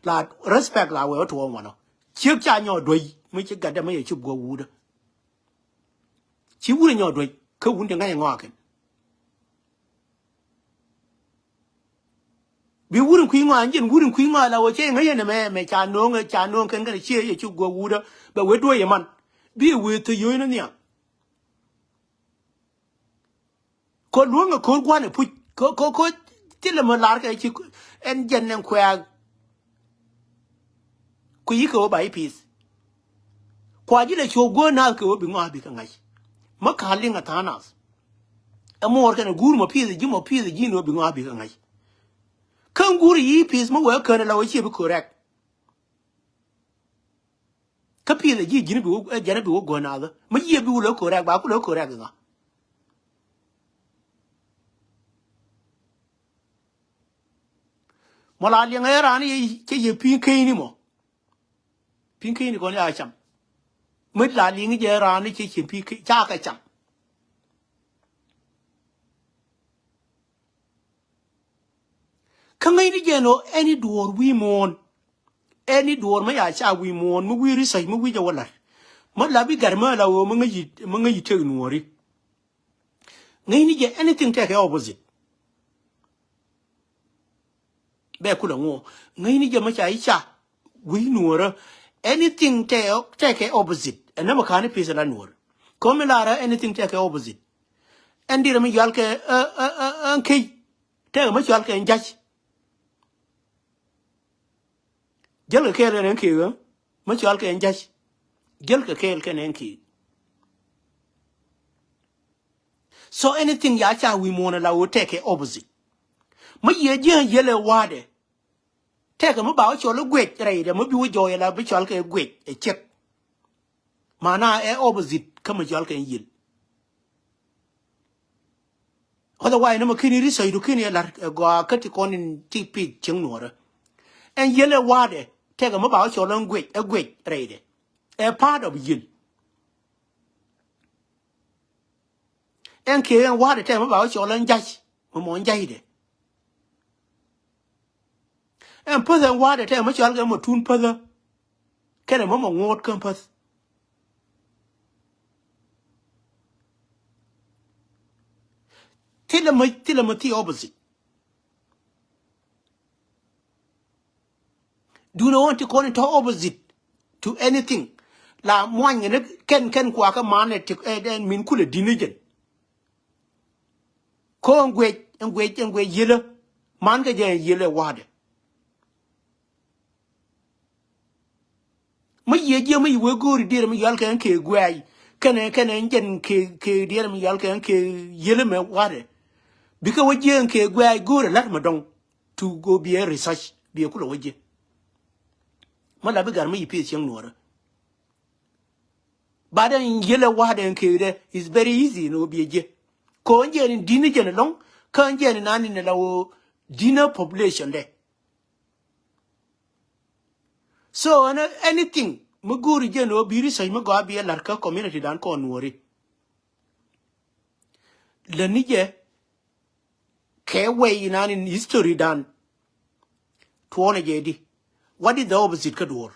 La respect la wee wä tuɔɔk wanɔ. Ciek ca nyɔɔk duec mi ci gatdɛ mi yɛ cop guɔ̱ɔ̱k wuudä. Ci wur ɛ nyɔɔk duec kä wun ti ŋa̱c ɛ ŋɔakin. Bi wur in kui̱ ŋɔaa, ɛn jɛn wur in kui̱ ŋɔaa la wä cɛ ŋäc ɛn ɛmɛ, ɛmɛ ca no̱o̱ŋ, ca no̱o̱ŋ kɛn kɛn ciɛ yɛ cuk guɔ wurä bɛ wee duɔ̱ɔ̱c ɛman. Bi wee thä yio̱o̱c ni nhiam. Kɔ luäŋ ɛ ko̱r gua̱n ɛ puc kɔ kɔ kɔ thilɛ mɔ lar kɛ ci ɛn jɛn ɛn kuɛ̈ɛ̈k. Ku yikɛ wä ba i̱ pi̱i̱th. Kua ji̱ lɛ cuɔ̱p guäär naath kɛ wä bi ŋɔaa bikɛ ŋa̱c. Mä ka̱l liŋ a tha̱a̱ŋ nath. Ɛ muɔɔr kɛn ɛ guur mɔ pi̱i̱th ji̱ mɔ pi̱i̱th ji̱ ni wä bi ŋɔaa bikɛ ŋa̱c. Kä ŋ guur i̱ pi̱i̱th mä wee kään ɛ la wä ciɛ bi correct. Kä pi̱i̱th ɛ ji̱ ji̱n bi wä ɛ jɛn bi wä guäär naath. Mä yiëë bi wä lä correct ba ku lä correct iŋa. Mɔ la liɛŋɛ raan i̱ cɛ yɛ pi̱i̱ŋ keny ni mɔ. Pi̱i̱ŋ keny ni kɔn ya cam. Mät la liŋ jɛ raan i̱ cɛ cɛ pi̱i̱ŋ keny ca kɛ cam. Kä ŋäcni jɛ nɔ ɛn i̱ duɔɔr wi̱i̱ muɔ̱ɔ̱n. Ɛn i̱ duɔɔr mä ya ca wi̱i̱ muɔ̱ɔ̱n mä wi̱i̱ research mä wi̱i̱ jɛ wä la̱r. Mä la bi gat mä la ɣöö mä ŋäc i̱ mä ŋäc i̱ tëk nuɔɔri. Ŋäcni jɛ anything tɛkɛ opposite. Bɛ kulɛ ŋuɔ ŋäcni jɛ mä ca i̱ ca wi̱i̱ nuɔrä. Anything tɛ tɛkɛ opposite ɛn nä mä ka̱n i̱ pi̱th ɛ la nuɔr. Ko̱mi larä anything tɛkɛ opposite. Ɛn dirɛ mi yual kɛ ɛ ɛ ɛ ɛn key. Tɛkɛ mä cual kɛ ɛn ja̱c. Jäl kɛ kɛɛl kɛn ɛn key ɣä mä cual kɛ ɛn ja̱c. Jäl kɛ kɛɛl kɛn ɛn key. So anything ya ca wi̱i̱ muɔ̱ɔ̱n ɛ la ɣöö tɛkɛ opposite. Mä yiëë ji̱ ɣän yiël ɛ wa̱a̱dɛ. Tɛkɛ mi ba wä cɔl i̱ guec rɛydɛ mi bi wä jɔɔy ala bi cɔal kɛ guec ɛ ciek. Mana ɛ opposite kä mi cɔal kɛ yiel. Otherwise ni mɔ kini research du kini ɛ lar ɛ gɔaa kä ti kɔn in ti pith cieŋ nuɔrä. Ɛn yiel ɛ wa̱a̱dɛ tɛkɛ mi ba wä cɔl in guec ɛ guec rɛydɛ. Ɛ part of yiel. Ɛn kɛ ɛn wa̱a̱dɛ tɛmɛ ba wä cɔl ɛn ja̱c mɛ mɔ ɛn ja̱cdɛ. Ɛn päth ɛn wa̱a̱dɛ tɛmɛ cɔal kɛ mɔ tun päthä. Kɛnɛ mɔ mɔ ŋo̱o̱t kɛn päth. Thilɛ mɔ thilɛ mɔ thi opposite. Duundɛ ɣöö ti kɔn in tɔ̱ opposite to anything. La muany ŋäni kɛn kɛn kuakä manɛ ti ɛn min kulɛ di̱n ni jɛn. Ko ɛn guec ɛn guec ɛn guec yelä. Man kɛ jɛ ɛn yelä wa̱a̱dɛ. Mi yiëë jiɛ mi yi wee go̱o̱ri diɛɛr mi yɔal kɛ ɛn kee guɛɛy kɛnɛ kɛnɛ ɛn jɛn kee kee diɛɛr mi yɔal kɛ ɛn kee yelä mɛ wa̱a̱dɛ. Bikɛ wee jiɛ ɛn kee guɛɛy go̱o̱rɛ la̱t mɛ dɔ̱ŋ. Tu go biɛ research biɛ kulɛ wä jiɛ. Ma la bi gar mi yi pieth cieŋ nuɔrä. Ba den yelɛ wa̱a̱ den kee dɛ is very easy ni wä biɛ jiɛ. Ko jɛ ni dini jɛ ni lɔŋ ka jɛ ni nani ni la wä dina population dɛ. So ɛn anything mi go̱o̱ri jɛ ni wä bi research mi gɔaa biɛ lar kä community dan kɔn nuɔri. Lɛ ni jɛ kɛ way inan in history dan. Tuɔɔnɛ jɛ di. What is the opposite kä duɔr?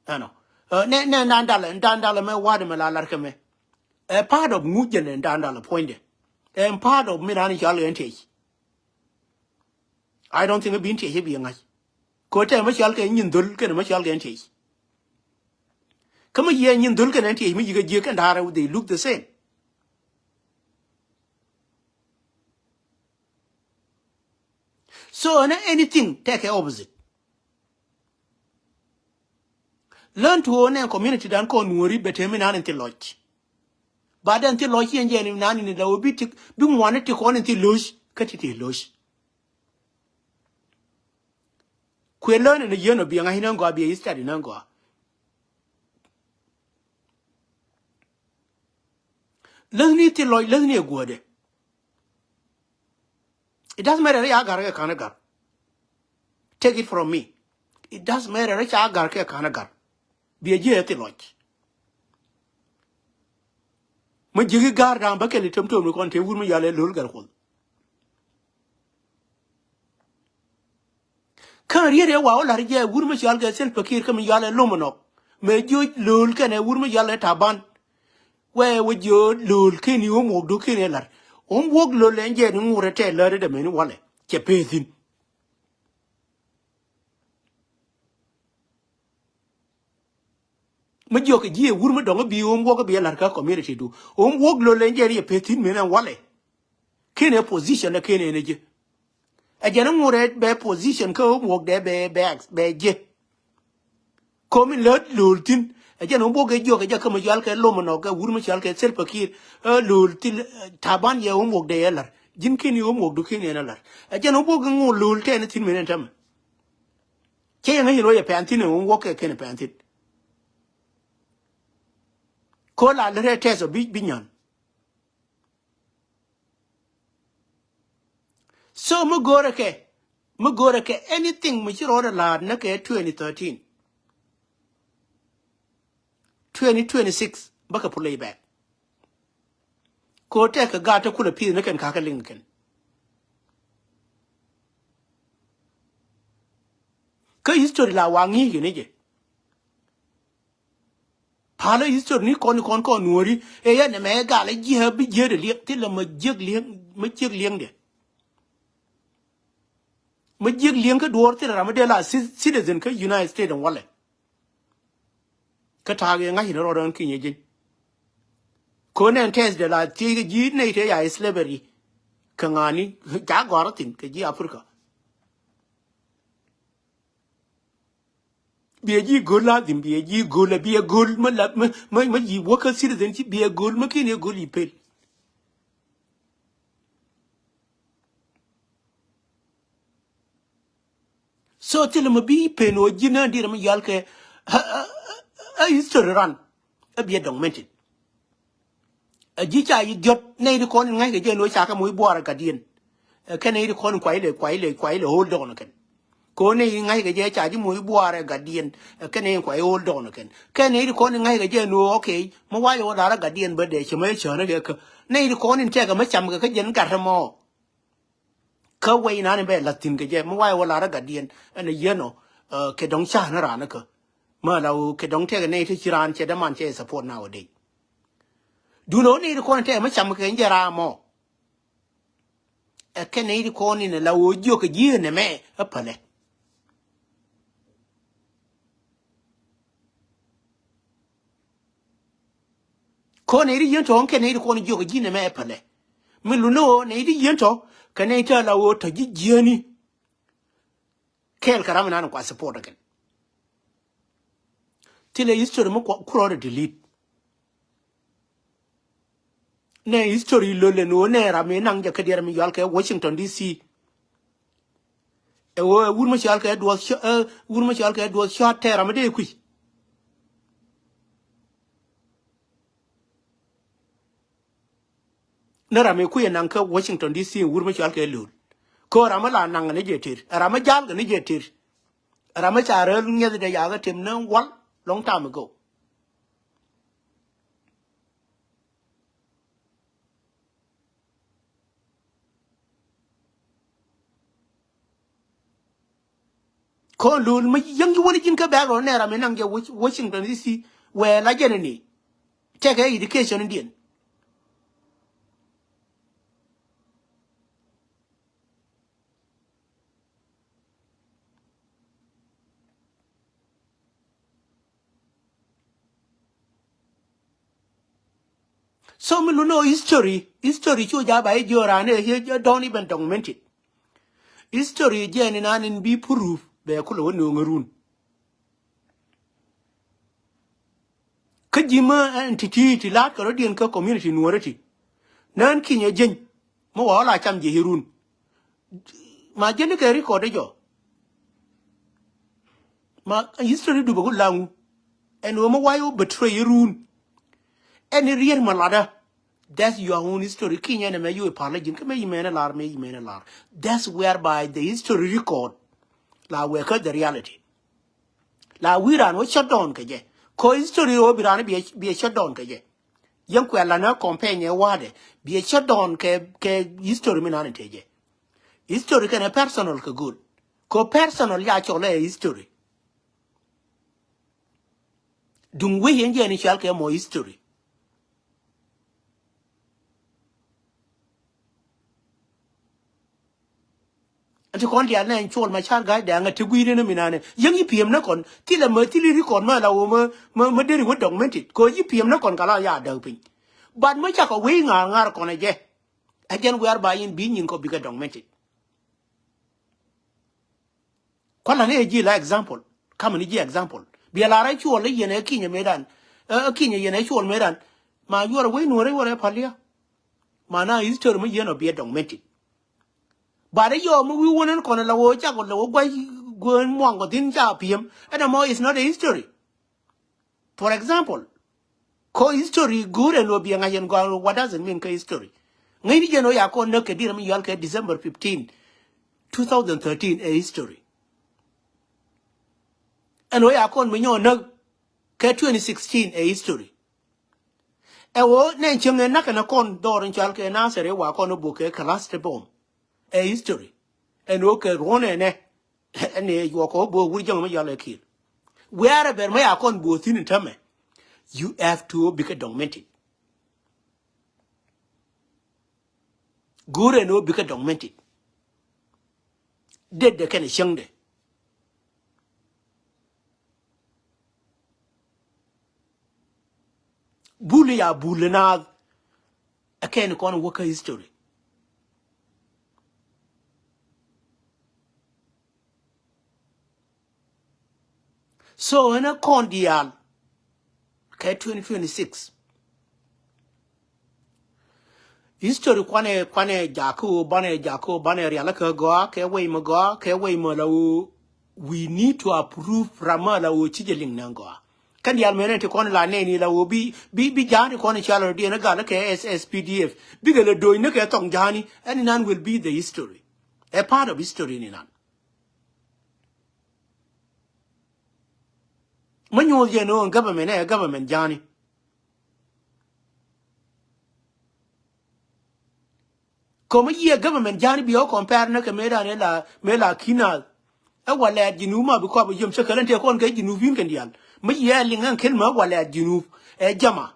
Ɛnɔ. Nɛ nɛ ndan dalɛ ndan dalɛ mɛ wa̱a̱dɛ mɛ la lar kɛ mɛ. Ɛ part of ŋuc jɛ nɛ ndan dalɛ puɔ̱nydɛ. Ɛ part of mi nan in cɔal kɛ ɛn tëc. I don't think bi in tiec i̱ bi ŋa̱c. Ko tɛmɛ cɔal kɛ nyin dhol kɛnɛ mɛ cɔal kɛ in tiec. Kä mɛ yiɛ nyin dhol kɛnɛ in tiec mɛ yikä jiɛ kɛn da̱a̱rɛ they look the same. So ɛn anything tɛkɛ opposite. Learn to own a community dan kɔn nuɔri bɛ temi nan in thi lɔc. Ba dan thi lɔc yɛn jɛ ni nan in la wä bi tik bi ŋuani tik kɔn in thi loc kä ti ti loc. Kuɛ learn in a yɛn ɔ bi a ŋa̱c in a gɔaa bi a study in a gɔaa. Läthni thi lɔc läthni a guɔ̱dɛ. It doesn't matter ya gar kɛ ka̱n gar. Take it from me. It doesn't matter ca gar kɛ ka̱n gar. Biɛ jiɛ thi lɔc. Mä ji̱ki gar da̱a̱m bä kɛl i̱ töm töm ni kɔn te wur mi yal ɛ lo̱l gar kuoth. Kä riet ɛ wa wä la̱r jɛ wur mi cɔal kɛ Salva Kiir kä mi yal ɛ lom nɔk. Mɛ jiö lo̱l kɛnɛ wur mi yal ɛ Taban. Wee wä jiö lo̱l keni wä muɔk duk keni ɛ la̱r. Wä muɔk lo̱l ɛn jɛ ni ŋurɛ tɛ lär dɛ meni walɛ cɛ peth thin. Mi jiɔk kɛ ji̱ ɛ wur mi dɔŋ bi wä muɔk bi ɛ la̱r kä community du. Wä muɔk lo̱l ɛn jɛ ni ɛ peth thin meni ɛ walɛ. Keni ɛ position ɛ keni ɛn ɛ ji̱. Ɛ jɛn ŋurɛ bɛ position kä homework dɛ bɛ bɛ bɛ jɛ. Komi lät lo̱l thin ɛ jɛn homework ɛ jiɔk ɛ jɛ kä mi cɔal kɛ lom nɔ kɛ wur mi cɔal kɛ Salva Kiir. Ɛ lo̱l thin Taban yɛ homework dɛ yɛ lar ji̱n kin yɛ homework du kin yɛn ɛ lar ɛ jɛn homework ŋu lo̱l tɛn thin mi nɛn tämɛ. Cɛ yɛ ŋäc yɛ lo̱c ɛ pɛn thin ɛ homework kɛ kɛn ɛ pɛn thin. Ko la lät ɛ tɛth ɔ bi bi nyan. So mi go̱o̱rɛ kɛ mi go̱o̱rɛ kɛ anything mi ci rɔɔdɛ la̱a̱t ni kɛ twenty thirteen, twenty twenty-six bä kɛ play back. Ko tɛk kɛ gaat te kulɛ pi̱i̱th ni kɛn ka̱kä liŋ kɛn. Kä history la wa ŋi̱i̱c kɛ ni jɛ. Palä history ni kɔn kɔn kɔn nuɔri ɛ yɛ nɛmɛ ɛ gal ɛ jiɛ bi jiɛ de liɛŋ thilɛ mɛ jiɛk liɛŋ mɛ jiɛk liɛŋ de. Mɛ jiɛk liɛŋ kä duɔɔr thilɛ ram mi dee la ci- citizen kä United States in walɛ. Kä ta̱a̱ kɛ ŋa̱c in rɔɔd ɣän kinyɛ ji̱n. Ko nɛn tɛth de la thiec kɛ ji̱ nɛy te ya slavery. Kɛ ŋa̱ni ca gɔ̱a̱r thin kɛ ji̱ Africa. Biɛ ji̱ go̱l la dhim biɛ ji̱ go̱l la biɛ go̱l mä la mä mä ji̱ wä kä citizen ci biɛ go̱l mä ki̱n yɛ go̱l i̱ pel. So thilɛ mɛ bi pen wä ji̱n ɛ diɛt mɛ yal kɛ a history ran. A biɛ documented. A ji̱ ca yi diɔt nɛy di kɔn in ŋa̱ckɛ jɛ ni wä ca kɛ mɔ i̱ buarɛ gatdiɛn. Ɛ kɛn nɛy di kɔn in kuay lɛ kuay lɛ kuay lɛ hold on kɛn. Kɔn ni ŋa̱ckɛ jɛ ca ji̱ moc buaarɛ gatdiɛn. Kɛn ni kua i̱ hold on kɛn. Kɛn ni ti kɔn ni ŋa̱ckɛ jɛ ni, okay. Mi wacɛ wä lar gatdiɛn bä dee cɛ mɛ cäänä kɛ kä. Ni ti kɔn ni tɛkɛ mɛ cam kɛ kä jɛn gat mɔ. Kä wec nan bɛ la̱th thi̱n kɛ jɛ mi wacɛ wä lar gatdiɛn ɛn a yieen ɔ. Kɛ dɔ̱ŋ ca ni raan kä. Mä la wä kɛ dɔ̱ŋ tɛkɛ ni ti ci raan cɛ däman cɛ support nowadays. Duundɛ wä ni ti kɔn tɛkɛ mɛ cam kɛ jɛ ram mɔ. Ɛ kɛn nɛy ti kɔn in ɛ la ɣöö jiök kɛ ji̱ ɛ nɛmɛ ɛ pälɛ. Kɔn nɛy ti yieen tɔ̱ kɛn nɛy ti kɔn jiök kɛ ji̱ nɛmɛ ɛ pälɛ. Mi luni ɣöö nɛy ti yieen tɔ̱ kɛ nɛy ti ɛ la ɣöö tɔ̱ ji̱ jiääni. Kɛɛl kɛ ram inan kua support kɛn. Thilɛ history mi kua kurɔɔdɛ delete. Nɛ history lol ɛn ɣöö nɛ ram mi naŋ jɛ kä diɛɛr mi yual kɛ Washington D C. Ɛ ɣöö ɛ wur mi cɔal kɛ duɔth cɔ, ɛ wur mi cɔal kɛ duɔth cɔat tɛ ram mi dee kui̱. Ni ram mi kui̱ ɛ naŋ kä Washington D C wur mi cɔal kɛ lol. Kä ram mi la naŋ ni jɛ ter, ɛ ram mi jal kɛ ni jɛ ter. Ɛ ram mi ca rɛl ŋiɛth dee yakä tem ni wal long time ago. Kɔn lul mi yäŋ ji̱ wäni ji̱n kä background nɛ ram mi naŋ jɛ Wash-, Washington D C wɛɛ la jɛn ni. Tɛkɛ education diɛn. So mi luni ɔ history, history cu ja ba i̱ jiö ran i̱, i̱ don't even document it. History jɛ ni nan in bi proof bɛ kulɛ wä nööŋä run. Kä ji̱ mä ɛn ti ti ti la̱t kɛ rɔ̱diɛn kä community nuɔ̱ɔ̱rä ti. Nään kinyɛ jieny mä wa ɣä la cam jiɛ irun. Ma jiɛn ni kɛ record ɛ jɔ. Ma history dupɛ ku laŋu. Ɛn ɣöö mä wa yɛ wä betray irun. Ɛn i̱ riet ma latdä. That's your own history. Kinyɛ nɛ mɛ yo̱o̱ i̱ pa̱l ji̱n kä mɛ imɛn ilar, mɛ imɛn ilar. That's whereby the history record la wɛ kä the reality. La wi̱i̱ raan wä shut down kɛ jɛ. Kɔ history wä bi raan bi a, bi a shut down kɛ jɛ. Yɛn kuɛ la nä campaign ɛ wa̱dɛ bi a shut down kɛ, kɛ history mi nan in te jɛ. History kɛn ɛ personal kɛ good. Kɔ personal ya cɔl ɛ history. Duŋ wec yɛn jɛ ni cual kɛ mɔ history. Ɛn ti kɔn diaal nɛ ɛn cuɔl ma car ga̱a̱c dɛŋ ɛ ti gui̱i̱r in mi nanɛ yäŋ yi piɛm nä kɔn thilɛ mä thili ri kɔn mä la wä mä, mä, mä deri wä documented kɛ yi piɛm nä kɔn ka la ya däk piny. But mä cakɔ wei ŋa̱a̱r ŋa̱a̱r kɔn ɛ jɛ. Ɛ jɛn whereby in bi nyin kɔ bikɛ documented. Kualä ni ɛ ji̱ la example. Kamɛ ni ji̱ example. Biɛ la rɛy cuɔl i̱ yɛn ɛ kinyɛ mëëdan. Ɛ kinyɛ yɛn ɛ cuɔl mëëdan. Ma yuɔr ɛ wec nuɔ̱ɔ̱rä yuɔr ɛ pa̱l ya. Ma na history mi yɛn ɔ biɛ documented. But ɛ yɔɔ mi wi̱i̱ wun ɛn kɔn ɛ la wä cak ɔ la wä gua̱c guäär muaŋ kɔ thi̱n ca pi̱em. Ɛn ɛmɔ is not a history. For example, kɔ history go̱o̱r ɛn ɣöö biɛ ŋa̱c ɛn gɔaa, what does it mean kä history? Ŋäcni jɛn ɣöö ya kɔn näk kɛ di̱t ram mi yual kɛ December fifteen, two thousand thirteen ɛ history. Ɛn ɣöö ya kɔn mi nyɔk näk kɛ twenty sixteen ɛ history. Ɛ ɣöö nɛn cieŋ ɛ näk ɛn ɛ kɔn dhɔr in cual kɛ Nasir ɛ wa kɔn ɛ bok kɛ cluster bomb. Ɛ history. Ɛn ɣöö kɛ ruɔ̱n ɛnɛ. Ɛn ɛ yuɔk kɛ wä bo̱o̱k wur jäŋ mi yɔl ɛ ki̱i̱r. Wiaarɛ bɛr mi ya kɔn bo̱o̱k thi̱n in tämɛ. You have to bikɛ documented. Go̱o̱rɛ ni wä bikɛ documented. Detdɛ kɛnɛ cäŋdɛ. Bul ya bul naath. Ɛ kɛn kɔn wä kä history. So ɛn ɛ kɔn diaal kɛ twenty twenty-six. History kuanɛ, kuanɛ jakä ɣöö banɛ, jakä ɣöö banɛ rialikä gɔaa kɛ wec mi gɔaa kɛ wec mi la ɣöö we need to approve ram mi la ɣöö ci jɛ liŋ nɛ gɔaa. Kɛn diaal mënɛ ti kɔn la nɛni la ɣöö bi, bi, bi ja̱a̱ni kɔn i̱ cal rɔ diɛn i̱ gal kɛ S S P D F bikɛ lɛ do̱cni kɛ thɔŋ ja̱a̱ni. Ɛn inan will be the history. A part of history ni nan. Mi nyuuth jɛ ni ɣöö government ɛ government ja̱a̱ni. Kɛ mi yiëë government ja̱a̱ni bi ɣä compare ni kɛ mëëdan ëë la mëë la ki̱n naath. Ɛ walɛɛt Jinub ma bi kɔp ɛ yiem cä kälän tëë kɔn kɛ Jinub in kɛn diaal. Mi yiëë ɛ liŋ ɛn kɛn mɛ walɛɛt Jinub ɛ jama.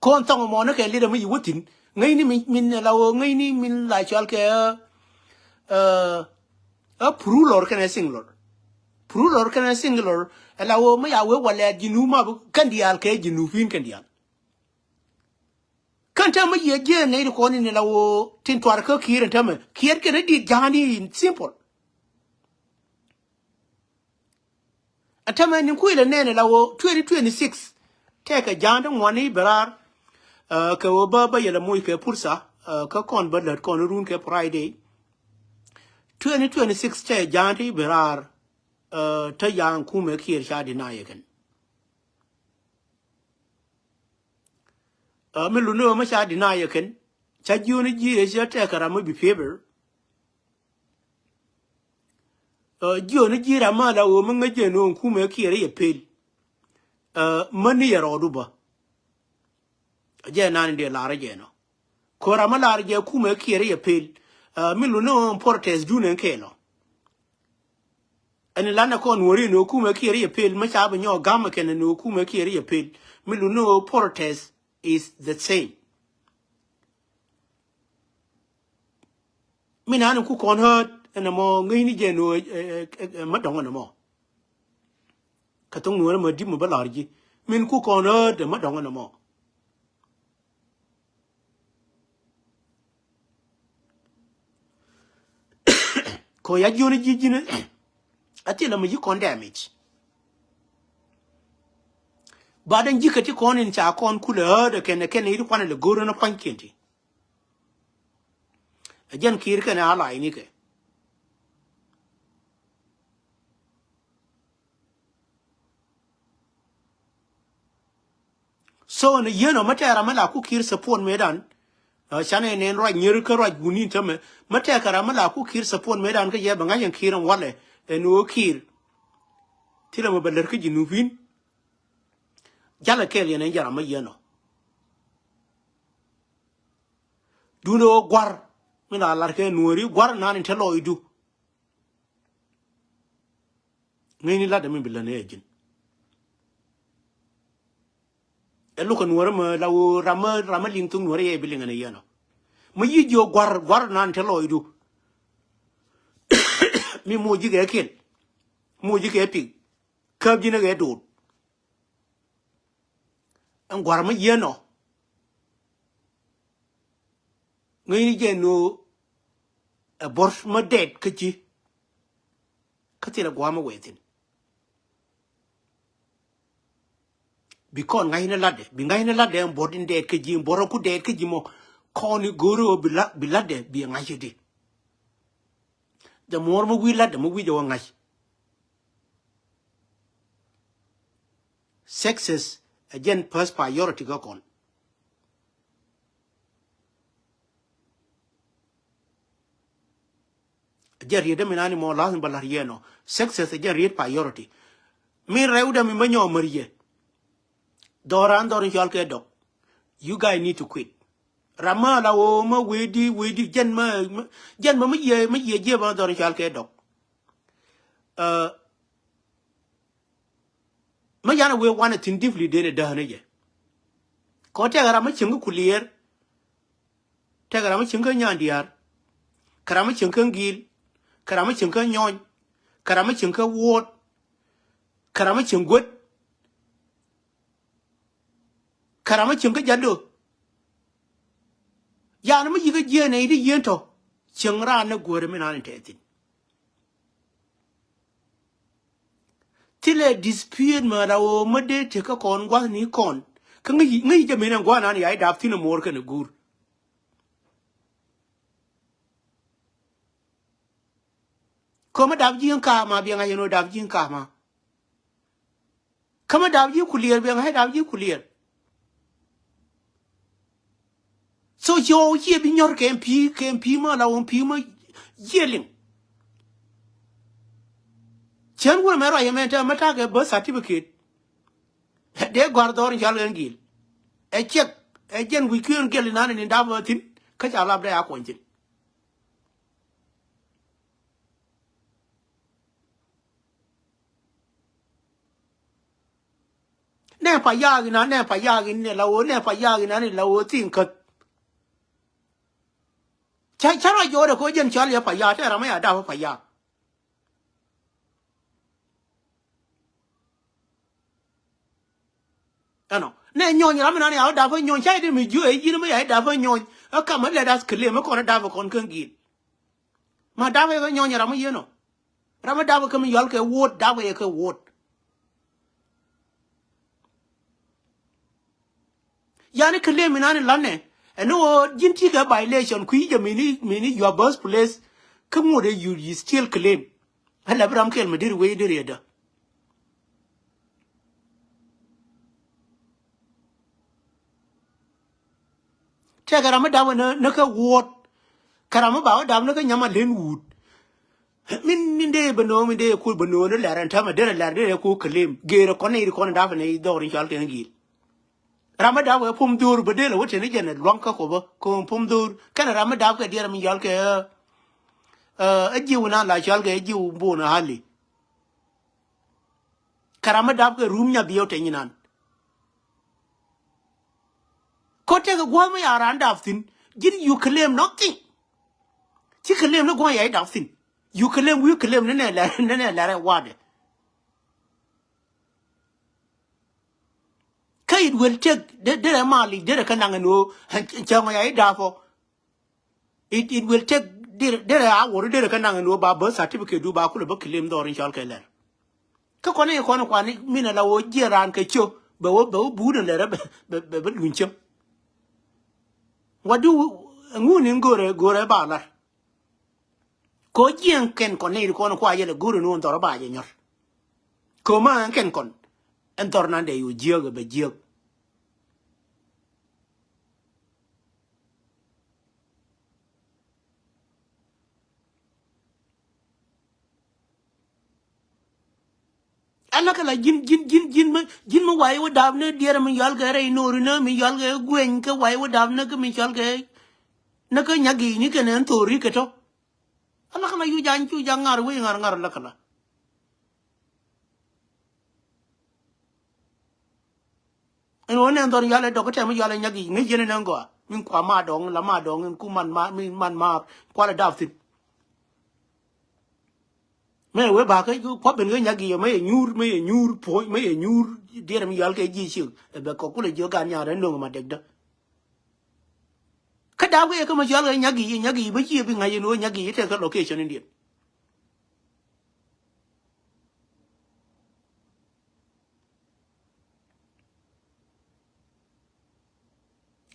Kɔn thɔŋ mɔ ni kɛ li̱t ɛmɛ yi wä thi̱n. Ŋäcni min, min la ɣöö ŋäcni min la cɔal kɛ, ɛ, ɛ, plural kɛnɛ singular. Plural kɛnɛ singular, ɛ la ɣöö mi ya wee walɛɛt Jinub ma bi kɛn diaal kɛ Jinubin kɛn diaal. Kɛn täämɛ yiëë jiɛɛn nɛy ti kɔn in la ɣöö tin tuar kä Kiir ɛn täämɛ. Kiir kɛn i̱ di̱t ja̱a̱ni in simple. Ɛn täämɛ ni kuilɛ nɛn la ɣöö twenty twenty-six tɛkɛ ja̱a̱n ti ŋuan i̱ bɛ raar. Ɛ, kɛ ɣöö bä, bä yɛlɛ moc kɛ pursa, ɛ, kä kɔn bä lät kɔn run kɛ Friday. Twenty twenty-six tɛkɛ ja̱a̱n ti bɛ raar, ɛ, te ya̱a̱ŋ kumɛ Kiir ca deny ɛ kɛn. Ɛ, mi luni ɣöö mi ca deny ɛ kɛn. Ca jiöni ji̱ ɛ cä tɛkɛ ram mi bi favor. Ɛ, jiöni ji̱ ram ma la ɣöö mi ŋäc jɛ ni ɣöö kumɛ Kiir yɛ pel. Ɛ, mäni yɛ rɔɔdu bä. Jɛ nani dee lar jɛ nɔ. Ko ram mi lar jɛ kumɛ Kiir yɛ pel. Ɛ, mi luni ɣöö protest dun ɛn kɛɛl ɔ. Ɛn lan ɛ kɔn wä ri ni ɣöö kumɛ Kiir yɛ pel, mi ca bi nyɔk gam ɛ kɛn ni ɣöö kumɛ Kiir yɛ pel. Mi luni ɣöö protest is the same. Mi nani ku kɔn hääd ɛn ɛmɔ ŋäcni jɛ ni ɣöö, ɛ, ɛ, ɛ, ɛ, mä dɔŋ ɛn ɛmɔ. Kɛ thoŋ nuɔ̱ɔ̱rä mä di̱p mä bä la̱r ji̱. Min ku kɔn hääd ɛ mä dɔŋ ɛn ɛmɔ. Ko ya jiöni ji̱ ji̱n a thilɛ mi ji̱ kɔn damage. Ba den ji̱ kä ti kɔn in ca kɔn kulɛ ɣäädɛ kɛn kɛn i̱ ti kuanɛ lɛ go̱o̱r in a pua̱nykiɛn ti. Ɛ jɛn Kiir kɛn a la̱a̱c ni kɛ. So ni yien ɔ mä tɛɛr amä la ku Kiir support mëëdan. Ɛ, canɛ nɛn ruac nyier kä ruac wuni tämɛ. Mä tɛɛr kɛ ram mä la ku Kiir support mëëdan kä yɛ bɛ ŋa̱c ɛn Kiir ɛn walɛ ɛn ɣöö Kiir. Thilɛ mɛ bɛ lär kä Jinubin. Jalɛ kɛɛl yɛn ɛn jɛ ram mä yien ɔ. Duundɛ ɣöö gua̱r mi la lar kɛ nuɔ̱ɔ̱ri gua̱r nani te lɔɔcdu. Ŋäcni latdɛ mi bi lät ni ɛ ji̱n. Ɛ lukɛ nuɔ̱ɔ̱rä mä la ɣöö ram mä, ram mä liŋ thok nuɔ̱ɔ̱rä yɛ bi liŋ ɛn ɛ yɛn ɔ. Mä yic jiɔ gua̱r, gua̱r nan te lɔɔcdu. Mi moc ji̱ kɛ kiɛl. Moc ji̱ kɛ pik. Käp ji̱n ɛ kɛ doot. Ɛn gua̱r mä yieen ɔ. Ŋäcni jɛ ni ɣöö ɛ buɔ̱r mä dɛɛt kä ji̱. Kä thilɛ gua̱a̱ mä wee thi̱n. Bi kɔn ŋa̱cni latdɛ, bi ŋa̱cni latdɛ ɛn buɔ̱r in dɛɛt kä ji̱, in buɔ̱r ɛn ku dɛɛt kä ji̱ mɔ. Kɔn i̱ go̱o̱ri ɣöö bi la, bi latdɛ bi ɛ ŋa̱c i̱di. Jɛ muɔ̱ɔ̱r mä wi̱i̱ latdɛ mä wi̱i̱ jɛ wä ŋa̱c. Success ɛ jɛn first priority kä kɔn. Ɛ jɛn riet dämi nani mɔ lazim bä la̱r yɛn ɔ. Success ɛ jɛn riet priority. Min rɛw dämi bä nyɔɔk mär yɛ. Dhɔran dhɔr in cɔal kɛ dɔk. You guys need to quit. Ram mä la ɣöö mä wee di, wee di, jɛn mä, mä, jɛn mä, mä yiëë, mä yiëë jiɛ bä dhɔr in cɔal kɛ dɔk. Ɛ, mä yan a wee wanɛ thi̱n deeply den ɛ däänä jɛ. Kɔ tɛk ram mä cieŋ kä kulier. Tɛk ram mä cieŋ kä nyandiaar. Kɛ ram mä cieŋ kä giil. Kɛ ram mä cieŋ kä nyɔny. Kɛ ram mä cieŋ kä wuɔ̱ɔ̱t. Kɛ ram mä cieŋ guet. Kɛ ram mi cieŋ kä jatdu. Yan mi yi̱k kä jiɛɛn ɛ i̱di yieen tɔ. Cieŋ raan ni guäär mi naan in tɛth thi̱n. Thilɛ dispute mɛ la ɣöö mä dee tekɛ kɔn gua̱thni kɔn. Kä ŋäc, ŋäc jɛ min ɛn gua̱a̱th naan ya i̱ dap thi̱n ɛ muɔɔr kɛnɛ guur. Kä mä dap ji̱ in ka̱a̱k ma biɛ ŋa̱c ɛn ɣöö dap ji̱ in ka̱a̱k ma. Kä mä dap ji̱ kulier biɛ ŋa̱c dap ji̱ kulier. So ciɛ ɣöö ciɛ bi nyɔr kɛ MP, kɛ MP mɔ la ɣöö MP mɔ yiëë liŋ. Cän wurɛ mɛ ruac ɛmɛ tɛ mɛ takɛ birth certificate. Dee gɔ̱a̱r dhɔr in cɔal kɛ ŋi̱i̱l. Ɛ ciɛk ɛ jɛn wi̱c kui̱ in gɛl inan in dap ɛ thi̱n kä ca lap dee a kuɔny thi̱n. Nɛ pa yaak inan, nɛ pa yaak in la ɣöö, nɛ pa yaak inan in la ɣöö thi̱n käth. Ca, ca rɔ jɔɔdɛ kɛ ɣöö jɛn cɔal yɛ pa yaak, tɛ ram ɛ ya dap ɛ pa yaak. Ɛnɔ nɛ nyɔny ram inan ya wä dap ɛ nyɔny, ca idin mi jiö ɛ ji̱n mi ya idap ɛ nyɔny. Ɛ kam ɛ lɛ das kɛ lem ɛ kɔn ɛ dap ɛ kɔn kä ŋi̱i̱l. Ma dap ɛ kɛ nyɔny ram i̱ yienɔ. Ram mi dap ɛ kɛ mi yɔal kɛ wuɔt, dap ɛ kɛ wuɔt. Yani kɛ lem inan ilanɛ ɛn ɣöö ji̱n ti kɛ violation kui̱ jɛ mini, mini your birthplace. Kä ŋot ɛ you, you still claim. Ɛ lɛ bi ram kɛl mi deri wei deri ɛdä. Tɛkɛ ram mi dap ɛ nä, nä kɛ wuɔt. Kɛ ram mi ba wä dap nä kɛ nyam a len wut. Min, min dee bä no̱o̱ŋ, min dee kul bä no̱o̱ŋ ni lɛr ɛn täämɛ derɛ lɛr derɛ kul kɛ lem. Geerɛ kɔn ni ri kɔn dap ni dhɔr in cɔal kɛ ni gi̱i̱l. Ram mi dap kɛ pum dhor bä dee lɛ wä teni jɛn ɛ luaŋ kä kɔ bä kɛ pum dhor. Kɛnɛ ram mi dap kɛ diɛɛr mi cɔal kɛ ɛ jiw nan la cɔal kɛ ɛ jiw bon a hali. Kɛ ram mi dap kɛ rum nya biɛw teny inan. Kɔ tɛkɛ gua̱a̱th mi ya ran dap thi̱n. Ji̱n you claim nothing. Ci claim ni gua̱a̱th ya idap thi̱n. You claim, wi̱i̱ claim ni nɛ lɛr, ni nɛ lɛr ɛ wa̱dɛ. Kä it will take, derɛ mal i̱ derɛ kä naŋ ɛn ɣöö cäŋ ya idap ɔ. It, it will take, derɛ, derɛ a wor derɛ kä naŋ ɛn ɣöö ba birth certificate du ba kulɛ bä claim dhɔr in cɔal kɛ lɛr. Kä kɔn i̱ kɔn kuan i̱ min ala ɣöö jiɛn raan kɛ ciö bɛ wä, bɛ wä buut in lɛr bɛ, bɛ, bɛ, bɛ luny cäŋ. Wa du ŋun in go̱rɛ, go̱rɛ ba lar. Ko jiɛn kɛn kɔn ni kɔn kua yɛlɛ go̱rɛ ni wä in dhɔr ba jɛ nyɔr. Ko ma ɛn kɛn kɔn ɛn dhɔr nan dee yu jiäk bɛ jiäk. Ala kɛ la ji̱n, ji̱n, ji̱n, ji̱n mi, ji̱n mi wa̱i̱ wä dap ni diɛɛr mi yɔal kɛ rɛy no̱o̱ri ni mi yɔal kɛ gueny kɛ wa̱i̱ wä dap ni kɛ mi cɔal kɛ ni kɛ nyagi̱i̱ni kɛn ɛn tho̱o̱ri kɛ tɔ. Ala kɛ la yu ja̱ny cu ja̱ ŋa̱r wi̱i̱ ŋa̱r ŋa̱r ala kɛ la. Ɛn ɣöö nɛn dhɔr yɔal ɛ dɔk kä tɛm yɔal ɛ nyak yic ŋäc yɛn ɛn ɛn gɔaa min kua ma dɔŋ la ma dɔŋ in ku man ma, min man maar kualɛ dap thi̱n. Mɛ wee bakä kua̱ ben kä nyak yic mɛ yɛ nyuur, mɛ yɛ nyuur puɔ̱ny, mɛ yɛ nyuur diɛɛr mi yɔal kɛ ji̱ ciek ɛ bɛ kɔk kulɛ jiök gan nyaar ɛn no̱ŋ ma dɛkdä. Kä dap kɛ yɛ kä ma cɔal kɛ nyak yic, nyak yic bä ciɛ bi ŋa̱c ɛn ɣöö nyak yic tɛk kä location in diɛn.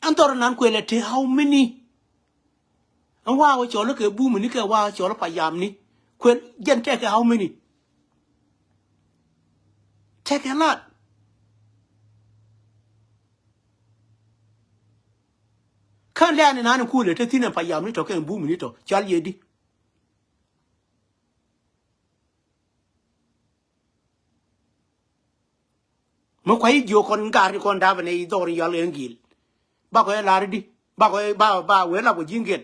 Ɛn dhɔr nan kuël ɛ te how many? Ɛn wa̱a̱ wä cɔl kɛ bumini kɛ wa̱a̱ cɔl pa yamni. Kuël jɛn tɛkɛ how many? Tɛkɛ lat. Kän lɛ̈ɛ̈ni nan kuël ɛ te thi̱n ɛ pa yamni tɔ kɛ bumini tɔ cɔl yɛ di. Mi kua̱c jiök kɔn gat ni kɔn dapɛ ni dhɔr in yɔal kɛ ŋi̱i̱l. Bakɔ ɛ lar di bakɔ ɛ ba ba wee lap kɔ ji̱ ŋi̱i̱l.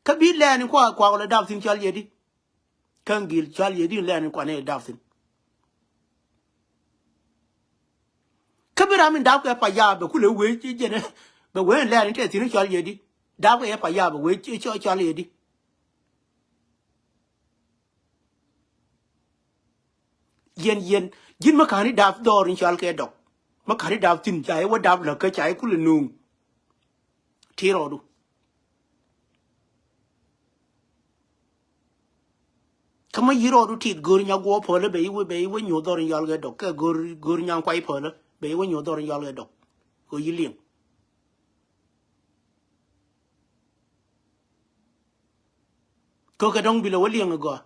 Kä bi lɛɛn in kua kua kɔ lɛ dap thi̱n cɔal yɛ di. Kä ŋi̱i̱l cɔal yɛ di lɛɛn in kua ni dap thi̱n. Kä bi ram in dap kɛ pa yaap bɛ kulɛ wee ci jɛn bɛ wee in lɛɛn in tɛ thi̱n cɔal yɛ di. Dap kɛ yɛ pa yaap bɛ wee ci cɔal yɛ di. Yɛn yɛn ji̱n mä ka̱n i̱ dap dhɔr in cɔal kɛ dɔk. Mä ka̱n i̱ dap thi̱n ca i̱ wä dap lä kä ca i̱ kulɛ nuŋ. Ti rɔɔdu. Kä mä yi̱ rɔɔdu tit go̱r nya guɔ pälä bɛ i̱ wä bɛ i̱ wä nyuɔ̱th dhɔr in cɔal kɛ dɔk kɛ go̱r go̱r nya kuay pälä bɛ i̱ wä nyuɔ̱th dhɔr in cɔal kɛ dɔk. Kɛ yi̱ liŋ. Kä kɛ dɔ̱ŋ bilɛ wä liɛŋ ɛ gɔaa.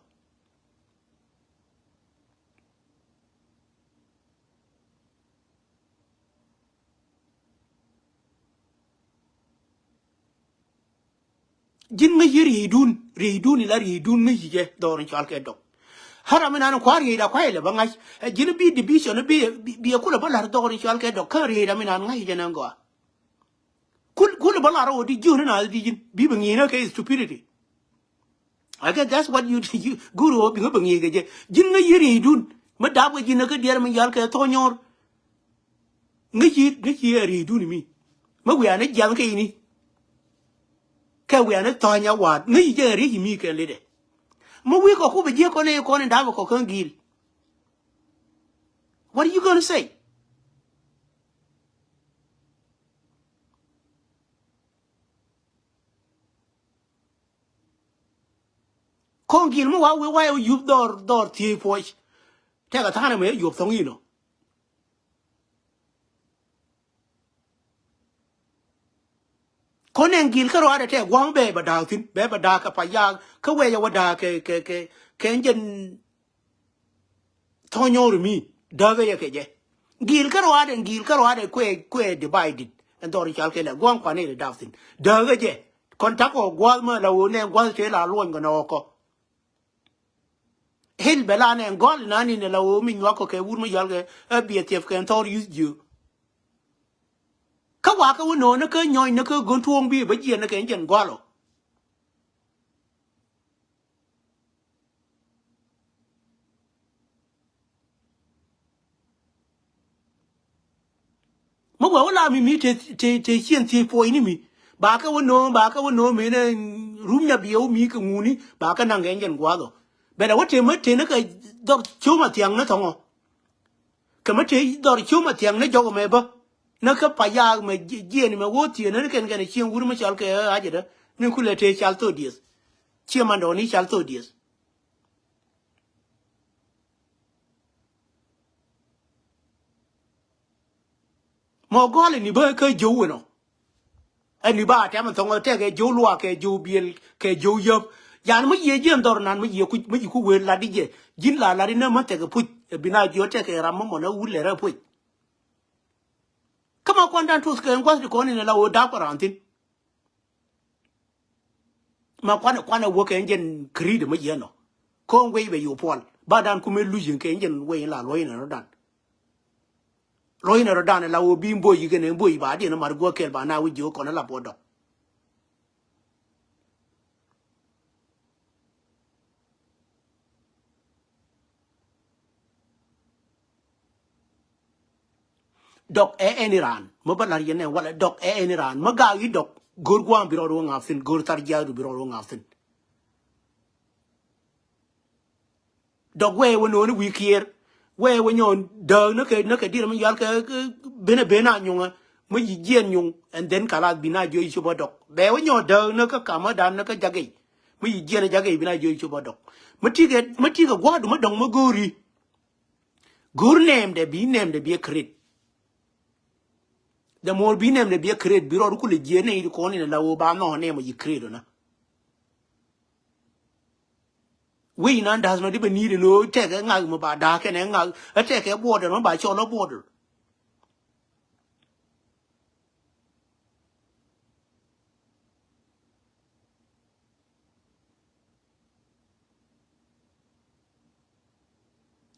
Ji̱n ŋäc yɛ ri̱i̱dun, ri̱i̱dun ila ri̱i̱dun ŋäc yɛ dhɔr in cɔal kɛ dɔk. Ɣän ram inan kua̱r ri̱i̱da kua̱c ilɛ bä ŋa̱c. Ɛ ji̱n bi division bi, bi, bi ɛ kulɛ bä la̱r dhɔr in cɔal kɛ dɔk. Kä ri̱i̱da mi nan ŋa̱c jɛ nɛ gɔaa. Kul, kul bä la̱r ɣöö di ji̱n na di ji̱n. Bi bɛ ŋi̱i̱n ɛ kɛ stupidity. I guess that's what you, you, go̱o̱r ɣöö bi ŋä bɛ ŋi̱i̱c kɛ jɛ. Ji̱n ŋäc yɛ ri̱i̱dun. Mi dap kɛ ji̱n ɛ kä diɛɛr mi yal kɛ thok nyɔr. Ŋäci, ŋäci ɛ ri̱i̱dun mi. Mi wiaa ni jiath kɛ ini. Kɛ wiaa ni thɔ̱ny a wa̱a̱t. Ŋäci jɛ ri̱c mi kɛ lidɛ. Mi wi̱i̱ kɔ ku bi jiɛ kɔn ɛ kɔn in da̱a̱p kɔ kä gi̱i̱l. What are you gonna say? Kɔn gi̱i̱l mi wa wi̱i̱ wa yɛ yup dhɔr, dhɔr thiec puɔc. Tɛkɛ tha̱a̱n ɛmɛ yup thɔ̱ŋ inɔ. Kɔn ɛn gi̱i̱l kä ruaadɛ tɛ gua̱a̱m bɛ bɛ da̱a̱k thi̱n, bɛ bɛ da̱a̱k kɛ pa yaak, kä wɛcɛ wä da̱a̱k kɛ, kɛ, kɛ, kɛ jɛn thɔ̱nyɔɔr mi, dääkä yɛ kɛ jɛ. Gi̱i̱l kä ruaadɛ, gi̱i̱l kä ruaadɛ kuɛ, kuɛ divided. Ɛn dhɔr i̱ cal kɛ lɛ gua̱a̱m kuan i̱ da̱a̱k thi̱n. Dääkä jɛ. Kɔn takɔ gua̱a̱th mä la ɣöö nɛ gua̱a̱th tëë la luɔny kɛ nɔɔkɔ. Hil bɛ la nɛ gɔl inan inɛ la ɣöö mi nyuak kɔ kɛ wur mi yɔal kɛ ɛ biɛ thiɛp kɛ ɛn thɔɔr yuth jiö. Kä wakä wä no̱o̱n ni kä nyɔny ni kä go̱n tuɔ̱ɔ̱ŋ bi bä jiɛn ni kɛ ɛn jɛn gɔl ɔ. Mi wee wä la mi mi te, te, te cien thiec puɔ̱ny ni mi. Ba kɛ wä no̱o̱ŋ, ba kɛ wä no̱o̱ŋ mi ni rum nya biɛ wä mi kɛ ŋuni, ba kɛ naŋ kɛ ɛn jɛn gua̱a̱th ɔ. Bɛn a wä te mi te ni kɛ dhɔr cio̱o̱m a thiaŋ ni thɔŋɔ. Kɛ mi te dhɔr cio̱o̱m a thiaŋ ni jɔk mɛ bä. Ni kä pa yaak mɛ jiɛn mɛ wä thieen ni kɛn kɛn a cieŋ wur mi cɔal kɛ ɛ ɣa̱c ɛ dä. Ni kulɛ te cal thok dieth. Cie mandɔ ni cal thok dieth. Mɔ gɔl ɛn i̱ bä kä jo̱w ɛnɔ. Ɛn i̱ ba tɛm ɛn thɔŋ ɛ tɛk ɛ jo̱w luaak kɛ jo̱w biël kɛ jo̱w yäp. Yan mi yiëë jiɛn dhɔr nan mi yiëë kuc mi yiëë ku wëë lat i̱ jɛ. Ji̱n la lat i̱ nä mä tɛk ɛ puc ɛ bi na jiɔ tɛk ɛ ram mä mɔn ɛ wut lɛr ɛ puc. Kä ma kuan dan tuth kɛ ɛn gua̱th ti kɔn in ɛ la ɣöö dap kɛ raan thi̱n. Ma kuanɛ kuanɛ wä kɛ ɛn jɛn kɛ ri̱t ɛmɛ yɛn ɔ. Ko̱o̱ŋ wec bɛ yo̱o̱ puɔl ba dan kumɛ luc in kɛ ɛn jɛn wec in la luɔ̱c in ɛ rɔ̱dan. Luɔ̱c in ɛ rɔ̱dan ɛ la wä bi bo̱o̱c ikɛn ɛn bo̱o̱c ba diɛn ɛ mat guäk kɛl ba na wi̱c ji̱ wä kɔn ɛ la puɔt dɔk. Dɔk ɛ ɛn iran mä bä la̱r yɛn ɛ walɛ dɔk ɛ ɛn iran mä gaak i̱ dɔk. Go̱r gua̱a̱m bi rɔɔd wä ŋa̱p thi̱n go̱r thar jiaadu bi rɔɔd wä ŋa̱p thi̱n. Dɔk wee wä no̱o̱ni wi̱i̱ kiɛɛr wee wä nyɔɔn dääk ni kɛ ni kɛ dirɛ mi yual kɛ benɛ benɛ a nyuŋä. Mi yi jiɛn nyuŋ and then kalath bi na jiɔ yi cop a dɔk bɛ wä nyɔɔn dääk ni kä kamä dan ni kä jakɛ. Mi yi jiɛn a jakɛ bi na jiɔ yi cop a dɔk. Mi tikɛ mi tikɛ gua̱a̱du mi dɔŋ mi go̱o̱ri. Go̱o̱r nɛɛmdɛ bi nɛɛmdɛ bi ɛ kret. The more bi nɛmdɛ bi ɛ kret bi rɔɔd kulɛ jiɛ nɛy ti kɔn in la woo ba nhɔk nɛɛm a yi kret ɔnä. Wec inan da̱th nɔ di bɛ ni̱i̱t ɛn ɣöö tɛkɛ ŋak mi ba da̱a̱k kɛnɛ ŋak ɛ tɛkɛ border mi ba cɔl ɛ border.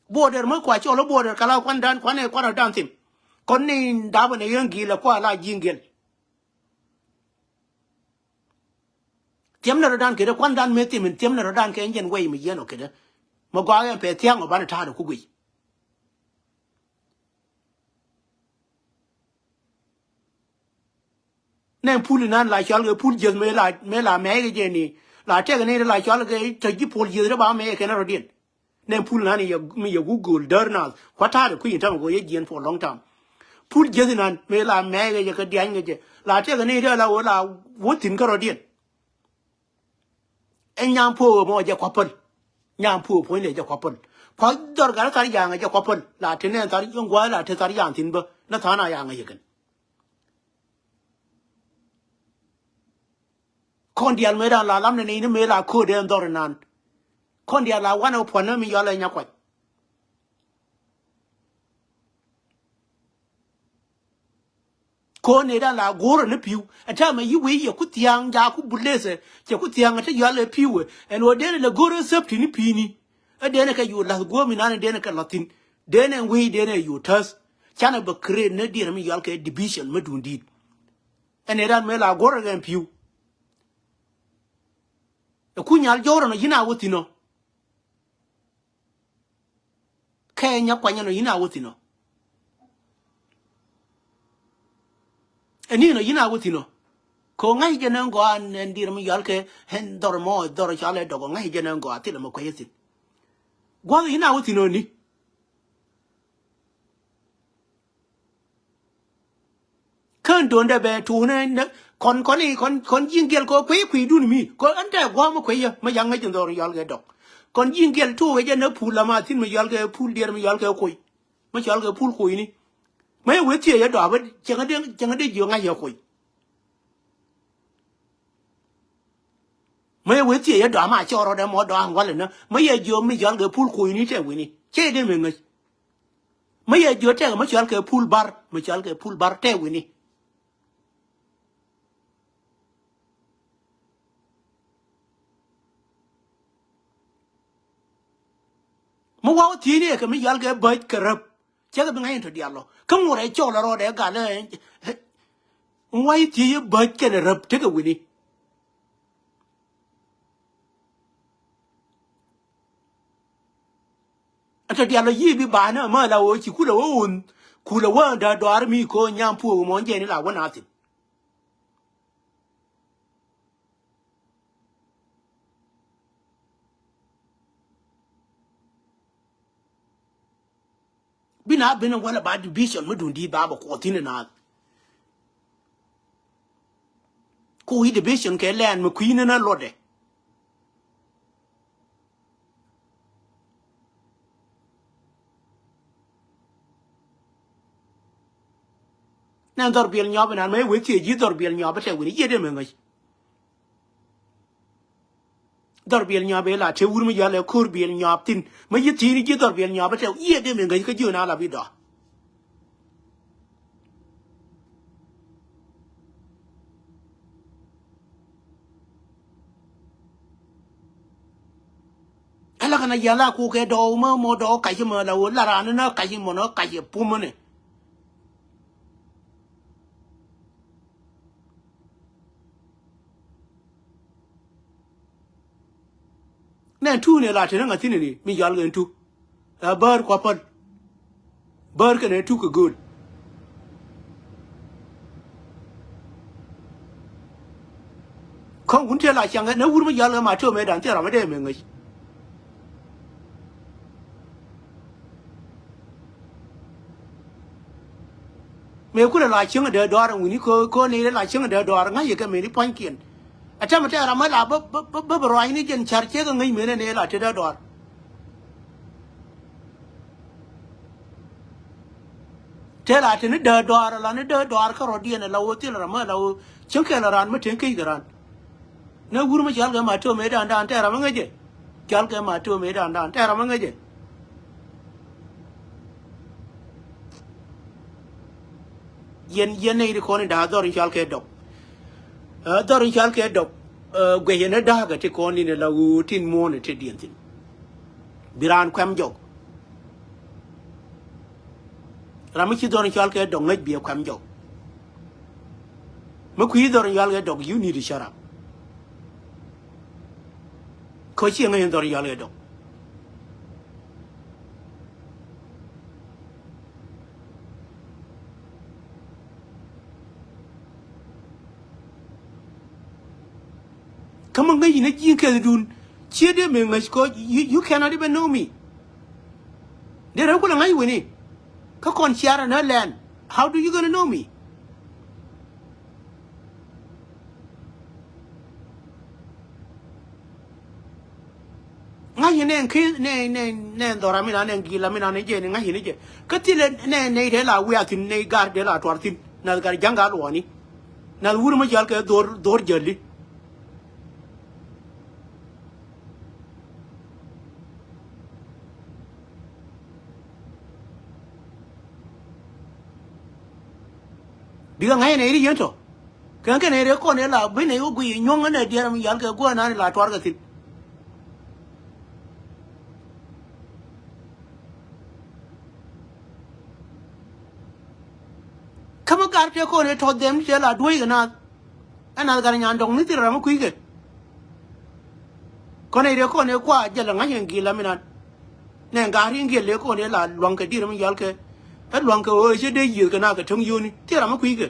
Border mi kua cɔl ɛ border kala kuan dan kuan ɛ kuan ɛ dan thim. Kɔn ni dapɛ ni yɛn gil ɛ kua la ji̱ gil. Thiɛm ni rɔ̱dan kedɛ kuan dan mëë thi̱m in thiɛm ni rɔ̱dan kɛ ɛn jɛn wɛy mi yɛn ɔ kedɛ. Mi gɔaa ɛn pɛ thia̱ŋ ɔ banɛ ta̱a̱dɛ ku guic. Nɛ pul inan la cɔal kɛ pul jieth mëë la mëë la mɛɛk kɛ jɛ ni la tɛk ni la cɔal kɛ tɔ ji̱ pol jieth rɛ ba mɛɛk kɛn rɔ̱diɛn. Nɛ pul inan mi yɛ gu go̱o̱l däär naath kua ta̱a̱dɛ kui̱ in ta̱mɛ kɛ yɛ jiɛn for long time. Pul jieth inan mëë la mɛɛk kɛ jɛ kɛ diany kɛ jɛ la tɛk ni rɛ la wä la wä thi̱n kärɔ̱diɛn. Ɛ nyam puɔ̱ɔ̱k ɛmɔ jɛ kua päl. Nyam puɔ̱ɔ̱k puɔ̱ny lɛ jɛ kua päl. Kua dhɔr gat thar yaŋ ɛ jɛ kua päl la te nɛn thar yɔ̱ŋ gua̱a̱th la te thar yaŋ thi̱n bä nä tha̱a̱n a yaŋ ɛ yɛ kɛn. Kɔn diaal mëë dan la lam ni ni ni mëë la ko̱o̱t ɛn dhɔr inan. Kɔn diaal la wanɛ puɔ̱n ni mi yɔal ɛ nya kuac. Ko̱n ëë dan la go̱o̱rä ni pi̱w. Ɛ täämɛ yi wee yɛ ku thia̱a̱ŋ jaku bulesɛ. Cɛ ku thia̱a̱ŋ ɛ te yɔal ɛ pi̱w ɛ. Ɛn ɣöö denɛ lɛ go̱o̱rä safety ni pi̱i̱ni. Ɛ denɛ kɛ yut la̱th guɔ̱ɔ̱m inan ɛ denɛ kɛ la̱th thi̱n. Denɛ wee denɛ yut täth. Canɛ bɛ create ni diɛn mi yɔal kɛ division mi duun di̱i̱t. Ɛn ëë dan mëë la go̱o̱rä kɛ pi̱w. Ɛ ku nyal jɔwrɛ nɔ yi̱n a wä thi̱n ɔ. Kɛ nya kuany ɛnɔ yi̱n a wä thi̱n ɔ. Ɛn ni nɔ yi̱n a wä thi̱n ɔ. Kɛ ɣöö ŋa̱c jɛ nɛ ŋɔaa ɛn diɛɛr mi yɔal kɛ ɛn dhɔr mɔ dhɔr cɔal ɛ dɔk ɔ ŋa̱c jɛ nɛ ŋɔaa thilɛ mɛ kuecä thi̱n. Gua̱th yi̱n a wä thi̱n ɔ ni. Kään do̱ndɛ bɛ tuunɛ nä kɔn kɔn i̱ kɔn kɔn ji̱n gɛl kɔ kui̱ kui̱dun mi kɔ ɛn tɛ gua̱a̱m mi kui̱ yä mi ya̱ŋ ŋäc in dhɔr yɔal kɛ dɔk. Kɔn ji̱n gɛl tuukɛ jɛ nä pul la ma thi̱n mi yɔal kɛ pul diɛɛr mi yɔal kɛ kui̱. Mi cɔal kɛ pul kui̱ni. Mi yɛ wee thiee yɛ dɔaap cäŋ dee cäŋ dee jiök ŋa̱c yɛ kui̱. Mi yɛ wee thiee yɛ dɔaap ma cɔɔr rɔɔdɛ mɔ dɔaap ŋualɛ nä mi yɛ jiök mi cɔal kɛ pul kui̱ni tɛ wi̱ni cɛ dee mi ŋäc. Mi yɛ jiök tɛk mi cɔal kɛ pul bar mi cɔal kɛ pul bar tɛ wi̱ni. Mi waw thiecni ɛ kɛ mi yal kɛ bäc kɛ räp. Cɛ kɛ bi ŋa̱c in tɔ diaal lɔ kä ŋurɛ cɔl ɛ rɔɔdɛ gal ɛ. Ŋuac thiec i̱ bäc kɛnɛ räp tekɛ wi̱ni. Ɛ tɔ diaal lɔ yiëë bi ba̱a̱n ɛ mä la ɣöö ci kulɛ wä wun kulɛ wä däär dɔaar mi ko̱o̱n nyam puɔ̱ɔ̱k mɔ jɛn in la wä na thi̱n. Bi na ben walɛ ba division mi duŋ di̱i̱t ba bɛ kuɔth thi̱n ɛ naath. Ku wi̱i̱ division kɛ lɛn mi kui̱ ni na luɔtdɛ. Nɛn dhɔr biɛl nyɔɔp inan mɛ wee thiee ji̱ dhɔr biɛl nyɔɔp itɛ wi̱ni yiëë dee mɛ ŋäc. Dhɔr biɛl nyɔɔp ila te wur mi yɔal ɛ ko̱r biɛl nyɔɔp thi̱n mɛ yiëë thi̱n ji̱ dhɔr biɛl nyɔɔp itɛ yiëë dee mɛ ŋäc kä ji̱ na la bi dɔ̱. Ala kana yala ku kɛ dɔw ma mɔ dɔw kac ma la wo la ran na kac mɔ na kac pumne. Nɛ tu ne la tene ŋa thin ni mi yal gen tu. A bär kua päl. Bär kɛnɛ tuk kɛ gööl. Kä wun tëë la ciaŋ nɛ wur mi yal kɛ ma tëë mɛ dan thil ram mi dee mɛ ŋäc. Mëë kulɛ la cieŋ dee dɔaar wi̱ni ko ko ni la cieŋ dee dɔaar ŋa̱c yɛ kɛ mëë ni pua̱nykiɛn. A tɛmɛ tɛk ram mi la bä bä bä bä ruac ni jɛn car ciek ŋäc mëë ni la te dee dɔaar. Tëë la te ni dee dɔaar la ni dee dɔaar kä rɔ̱diɛn la wä thil ram mi la wä cieŋ kɛl ran mi teŋ kec kɛ ran. Nɛ wur mi cɔal kɛ ma too mëë dan dan tɛɛr amä ŋäcɛ. Cɔal kɛ ma too mëë dan dan tɛɛr amä ŋäcɛ. Yɛn yɛn nɛy ti kɔn in da̱a̱ dhɔr in cɔal kɛ dɔk. Ɛ dhɔr in cɔal kɛ dɔk. Ɛ guɛc yɛn ɛ da̱a̱kɛ ti kɔn in ɛ la ɣöö tin muɔ̱ɔ̱n ɛ te diɛn thi̱n. Bi raan kuɛm jɔk. Ram mi ci dhɔr in cɔal kɛ dɔk ŋäc bi ɛ kuɛm jɔk. Mi kui̱ dhɔr in cɔal kɛ dɔk, you need to shut up. Kä ciɛ ŋäc in dhɔr in cɔal kɛ dɔk. Kä mi ŋäc in a ji̱n kɛthdun ciɛ dee mëë ŋäc kɔ, you, you cannot even know me. Dee rɛw kulɛ ŋa̱c wi̱ni. Kä kɔn ciar anä lɛn. How do you gonna know me? Ŋa̱c yɛ nɛn keth nɛn nɛn nɛn dhɔra mi na nɛn gila mi na nɛn jɛ ni ŋa̱c yɛ ni jɛ. Kä thilɛ nɛn nɛy te la wiaa thi̱n nɛy gar te la tuar thi̱n. Nath gar ja̱ŋ gar luɔɔni. Nath wur mi jäl kɛ dhor dhor jäli. Bikɛ ŋa̱c nɛy ri yien tɔ. Kɛn kɛ nɛy ri kɔn ɛ la bi nɛy wä guiy nyuɔ̱ŋ ɛ nɛ diɛɛr mi yal kɛ gua̱a̱r nan la tuar kɛ thi̱n. Kä mi gar tëë kɔn ɛ tɔ̱ dhɛm tëë la duɔ̱c kɛ naath. Ɛ naath gat nyan dɔ̱ŋ ni thil ram mi kui̱ckɛ. Kɔn ɛ riek kɔn ɛ kua jɛl ɛ ŋa̱c ɛn gi̱i̱l lam inan. Nɛ ŋa̱c ri̱ŋ gi̱i̱l ɛ kɔn ɛ la lua̱ŋ kɛ di̱t ram mi yal kɛ. Ɛ lua̱ŋ kɛ ɣöö cä dee yiëëth kɛ na kɛ täŋ yio̱ni thil ram mi kui̱ckɛ.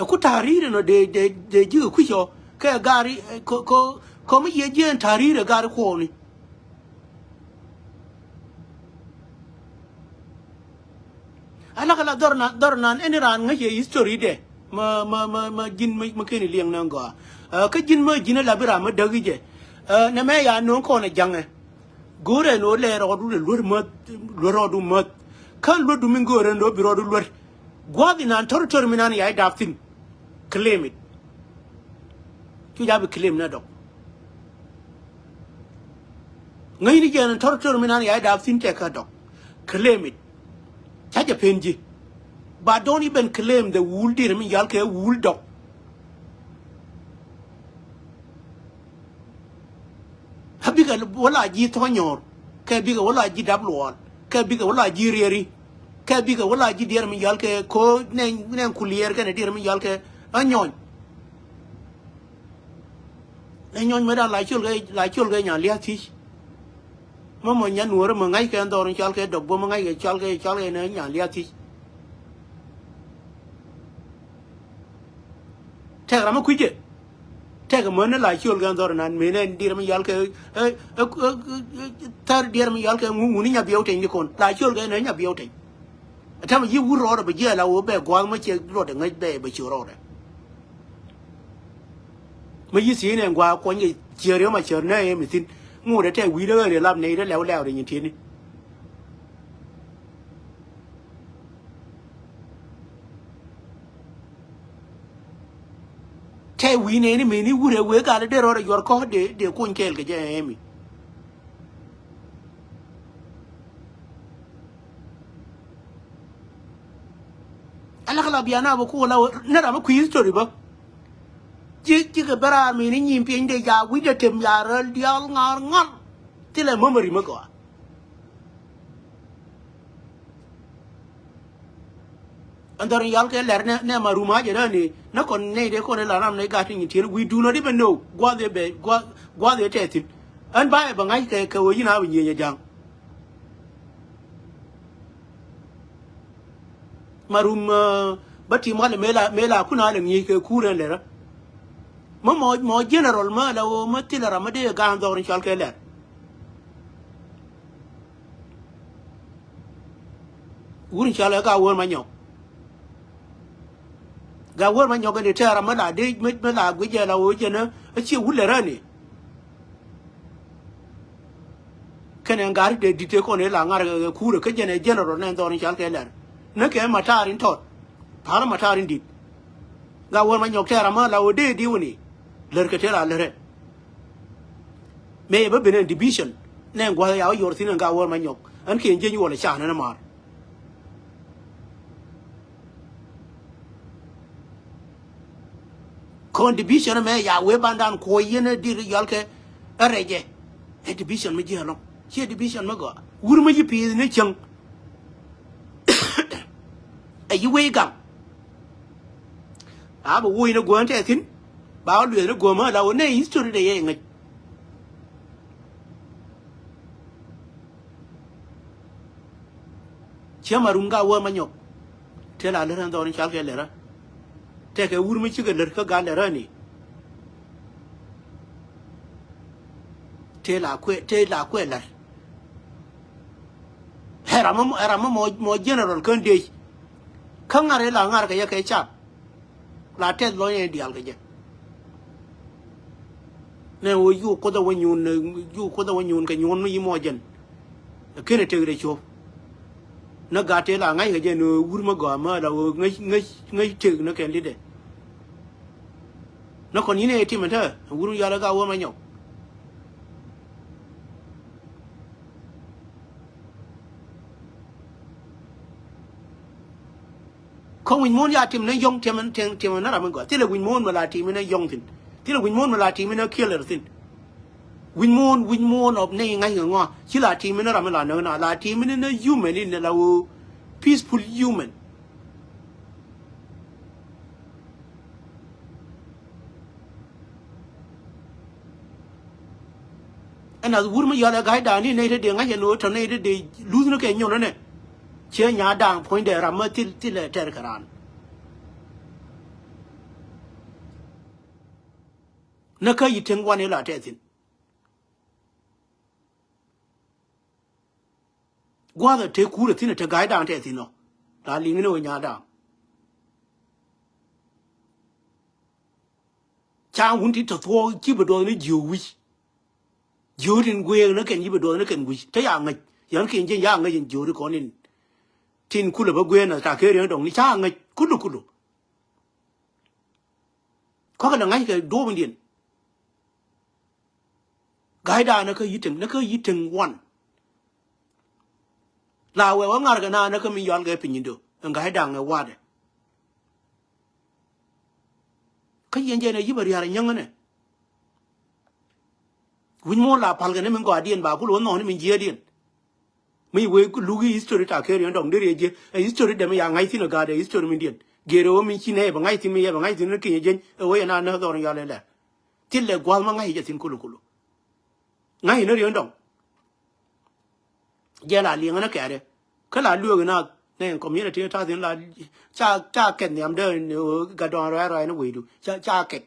Ɛ ku ta̱a̱ ri̱i̱r ɛnɔ dee dee dee ji̱ kɛ kui̱c ɔ kɛ gaari kɔ kɔ kɔ mi yiëë ji̱ ɛn ta̱a̱ ri̱i̱r ɛ gaari kuɔɔni. Alak ala dhɔr nan dhɔr nan ɛn raan ŋäc yɛ history dɛ. Ma ma ma ma ji̱n ma ma keni liɛŋ nɛ gɔaa. Kä ji̱n ma ji̱n ala bi ram ma däk i̱ jɛ. Nɛ mɛ ya no̱o̱ŋ kɔn ɛ jaŋɛ. Go̱o̱rɛ ni wä lɛ rɔɔdu lɛ luär mäth luär rɔɔdu mäth. Kä luärdu min go̱o̱rɛ ni wä bi rɔɔdu luär. Gua̱a̱th inan territory mi nan ya i̱ dap thi̱n. Claim it. Cu ja̱ bi claim nɛ dɔk. Ŋäcni jɛ ni territory mi nan ya i̱ dap thi̱n tɛk kä dɔk. Claim it. Ca jɛ pen ji̱. But don't even claim the wul dir mi yal kɛ wul dɔk. Kä bikɛ wä la ji̱ thɔ̱nyɔ̱ɔ̱r kɛ bikɛ wä la ji̱ dap luɔɔl kɛ bikɛ wä la ji̱ riɛri kɛ bikɛ wä la ji̱ diɛɛr mi yal kɛ ko̱ nɛn nɛn kuliɛɛr kɛnɛ diɛɛr mi yal kɛ ɛ nyɔny. Ɛ nyɔny mɛ dan la ciöl kɛ la ciöl kɛ nyan lia̱a̱ thi̱c. Mä mɔ nyan nuɔ̱ɔ̱rä mä ŋa̱ckɛ ɛn dhɔr in cɔal kɛ dɔk bä mä ŋa̱ckɛ cɔal kɛ cɔal kɛ nɛ nyan lia̱a̱ thi̱c. Tɛk ram mi kui̱cɛ. Tɛk män ni la ciöl kɛ dhɔr nan mënɛ diɛɛr mi yal kɛ thär diɛɛr mi yal kɛ ŋu ŋuni nya biɛw teny ni kɔn la ciöl kɛ nɛ nya biɛw teny. Ɛ tɛm yi wur rɔɔdɛ bɛ jiɛɛl a wä bɛ gua̱a̱th mä ciɛ rɔɔdɛ ŋäc bɛ bɛ ciö rɔɔdɛ. Mä yi thi̱i̱n ɛn gua̱a̱ kuɔny kɛ ciɛ riöm a cär nɛ ɛ mi thi̱n ŋot ɛ tɛk wi̱i̱dɛ ɣän riɛ lap nɛy rɛ lɛw lɛw rɛ nyin ti̱eni. Tɛ wi̱i̱ nɛɛni mëni wurɛ wee gal dee rɔɔdɛ yuɔr kɔ̱k dee dee kuny kɛɛl kɛ jɛ ɛmi. Alak la biana bä kuɔ la nɛ ram bä kui̱ history bä. Ci ci kɛ bä raar mëni nyiim piɛny dee ja wi̱cdɛ tem ya rɛl diaal ŋa̱r ŋa̱r. Thilɛ memory mä gɔaa. Ɛn dhɔr in yal kɛ lɛr nɛ nɛ ma rum a jɛ dani nä kɔn nɛy dee kɔn in la ram nɛy gat in nyin tiɛn wi̱i̱ duun ɔ di bɛ nöw guath iɛ bɛ guath iɛ tɛth thi̱n. Ɛn ba ɛ bɛ ŋa̱c kɛ kɛ ɣöö yin a bɛ nyieny ɛ ja̱ŋ. Ma rum bä tim walɛ mëë la mëë la kun a lɛ ŋi̱i̱c kɛ kuur ɛn lɛrä. Mä mɔ mɔ general mä la ɣöö mä thilɛ ram mä dee ɛ ga̱a̱n dhɔr in cɔal kɛ lɛr. Wur in cɔal ɛ Gawär Manyɔk. Gawär Manyɔk ɛn itɛɛr ram mi la dee mi la guic ɛ la ɣöö jɛn ɛ ciɛ wulɛ rɛni. Kɛnɛ ŋa̱r dee di̱t tëë kɔn ëë la ŋa̱r kɛ kuurɛ kä jɛn ɛ general nɛ dhɔr in cɔal kɛ lɛr. Ni kɛ matar in tɔt pa̱r matar in di̱t. Gawär Manyɔk tɛɛr ram mi la ɣöö dee di̱t wuni lär kɛ tëë la lärɛ. Mëë yɛ bä ben ɛn division nɛ gua̱th ya wä yuɔr thi̱n ɛn Gawär Manyɔk ɛn kiɛn jieny wä lɛ can ɛn maar. Kɔn division ɛmɛ ya wee bandan kuɔ yɛn ɛ dir yɔl kɛ ɛ rɛcɛ. Ɛ division mi jiɛ lɔŋ ciɛ division mi gɔaa wur mi yi pi̱i̱th ni cäŋ. Ɛ yi wee gaŋ. A bɛ woc ni guäär tɛ thi̱n ba wä lueth ni guäär mä la wä nɛ history de yɛ ŋäc. Ciɛ ma rum Gawär Manyɔk. Tëë la lär ɛn dhɔr in cɔal kɛ lärä. Tëëkɛ wur mi cikɛ lär kä gat lärä ni. Tëë la kuɛ tëë la kuɛ lär. Ɛ ram mɔ ɛ ram mɔ mɔ general kän dec. Kä ŋa̱r ila ŋa̱r kɛ yɛ kɛ cap. La tɛth lɔny ɛ diaal kɛ jɛ. Nɛ wä yuk kuoth ɛ wä nyuun nɛ yuk kuoth ɛ wä nyuun kɛ nyuun mi yi mɔ jɛn. Ɛ ken ɛ tek rɛ cop. Nä gat tëë la ŋa̱c kɛ jɛ ni wur mä gɔaa mä la wä ŋäc ŋäc ŋäc tek nä kɛn lidɛ. Nä kɔn yini ɛ tim ɛ te wur mi yɔal ɛ ga wä ma nyɔk. Kä wi̱c muɔ̱ɔ̱n ya tim ni yɔ̱ŋ tim tim tim ni ram mi gɔaa. Thilɛ wi̱c muɔ̱ɔ̱n mi la tim ni yɔ̱ŋ thi̱n. Thilɛ wi̱c muɔ̱ɔ̱n mi la tim ni killer thi̱n. Wi̱c muɔ̱ɔ̱n, wi̱c muɔ̱ɔ̱n of ni ŋa̱c ŋa̱ ŋɔa. Ci la tim ni ram mi la näk na, la tim ni ni human in la wä peaceful human. Ɛn a wur mi yɔal ɛ ga̱a̱c da̱a̱n ni nɛy te dee ŋa̱c ɛn ɣöö tɔ nɛy te dee luth ni kɛ nyɔn ɛnɛ. Ciɛ nya̱a̱ da̱a̱n puɔ̱nydɛ ram mi thil thil ɛ tɛr kɛ raan. Nä kä yi teŋ wan ila tɛ thi̱n. Gua̱a̱th a te kuur a thi̱n a te ga̱a̱c da̱a̱n tɛ thi̱n ɔ. La liŋ ni wä nya̱a̱ da̱a̱n. Ca wun ti tɔ thuɔɔk ci bɛ duɔth ni jiöök wi̱c. Jiöök tin guëëk ni kɛn ci bɛ duɔth ni kɛn wi̱c te ya ŋäc. Yɛn kiɛn jiɛn ya ŋäc in jiöök ti kɔn in. Tin kulɛ bä guëëk na ta kee riɛŋ dɔŋ ni ca ŋäc kulu kulu. Kua̱kɛ lɛ ŋa̱ckɛ duɔ̱ɔ̱p in diɛn. Ga̱a̱cdan ni kä yi̱t teŋ, ni kä yi̱t teŋ wan. La wee wä ŋa̱rkɛ na ni kä mi yɔal kɛ piny indo ɛn ga̱a̱cdan ɛ wa̱dɛ. Kä yɛn jɛn ɛ yi̱p ɛ ria̱r ɛ nyäŋ ɛnɛ. Wi̱c muɔ̱ɔ̱n la pa̱lkɛ ni min gɔaadiɛn ba kul wä nhɔk ni min jiäädiɛn. Mi wee luki history ta keri ɛn dɔŋ deri ɛ jiɛ ɛ history dɛ mi ya ŋa̱c thi̱n ɛ ga̱a̱dɛ history min diɛn. Geri wä min ci nɛ ɛ bɛ ŋa̱c thi̱n mi yɛ bɛ ŋa̱c thi̱n ni kinyɛ jeny ɛ wee yɛ na näk dhɔr in yɔal ɛn lɛ. Thilɛ gua̱th ma ŋa̱c yɛ thi̱n kulu kulu. Ŋa̱c inä riɛn dɔ̱ŋ. Jɛ la liɛŋä ni kɛɛrɛ kä la lueek inä nɛ community ta̱thi̱n la ca ca kɛt nhiam dee ni ɣöö gat dɔ̱ŋ rɔɛ rɔɛ ni wecdu ca ca kɛt.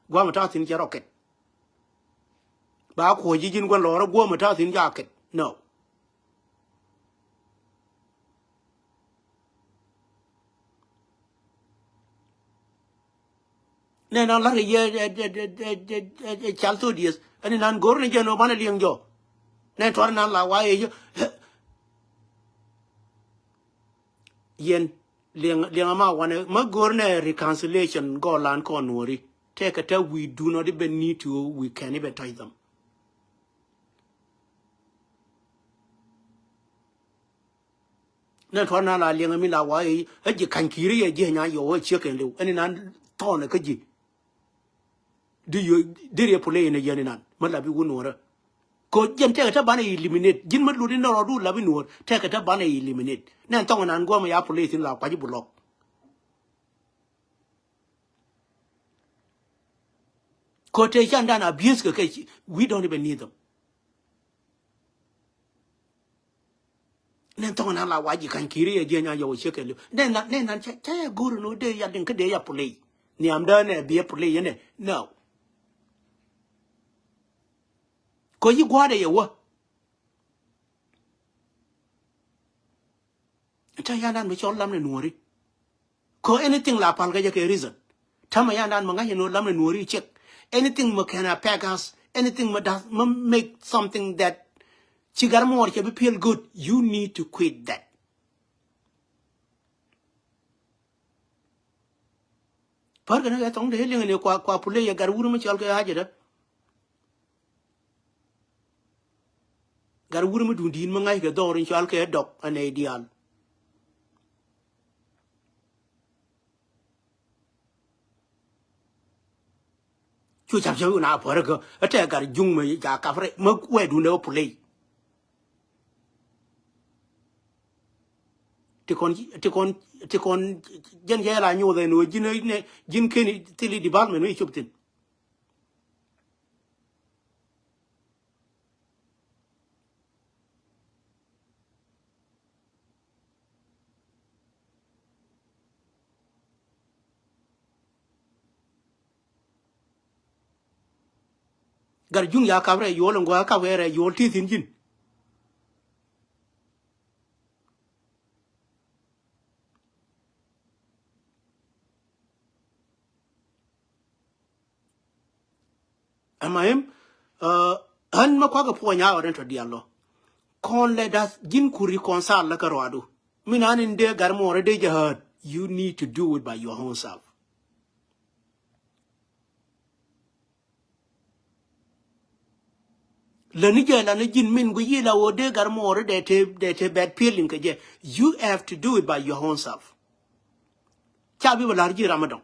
Gua̱a̱m ta̱thi̱n cɛ rɔ kɛt. Ba kuɔ̱c ji̱ ji̱n gua̱n lɔɔrä gua̱a̱m ta̱thi̱n ca kɛt. No. Nɛ nan la̱r kɛ yɛ ɛ cal thodiɛth ɛn inan go̱r ni jɛn ɔ banɛ liɛŋ jɔ. Nɛ tuar nan la wa yɛ yɛ yɛn liɛŋ liɛŋ ama wanɛ ma go̱r nɛ reconciliation gɔlan kɔn nuɔri. Tɛkɛ tɛ we do not even need to, we can even touch them. Nɛ tuɔr na la liɛŋɛ mi la wa ɛ ji̱ ka̱ny ki̱i̱ri yɛ ji̱ nya yɔw ɛ ciek kɛn liw ɛn inan thɔɔnɛ kä ji̱. Di yɔ di riɛ pulɛ inɛ yɛn inan mä la bi wun wärä. Kɔ jɛn tɛkɛ tɛ banɛ eliminate ji̱n mä lut inɛ rɔɔdu la bi nuɔr tɛkɛ tɛ banɛ eliminate. Nɛ thɔŋ inan guɔmɛ ya pulɛ ithin la kuaci bulɔk. Kɔ tɛ can dan abuse kɛ kɛ we don't even need them. Nɛ thɔŋ na la waji ka̱ny ki̱i̱ri yɛ jiɛ nya yɔw ciek kɛ liw nɛ na nɛ na cɛ cɛ yɛ go̱r ni wä dee ya diŋ kä dee ya puley. Nhiam dee nɛ biɛ puley yɛ nɛ no. Kɔ yi gua̱a̱dɛ yɛ wä. Ca yandan mi cɔl lam ni nuɔri. Kɔ anything la pal kɛ jɛ kɛ reason. Tamɛ yandan mi ŋa̱c ni wä lam ni nuɔri cek. Anything mi can affect us. Anything mi does mi make something that ci gar muɔr cɛ bi feel good. You need to quit that. Pär kɛ ni kɛ thɔŋ de liŋ ni kua kua puley yɛ gar wur mi cɔl kɛ hajɛ dä. Gat wur mi duŋ di̱i̱t mi ŋa̱ckɛ dhɔr in cɔal kɛ dɔk anɛ diaal. Cu cap cäp na puɔ̱rä kä ɛ tɛ gat juŋ mi ca kap rɛ mi wɛ duundɛ wä puley. Ti kɔn ti kɔn ti kɔn jɛn jɛ la nyoth ɛn wä ji̱n ji̱n keni thili development mi cop thin. Gat juŋ ya kap rɛ yuɔl in gua̱a̱ kap rɛ yuɔl ti thi̱n ji̱n. Ɛmɛ im ɣän mi kua̱kɛ puɔ̱ny a ɣɔt in tɔ diaal lɔ. Kɔn lɛ da̱th ji̱n ku reconcile lä kä ruaadu. Min an in dee gat muɔɔr in dee jɛ hurt, you need to do it by your own self. Lätni jɛ, lätni ji̱n min guiy i̱ la ɣöö dee gat muɔɔri dee te, dee te bad feeling kɛ jɛ. You have to do it by your own self. Ca bi bä la̱r ji̱ ram mi dɔ̱ŋ.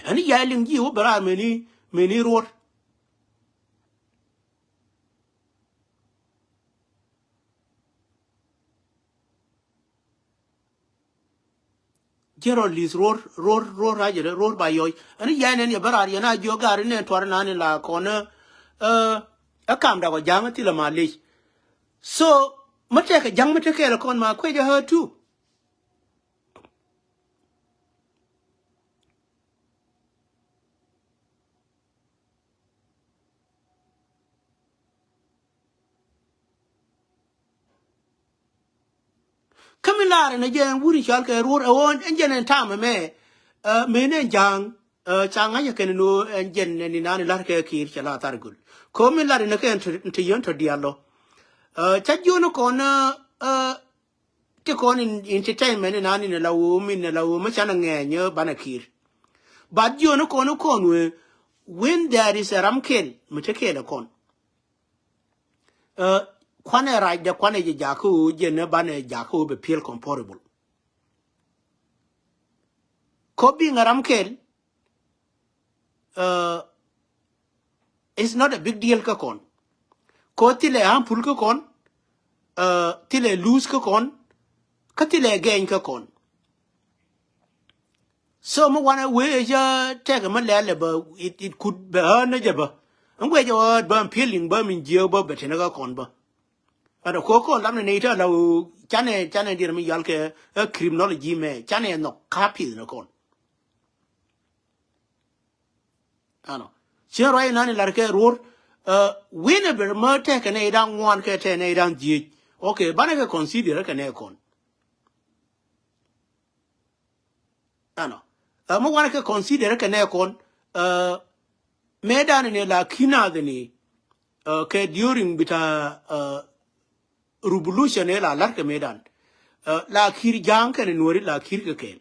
Ɛn i̱ ya liŋ ji̱ wä bɛ raar meni, meni ruɔ̱r. Ji̱ rɔ li̱th ruɔ̱r, ruɔ̱r, ruɔ̱r racɛ dee, ruɔ̱r ba yɔc. Ɛn i̱ ya nɛn yɛ bä raar yɛn a jiök gaar inɛn tuar inan in la kɔn ɛ, ɛ kam dak ɔ ja̱ŋ thilɛ ma lec. So, mä tɛkɛ ja̱ŋ mä te kɛɛl ɛ kɔn ma kuecɛ her too. Kä mi laarɛ ni jɛ ɛn wuri cɔal kɛ ruɔ̱r ɛ ɣöö ɛn jɛn ɛn ta̱a̱m ɛmɛ, ɛ, mëë ni ɛn ja̱a̱ŋ, ɛ, ca ŋa̱c ɛ kɛn ni ɣöö ɛn jɛn ɛn inan in la̱r kɛ kiir cɛ la thar göl. Kä mi laarɛ ni kɛ ɛn te, ɛn te yɛn tɔ diaal lɔ. Ɛ, ca jiön kɔn, ɛ, ɛ, ti kɔn in, entertainment inan in la ɣöö min la ɣöö mi canɛ ŋɛɛny ɛ banɛ kiir. But jiön kɔn kɔn wee, when there is a ram kɛl, mi te kɛl ɛ kɔn. Ɛ, kuanɛ rac dɛ kuanɛ jɛ jakä ɣöö jɛn ɛ banɛ jakä ɣöö bɛ feel comfortable. Kɔ being a ram kɛl, ɛ, it's not a big deal kä kɔn. Kɔ thilɛ harmful kä kɔn, ɛ, thilɛ loose kä kɔn, kä thilɛ gain kä kɔn. So mi wanɛ wee jɛ tɛk mi lɛl bä, it, it could bɛ ɣän ni jɛ bä. Ɛn wee jɛ ɣän bä, ɛn feeling bä, min jiɛ bä bɛ tini kä kɔn bä. Ɛn kɔ kɔn lam ni nɛy tɛ la ɣöö canɛ, canɛ diɛn mi yal kɛ ɛ criminology mɛ, canɛ nhɔk kapith ni kɔn. Ɛnɔ. Cien ruac inan in lar kɛ ruɔ̱r, ɛ, wi̱n ɛ bɛ mä tɛk kɛ nɛy da̱ŋ ŋuan kɛ tɛk nɛy da̱ŋ dhieec. Okay, banɛ kɛ consider kɛ nɛy kɔn. Ɛnɔ. Ɛ, mi wanɛ kɛ consider kɛ nɛy kɔn, ɛ, mëëdan ni la ki̱n nath ni, ɛ, kɛ during bita, ɛ, revolution ni la lar kɛ mëëdan. Ɛ, la ki̱r ja̱a̱ŋ kɛnɛ nuɔ̱ri la ki̱r kɛ kɛɛl.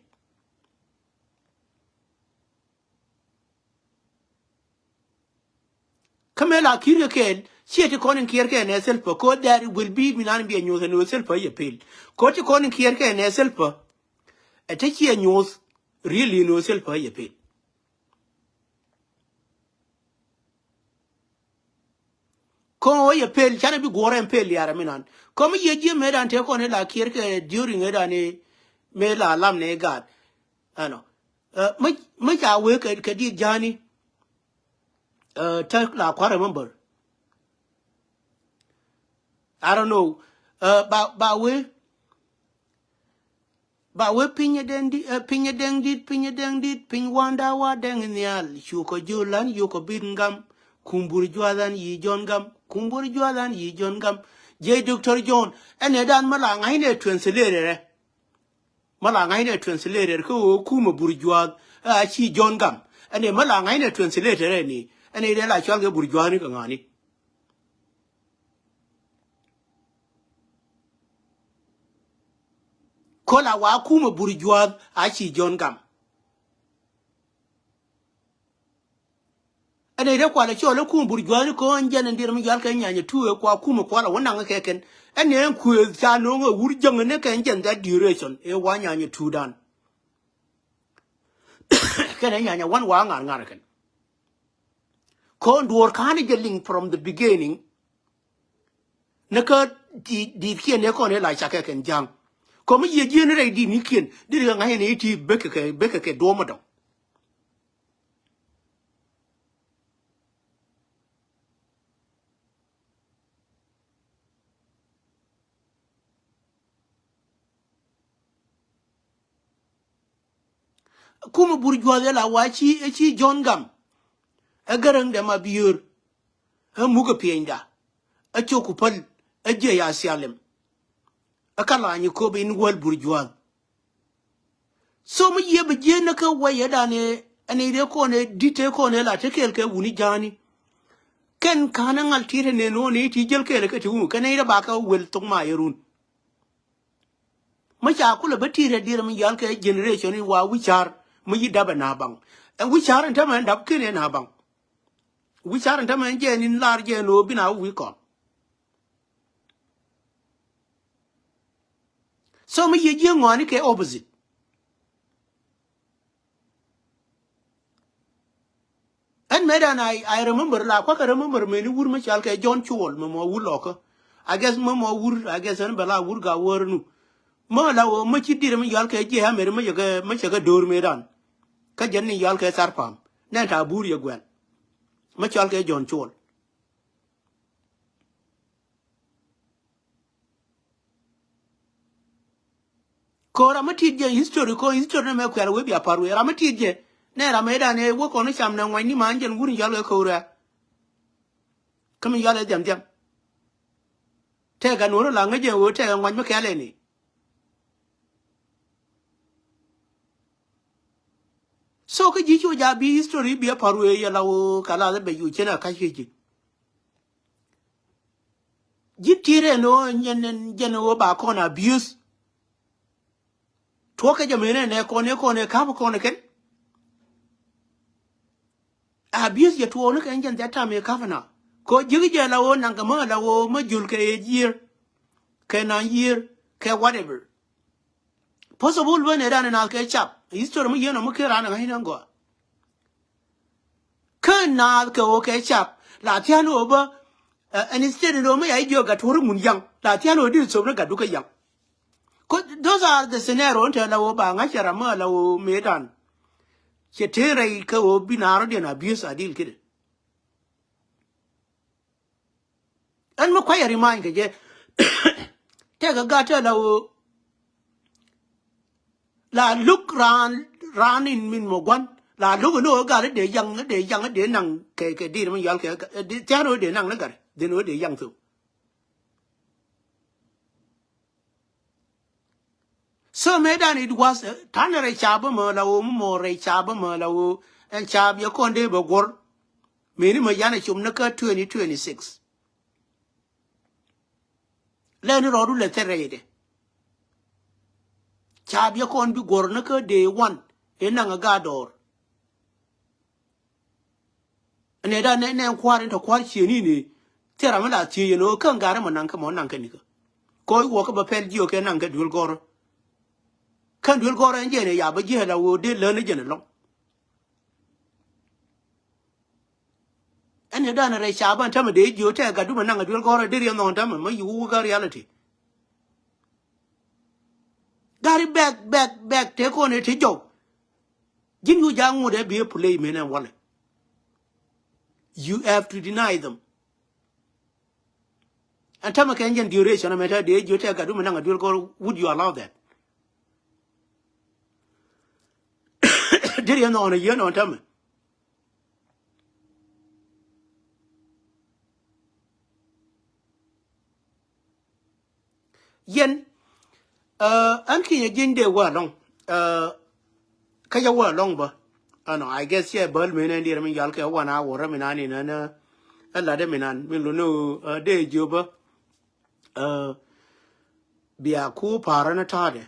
Kä mëë la ki̱r kɛ kɛɛl, ciɛ ti kɔn in kiɛɛr kɛ nɛ thil pä, ko there will be mi nan bi a nyuɔth ɛn ɣöö thil pä yɛ pel. Ko ti kɔn in kiɛɛr kɛ nɛ thil pä, ɛ te ciɛ nyuɔth, really ɛn ɣöö thil pä yɛ pel. Kɔn ɣöö yɛ pel, canɛ bi guɔ̱ɔ̱r ɛn pel liarɛ mi nan. Kɔn mi yɛ jiɛ mëëdan te kɔn in la kiɛɛr kɛ during ëëdan in mëë la lam ni gaat. Ɛnɔ. Ɛ, mi, mi ca wee kɛ, kɛ diit ja̱a̱ni. Ɛ, te la kua̱r remember. I don't know. Ɛ, ba, ba wee, ba wee piny ɛ dɛŋ di, ɛ, piny ɛ dɛŋ dit, piny ɛ dɛŋ dit, piny wanda wa dɛŋ nhial. Cukɔ jol an yukɔ bit ngam. Kum bur juath an yi John gam. Kum bur juath an yi John gam. Jɛ Doctor John. Ɛn ɛ dan mi la ŋa̱cnɛ translator ɛ. Mä la ŋa̱cnɛ translator kä ɣöö kumɛ burjuath, ɛ, a ci John gam. Ɛn ɛ mä la ŋa̱cnɛ translator ɛni. Ɛn ɛ dee la cual kɛ burjuathni kɛ ŋa̱ni. Kola wa kumɛ burjuath a ci John gam. Ɛn ɛ dee kualɛ cɔl ɛ kum burjuathni kɔn jɛn ɛn diɛt mi jual kɛ nyanyɛ tu ɛ kua kumɛ kualɛ wä naŋ kɛ kɛn. Ɛn ɛ ɛn kuëëth ca no̱o̱ŋ ɛ wur jäŋ ni kɛ ɛn jɛn that duration ɛ wa nyanyɛ tu dan. Kɛn ɛ nyanyɛ wan wa ŋa̱r ŋa̱r kɛn. Kɔn duɔ̱ɔ̱r ka̱n jɛ liŋ from the beginning. Ni kä di, di kiɛn ni kɔn ɛ la cakɛ kɛn ja̱ŋ. Kɔn mi yiëë jiɛn rɛy di ni kiɛn di ri kɛ ŋa̱c ni ti bekɛ kɛ, bekɛ kɛ duɔ̱ɔ̱m ɛ dɔ̱ŋ. Kumɛ burjuath ɛ la wa ci, ɛ ci John gam. Ɛ Gäräŋ dɛ ma biöör. Ɛ mukɛ piɛnyda. Ɛ cok ku päl. Ɛ jiɛ ya thialem. Ɛ ka lany kop in wäl burjuath. So mi yiëë bi jiëë ni kä wɛyɛ dan ɛ, ɛn i̱ dee kɔn ɛ di̱t ɛ kɔn ɛ la te kɛɛl kɛ wuni ja̱a̱ni. Kɛn ka̱n ɛ ŋal ti̱i̱t ɛ nɛn ɣöö ni ti jäl kɛɛl ɛ kɛ ti wun kɛn ɛ i̱ dee ba kɛ wel thok ma yɛ run. Mi ca kulɛ bä ti̱i̱t ɛ diɛɛr mi yɔal kɛ generation in wa wi̱c ca̱r mi yi dap ɛ na̱a̱ baŋ. Ɛn wi̱c ca̱r in tämɛ ɛn dap ken ɛ na̱a̱ baŋ. Wi̱c ca̱r in tämɛ ɛn jɛ ɛn in lar jɛ ɛn ɣöö bi na wi̱i̱ kɔn. So mi yiëë ji̱ ŋɔaani kɛ opposite. Ɛn mëë dan I, I remember la kuakɛ remember mëë ni wur mi cal kɛ John Chuol mi mɔ wur lɔkä. I guess mi mɔ wur, I guess ɛn bɛ la wur ga wär nu. Mi la wä mi ci dir mi yɔal kɛ jiɛ ameri mi cɛ kɛ, mi cɛ kɛ do̱r mëë dan. Kä jɛn ni yɔal kɛ thar pam nɛ ta bur yɛ guɛl. Mi cal kɛ John Chuol. Ko ram mi tit jɛ history, ko history ni mɛ kuɛl wee bia par wee ram mi tit jɛ. Nɛ ram mi dan ɛ wä kɔn cam nɛ ŋuany ni man jɛn wur in yɔal kɛ ko̱r ɛ. Kä mi yɔal ɛ dhiam dhiam. Tɛk a nuɔr la ŋäc jɛ wee tɛk a ŋuany mi kɛl ɛ ni. So kä ji̱ cu ja bi history bi a par wee yɛ la wee ka la bɛ yu cɛn a kac kɛ ji̱. Ji̱ tirɛ ni ɣöö nyɛn jɛn ɣöö ba kɔn abuse. Tuɔɔk kɛ jɛ mënɛ nɛ kɔn ɛ kɔn ɛ ka̱p kɔn ɛ kɛn. Abuse jɛ tuɔɔk ni kɛ jɛn that time ɛ ka̱p na. Kɛ ɣöö ji̱ jɛ la ɣöö naŋ kɛ mä la ɣöö mä jul kɛ ɛ jiër. Kɛ naŋ yiër kɛ whatever. Possible bä nɛ dan naath kɛ cap. History mi yien ɔ mi ker an ŋa̱c ni gɔaa. Kä naath kɛ ɣöö kɛ cap la thian ɣöö bä, eh, and instead in ɣöö mi ya i̱ jiök gat tuɔ̱r imun yaŋ la thian ɣöö di thop ni gat dukä yaŋ. Those are the scenario in te la ɣöö ba ŋa̱c cɛ ram mi la ɣöö mëë dan. Cɛ tëë rɛy kɛ ɣöö bi naar rɔ̱diɛn abuse a dil kidɛ. Ɛn mi kuay a remind kɛ jɛ. Tɛkɛ gat tɛ la ɣöö la luk raan, raan in min mɔ gua̱n la luk in ɣöö gat dee yaŋ dee yaŋ dee naŋ kɛ kɛ dir mi yɔal kɛ thia̱n ɣöö dee naŋ ni gat dhin ɣöö dee yaŋ thok. So mëë dan it was, eh, tanɛ rɛy caap bä mɛ la ɣöö mi mɔ rɛy caap bä mɛ la ɣöö ɛn caap yɛ kɔn dee bɛ guɔ̱r. Mëë ni mɛ yanɛ com ni kä twenty twenty six. Lɛ ni rɔɔdu lɛ thɛr rɛydɛ. Caap yɛ kɔn bi guɔ̱r ni kä dee wan ëë naŋ ɛ gaat dɔɔr. Nɛ da nɛ nɛ kua̱r in tɔ kua̱r cieni ni. Thil ram mi la thiec yɛn ɣöö kä ŋa̱r mɔ naŋ kä mɔ naŋ kä nikä. Kɔc wɔ kä bä pɛl jiök kɛ naŋ kä duel gɔrä. Kä duel gɔrä ɛn jɛn ɛ ya bä jiɛ la ɣöö dee län ni jɛn ɛlɔŋ. Ɛn ni dan rɛy ca bä ɛn tämɛ dee jiök tɛ gat dumɛ naŋ ɛ duel gɔrä dee riɛn nhɔn tämɛ mɛ yi wä wä kä reality. Gari bɛk bɛk bɛk te kɔn ɛ te jɔw. Ji̱n yu ja̱a̱ŋ ŋot ɛ bi ɛ play men ɛn walɛ. You have to deny them. Ɛn tämɛ kɛ ɛn jɛn duration ɛmɛ tɛ dee jiö tɛ gat wumɛ naŋ a duel gɔr, would you allow that? Deri ɛn nɔɔn a yieen ɔn tämɛ. Yɛn, eh, ɛn kinyɛ jieny dee wä alɔŋ. Eh, kä yɛ wä alɔŋ bä. Ɛnɔ, I guess yɛ bäl mëë nɛn diɛɛr mi yal kɛ one hour mi nan in ɛn, eh, ɛ lat mi nan mi luni, eh, dee jiö bä. Eh, bia ku pa̱a̱r ɛn ta̱a̱dɛ.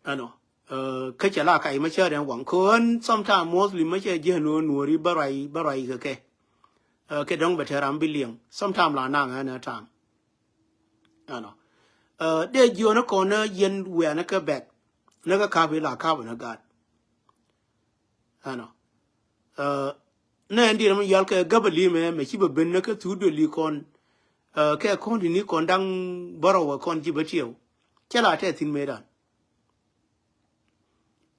Ɛnɔ, eh, kä cɛ la kac mä cäät ɛn waŋ. Kä ɛn sometime mostly mä cɛ jiɛn nuɔ̱ɔ̱ri bä ruac, bä ruac kɛ kɛ. Eh, kɛ dɔ̱ŋ bɛ te ram bi liɛŋ. Sometime la naŋ ɛn ɛ ta̱a̱m. Ɛnɔ. Eh, dee jiöni kɔn ni yɛn wiaa ni kä bɛk. Ni kä kap ila kap ni gaat. Ɛnɔ. Eh, ni ɛn diɛn mi yal kɛ gäbä limɛ mɛ ci bɛ ben ni kä thuk duëli kɔn. Eh, kɛ kɔn di ni kɔn daŋ bärɔw ɛ kɔn ji̱ bä tiɛw. Cɛ la tɛ thi̱n mëëdan.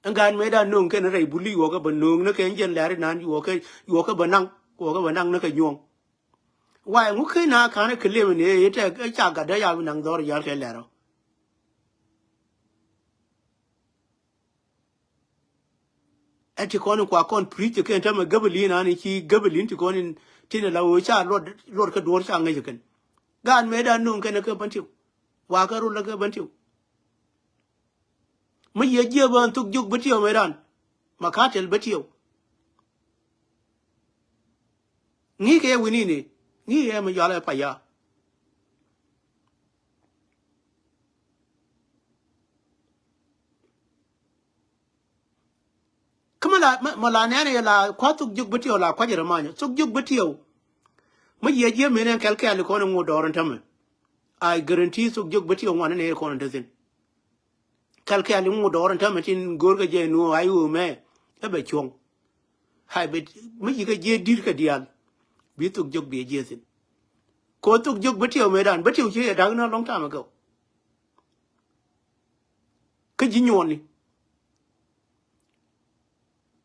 Ɛn gaat mëëdan no̱o̱ŋ kɛn rɛy buli yuɔkä bä no̱o̱ŋ ni kɛ ɛn jiɛn lɛri nan yuɔkä, yuɔkä bä naŋ, yuɔkä bä naŋ ni kɛ nyuɔ̱ŋ. Why ŋu ken a ka̱n ɛ kɛ lem ni ɛ tɛ ɛ ca gat dee ya bi naŋ dhɔr yal kɛ lɛr ɔ. Ɛ ti kɔn in kua kɔn preach kɛ ɛn tämɛ gäbä li̱n an in ci gäbä li̱n ti kɔn in tin ɛ la ɣöö ca luɔt, luɔt kä duɔ̱ɔ̱r ca ŋäc ɛ kɛn. Gaat mëëdan no̱o̱ŋ kɛn ɛ kɛ bän tiw. Wa kɛ rol ɛ kɛ bän tiw. Mi yiëë jiɛ bä ɛn thuk jiök bä tiɛw mëëdan. Ma ka̱tɛl bä tiɛw. Ŋi̱i̱kɛ yɛ wi̱ni ni ŋi̱i̱kɛ yɛ mi yɔal ɛ paya. Mɔ la nɛn yɛ la kua thuk jiök bä tiɛw la kuac rɛ manyɔ. Thuk jiök bä tiɛw. Mä yiɛ jiɛ mënɛ kɛl kɛɛl kɔn ŋu dɔɔr in tämɛ. I guarantee thuk jiök bä tiɛw ŋuan in ɛ kɔn in te thin. Kɛl kɛɛl ŋu dɔɔr in tämɛ tin go̱o̱r kɛ jɛ nuɔ ay ɣöö mɛ. Ɛ bɛ cuɔ̱ŋ. Hay bɛ mi ci kɛ jiɛ di̱t kɛ diaal. Bi thuk jiök bi jiɛ thin. Ko thuk jiök bä tiɛw mëëdan bä tiɛw ci yɛ da̱k ni a long time ago. Kä ji̱ nyuɔni.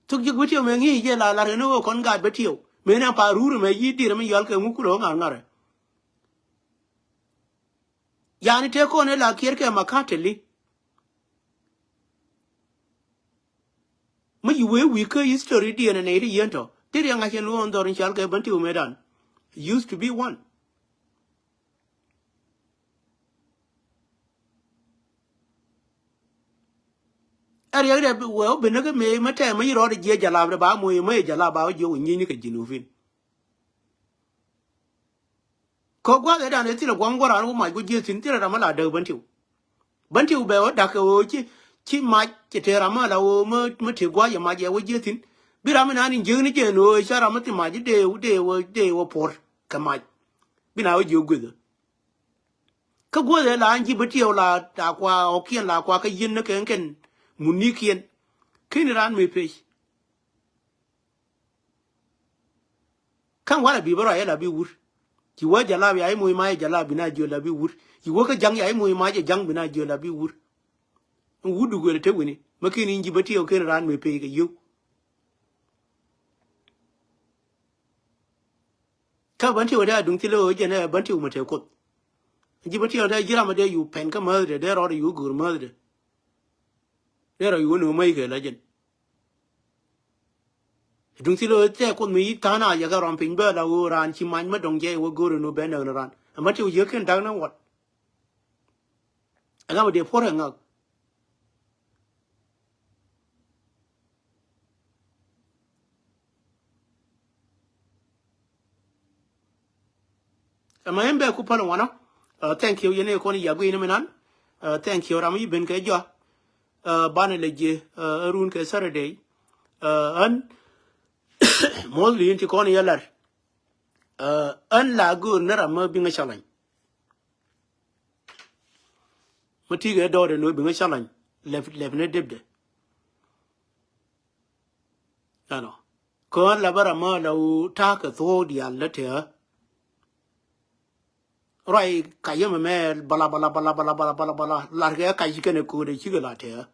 Thuk jiök bä tiɛw mëë ŋi̱i̱c jɛ la lar kɛ ni ɣöö kɔn gaat bä tiɛw. Mëë nɛ pa ruur mɛ yi̱ dir mi yɔal kɛ ŋu kulɛ ɣä ŋa̱r ŋa̱rɛ. Yani tëë kɔn ëë la kiɛɛr kɛ makateli. Mi ci wee wi̱i̱ kä history diɛn ɛ nɛy ti yien tɔ. Ti riɛŋ a cɛ luɔ̱ɔ̱n dhɔr in cɔal kɛ bän ti wä mëëdan. Used to be one. Ɛ riɛk dɛ wee wä ben ni kä mëë mä tɛm mä ci rɔɔdɛ jiɛ jalap dɛ ba moc mä yɛ jalap ba wä jiɛ wä nyieeny ni kɛ Jinubin. Kä gua̱th ëëdan ëë thilɛ gua̱ŋ gua̱ran wä mac gua̱ jiëë thi̱n thilɛ ram mi la däk bän tiw. Bän tiw bɛ wä da̱k kɛ ɣöö ci ci mac cɛ tëë ram mi la ɣöö mi mi tëë gua̱c ɛ mac ɛ wä jiëë thi̱n. Bi ram mi naan in jiäkni jɛ ɛn ɣöö ca ram mi thi mac dee dee wä dee wä puɔ̱r kɛ mac. Bi na wä jiök gui̱thä. Kä guäth ëë la ɛn ji̱ bä tiɛw la la kua ɣɔ̱kiɛn la kua kä yiën ni kɛn kɛn mun ni kiɛn. Ken raan mëë pec. Ka̱n walɛ bi bä ruac ɛ la bi wur. Ci wä jalab ya i̱ moc mac ɛ jalab bi na jiöl la bi wur. Ci wä kä ja̱ŋ ya i̱ moc mac ɛ ja̱ŋ bi na jiöl la bi wur. Wut du guël te wini mä ken in ji̱ bä tiɛw ken raan mëë pec kɛ yio̱w. Kä bän tiw dee a duŋ thilɛ ɣöö jɛn ɛ bän tiw mɛ tëë kuoth. Ji̱ bä tiw dee ji̱ ram dee yu pɛn kä mäthdɛ dee rɔɔdɛ yu go̱o̱r mäthdɛ. Dee rɔ yu wä nööŋ mäc kɛ la jɛn. Duŋ thilɛ ɣöö tɛɛ kuoth mi yi̱ tha̱a̱n a yɛ kɛ rɔm piny bä la ɣöö raan ci mac mä dɔ̱ŋ jɛ wä go̱o̱r ɛn ɣöö bɛ nɛn raan. Ɛ bän tiw jiäk kɛn da̱k ni what. Ɛ ŋa̱m dee puɔ̱r ɛ ŋak. Ɛmɛ in bɛ ku päl wanɔ. Thank you yɛn ɛ kɔn yagui̱n mi nan. Thank you ram i̱ ben kɛ jɔa. Banɛ lɛ jiɛ ɛ run kɛ Saturday. Ɛn mostly in ti kɔn yɛ lar. Ɛn la go̱o̱r ni ram mi biŋɛ challenge. Mi ti̱i̱ kɛ dɔɔdɛ ni wä biŋɛ challenge lɛp lɛp ni depdɛ. Ɛnɔ kä ɣän la bä ram mä la wä ta̱a̱ kɛ thuɔ̱ɔ̱k diaal lä tɛɛ. Ruac kac yämɛ mɛ bala bala bala bala bala bala bala lar kɛ kac ci kɛnɛ köödɛ cikɛ la tɛɛ.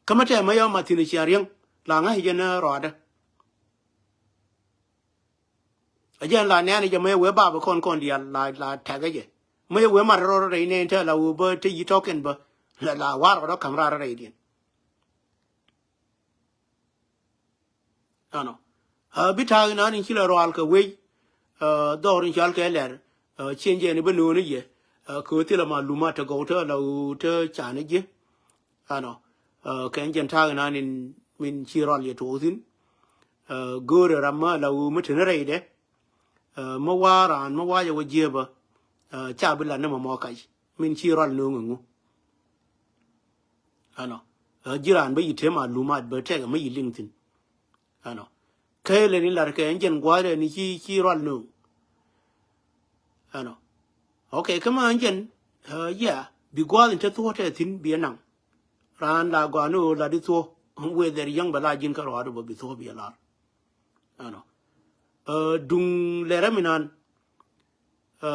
Kä mä tɛmɛ yɔ ma thi̱n ciaŋ riäŋ la ŋa̱c jɛ ni rɔɔdä. A jɛn la nɛɛni jɛ mä yɛ wee bapɛ kɔn kɔn diaal la la tɛkɛ jɛ. Mä yɛ wee mat rɔɔdä rɛy nɛɛni te la wee bä te yi tɔkin bä la la war rɔɔdä ka̱m raar rɛy diɛn. Ɛnɔ. Ɛ bi ta̱a̱ inan in ci lɛ rɔal kɛ wec. Ɛ dhɔr in cɔal kɛ lɛr. Ɛ cieŋ jɛ ni bä no̱o̱ni yɛ. Ɛ kɛ ɣöö thilɛ malumat te gɔw te la ɣöö te can i̱ ji̱. Ɛnɔ. Ɛ kɛn jɛn ta̱a̱ inan in min ci rɔal yɛ tuɔɔk thi̱n. Ɛ go̱o̱rɛ ram mä la ɣöö mi te ni rɛydɛ. Ɛ mi wa̱a̱ raan mi wa̱a̱ jɛ wä jiääpä. Ɛ ca bi lat ni mɔmɔ kac min ci rɔal no̱o̱ŋ ɛŋu. Ɛnɔ. Ɛ ji̱ raan bä yi te malumat bä tɛk ɛ mi yi liŋ thi̱n. Ɛnɔ. Kɛɛlɛ ni lar kɛ ɛn jɛn gua̱a̱rɛ ni ci ci rual no̱o̱ŋ. Ɛnɔ. Ok kä ma ɛn jɛn. Ɛ yɛ bi gua̱a̱th in te thuɔ̱ɔ̱tɛ thi̱n bi ɛ naŋ. Raan la gɔaa ni ɣöö lat i̱ thuɔ̱ɔ̱ wëë dhɛr yäŋ bɛ la ji̱n kä ruaadu bä bi thuɔ̱ɔ̱ bi ɛ lar. Ɛnɔ. Ɛ duŋ lɛrɛ mi nan. Ɛ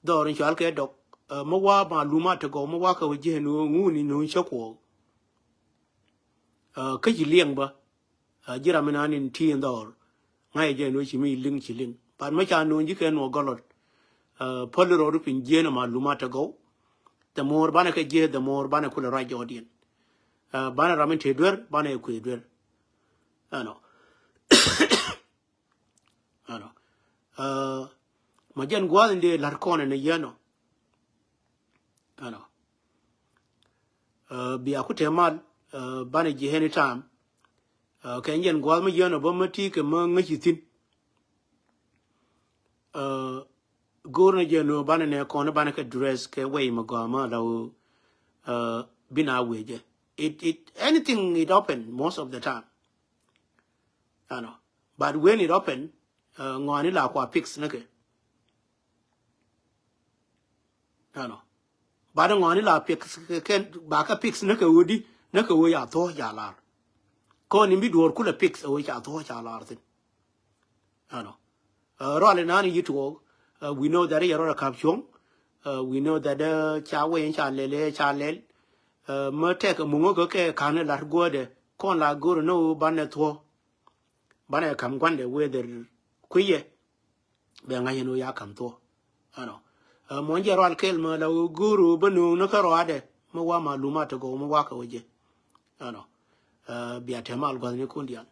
dhɔr in cɔal kɛ dɔk. Ɛ mi wa malumat te gɔw mi wa kɛ wä jiɛn ɣöö ŋuni no̱o̱ŋ cä kuɔɔk. Ɛ kä ci liɛŋ bä. Ɛ ji̱ ram mi nan in ti in dhɔr. Ŋa̱c jɛ in wee ci mi liŋ ci liŋ. But mi ca no̱o̱ŋ ji̱ kɛ nuɔ gɔlɔt. Ɛ päl rɔɔdu piny jiɛn ɛ malumat te gɔw. The more banɛ kɛ jiɛn the more banɛ kulɛ ruac jɔɔdiɛn. Ɛ banɛ ram in te duer banɛ kui̱ duer. Ɛnɔ. Ɛnɔ. Ɛ ma jɛn gua̱a̱th in dee la̱r kɔn in yɛn ɔ. Ɛnɔ. Ɛ bia ku te mal. Ɛ banɛ ji̱ anytime. Ɛ kɛ jɛn gua̱a̱th mi yɛn ɔ bä mi ti kɛ mi ŋäc i̱ thi̱n. Ɛ go̱o̱r ni jɛ nu banɛ nɛ kɔn banɛ kɛ dress kɛ way mi gɔaa ma la ɣöö. Ɛ Bi na wee jɛ. It, it, anything it open most of the time. Ɛnɔ. But when it open, uh, ŋɔani la kua fix ni kɛ. Ɛnɔ. But ŋɔani la fix kɛ, kɛ, ba kɛ fix ni kɛ wä di, ni kɛ wä ya thuɔ ya lar. Kɔn in bi duɔr kulɛ fix ɛ wä ya thuɔ ya lar thin. Ɛnɔ. Uh, rual in nani yi tuɔɔk, uh, we know that yɛ rɔd a kap cuɔŋ. Uh, we know that, uh, ca wee in ca lɛl, eh, ca lɛl. Uh, mä tɛk muŋä kɛ kɛ kan lat guɔdɛ, kɔn la go̱r ni wä banɛ thuɔ. Banɛ kam guandɛ whether kuiyɛ. Bɛ ŋa̱c in wä ya kam thuɔ. Ɛnɔ. Uh, muɔ̱n jɛ rual kel mä la wä go̱r wä bä nuŋ ni kä ruadɛ. Mä wa ma luma te gɔw mä wa kɛ wä jɛ. Ɛnɔ. Uh, bia tɛmal guath ni kun dial.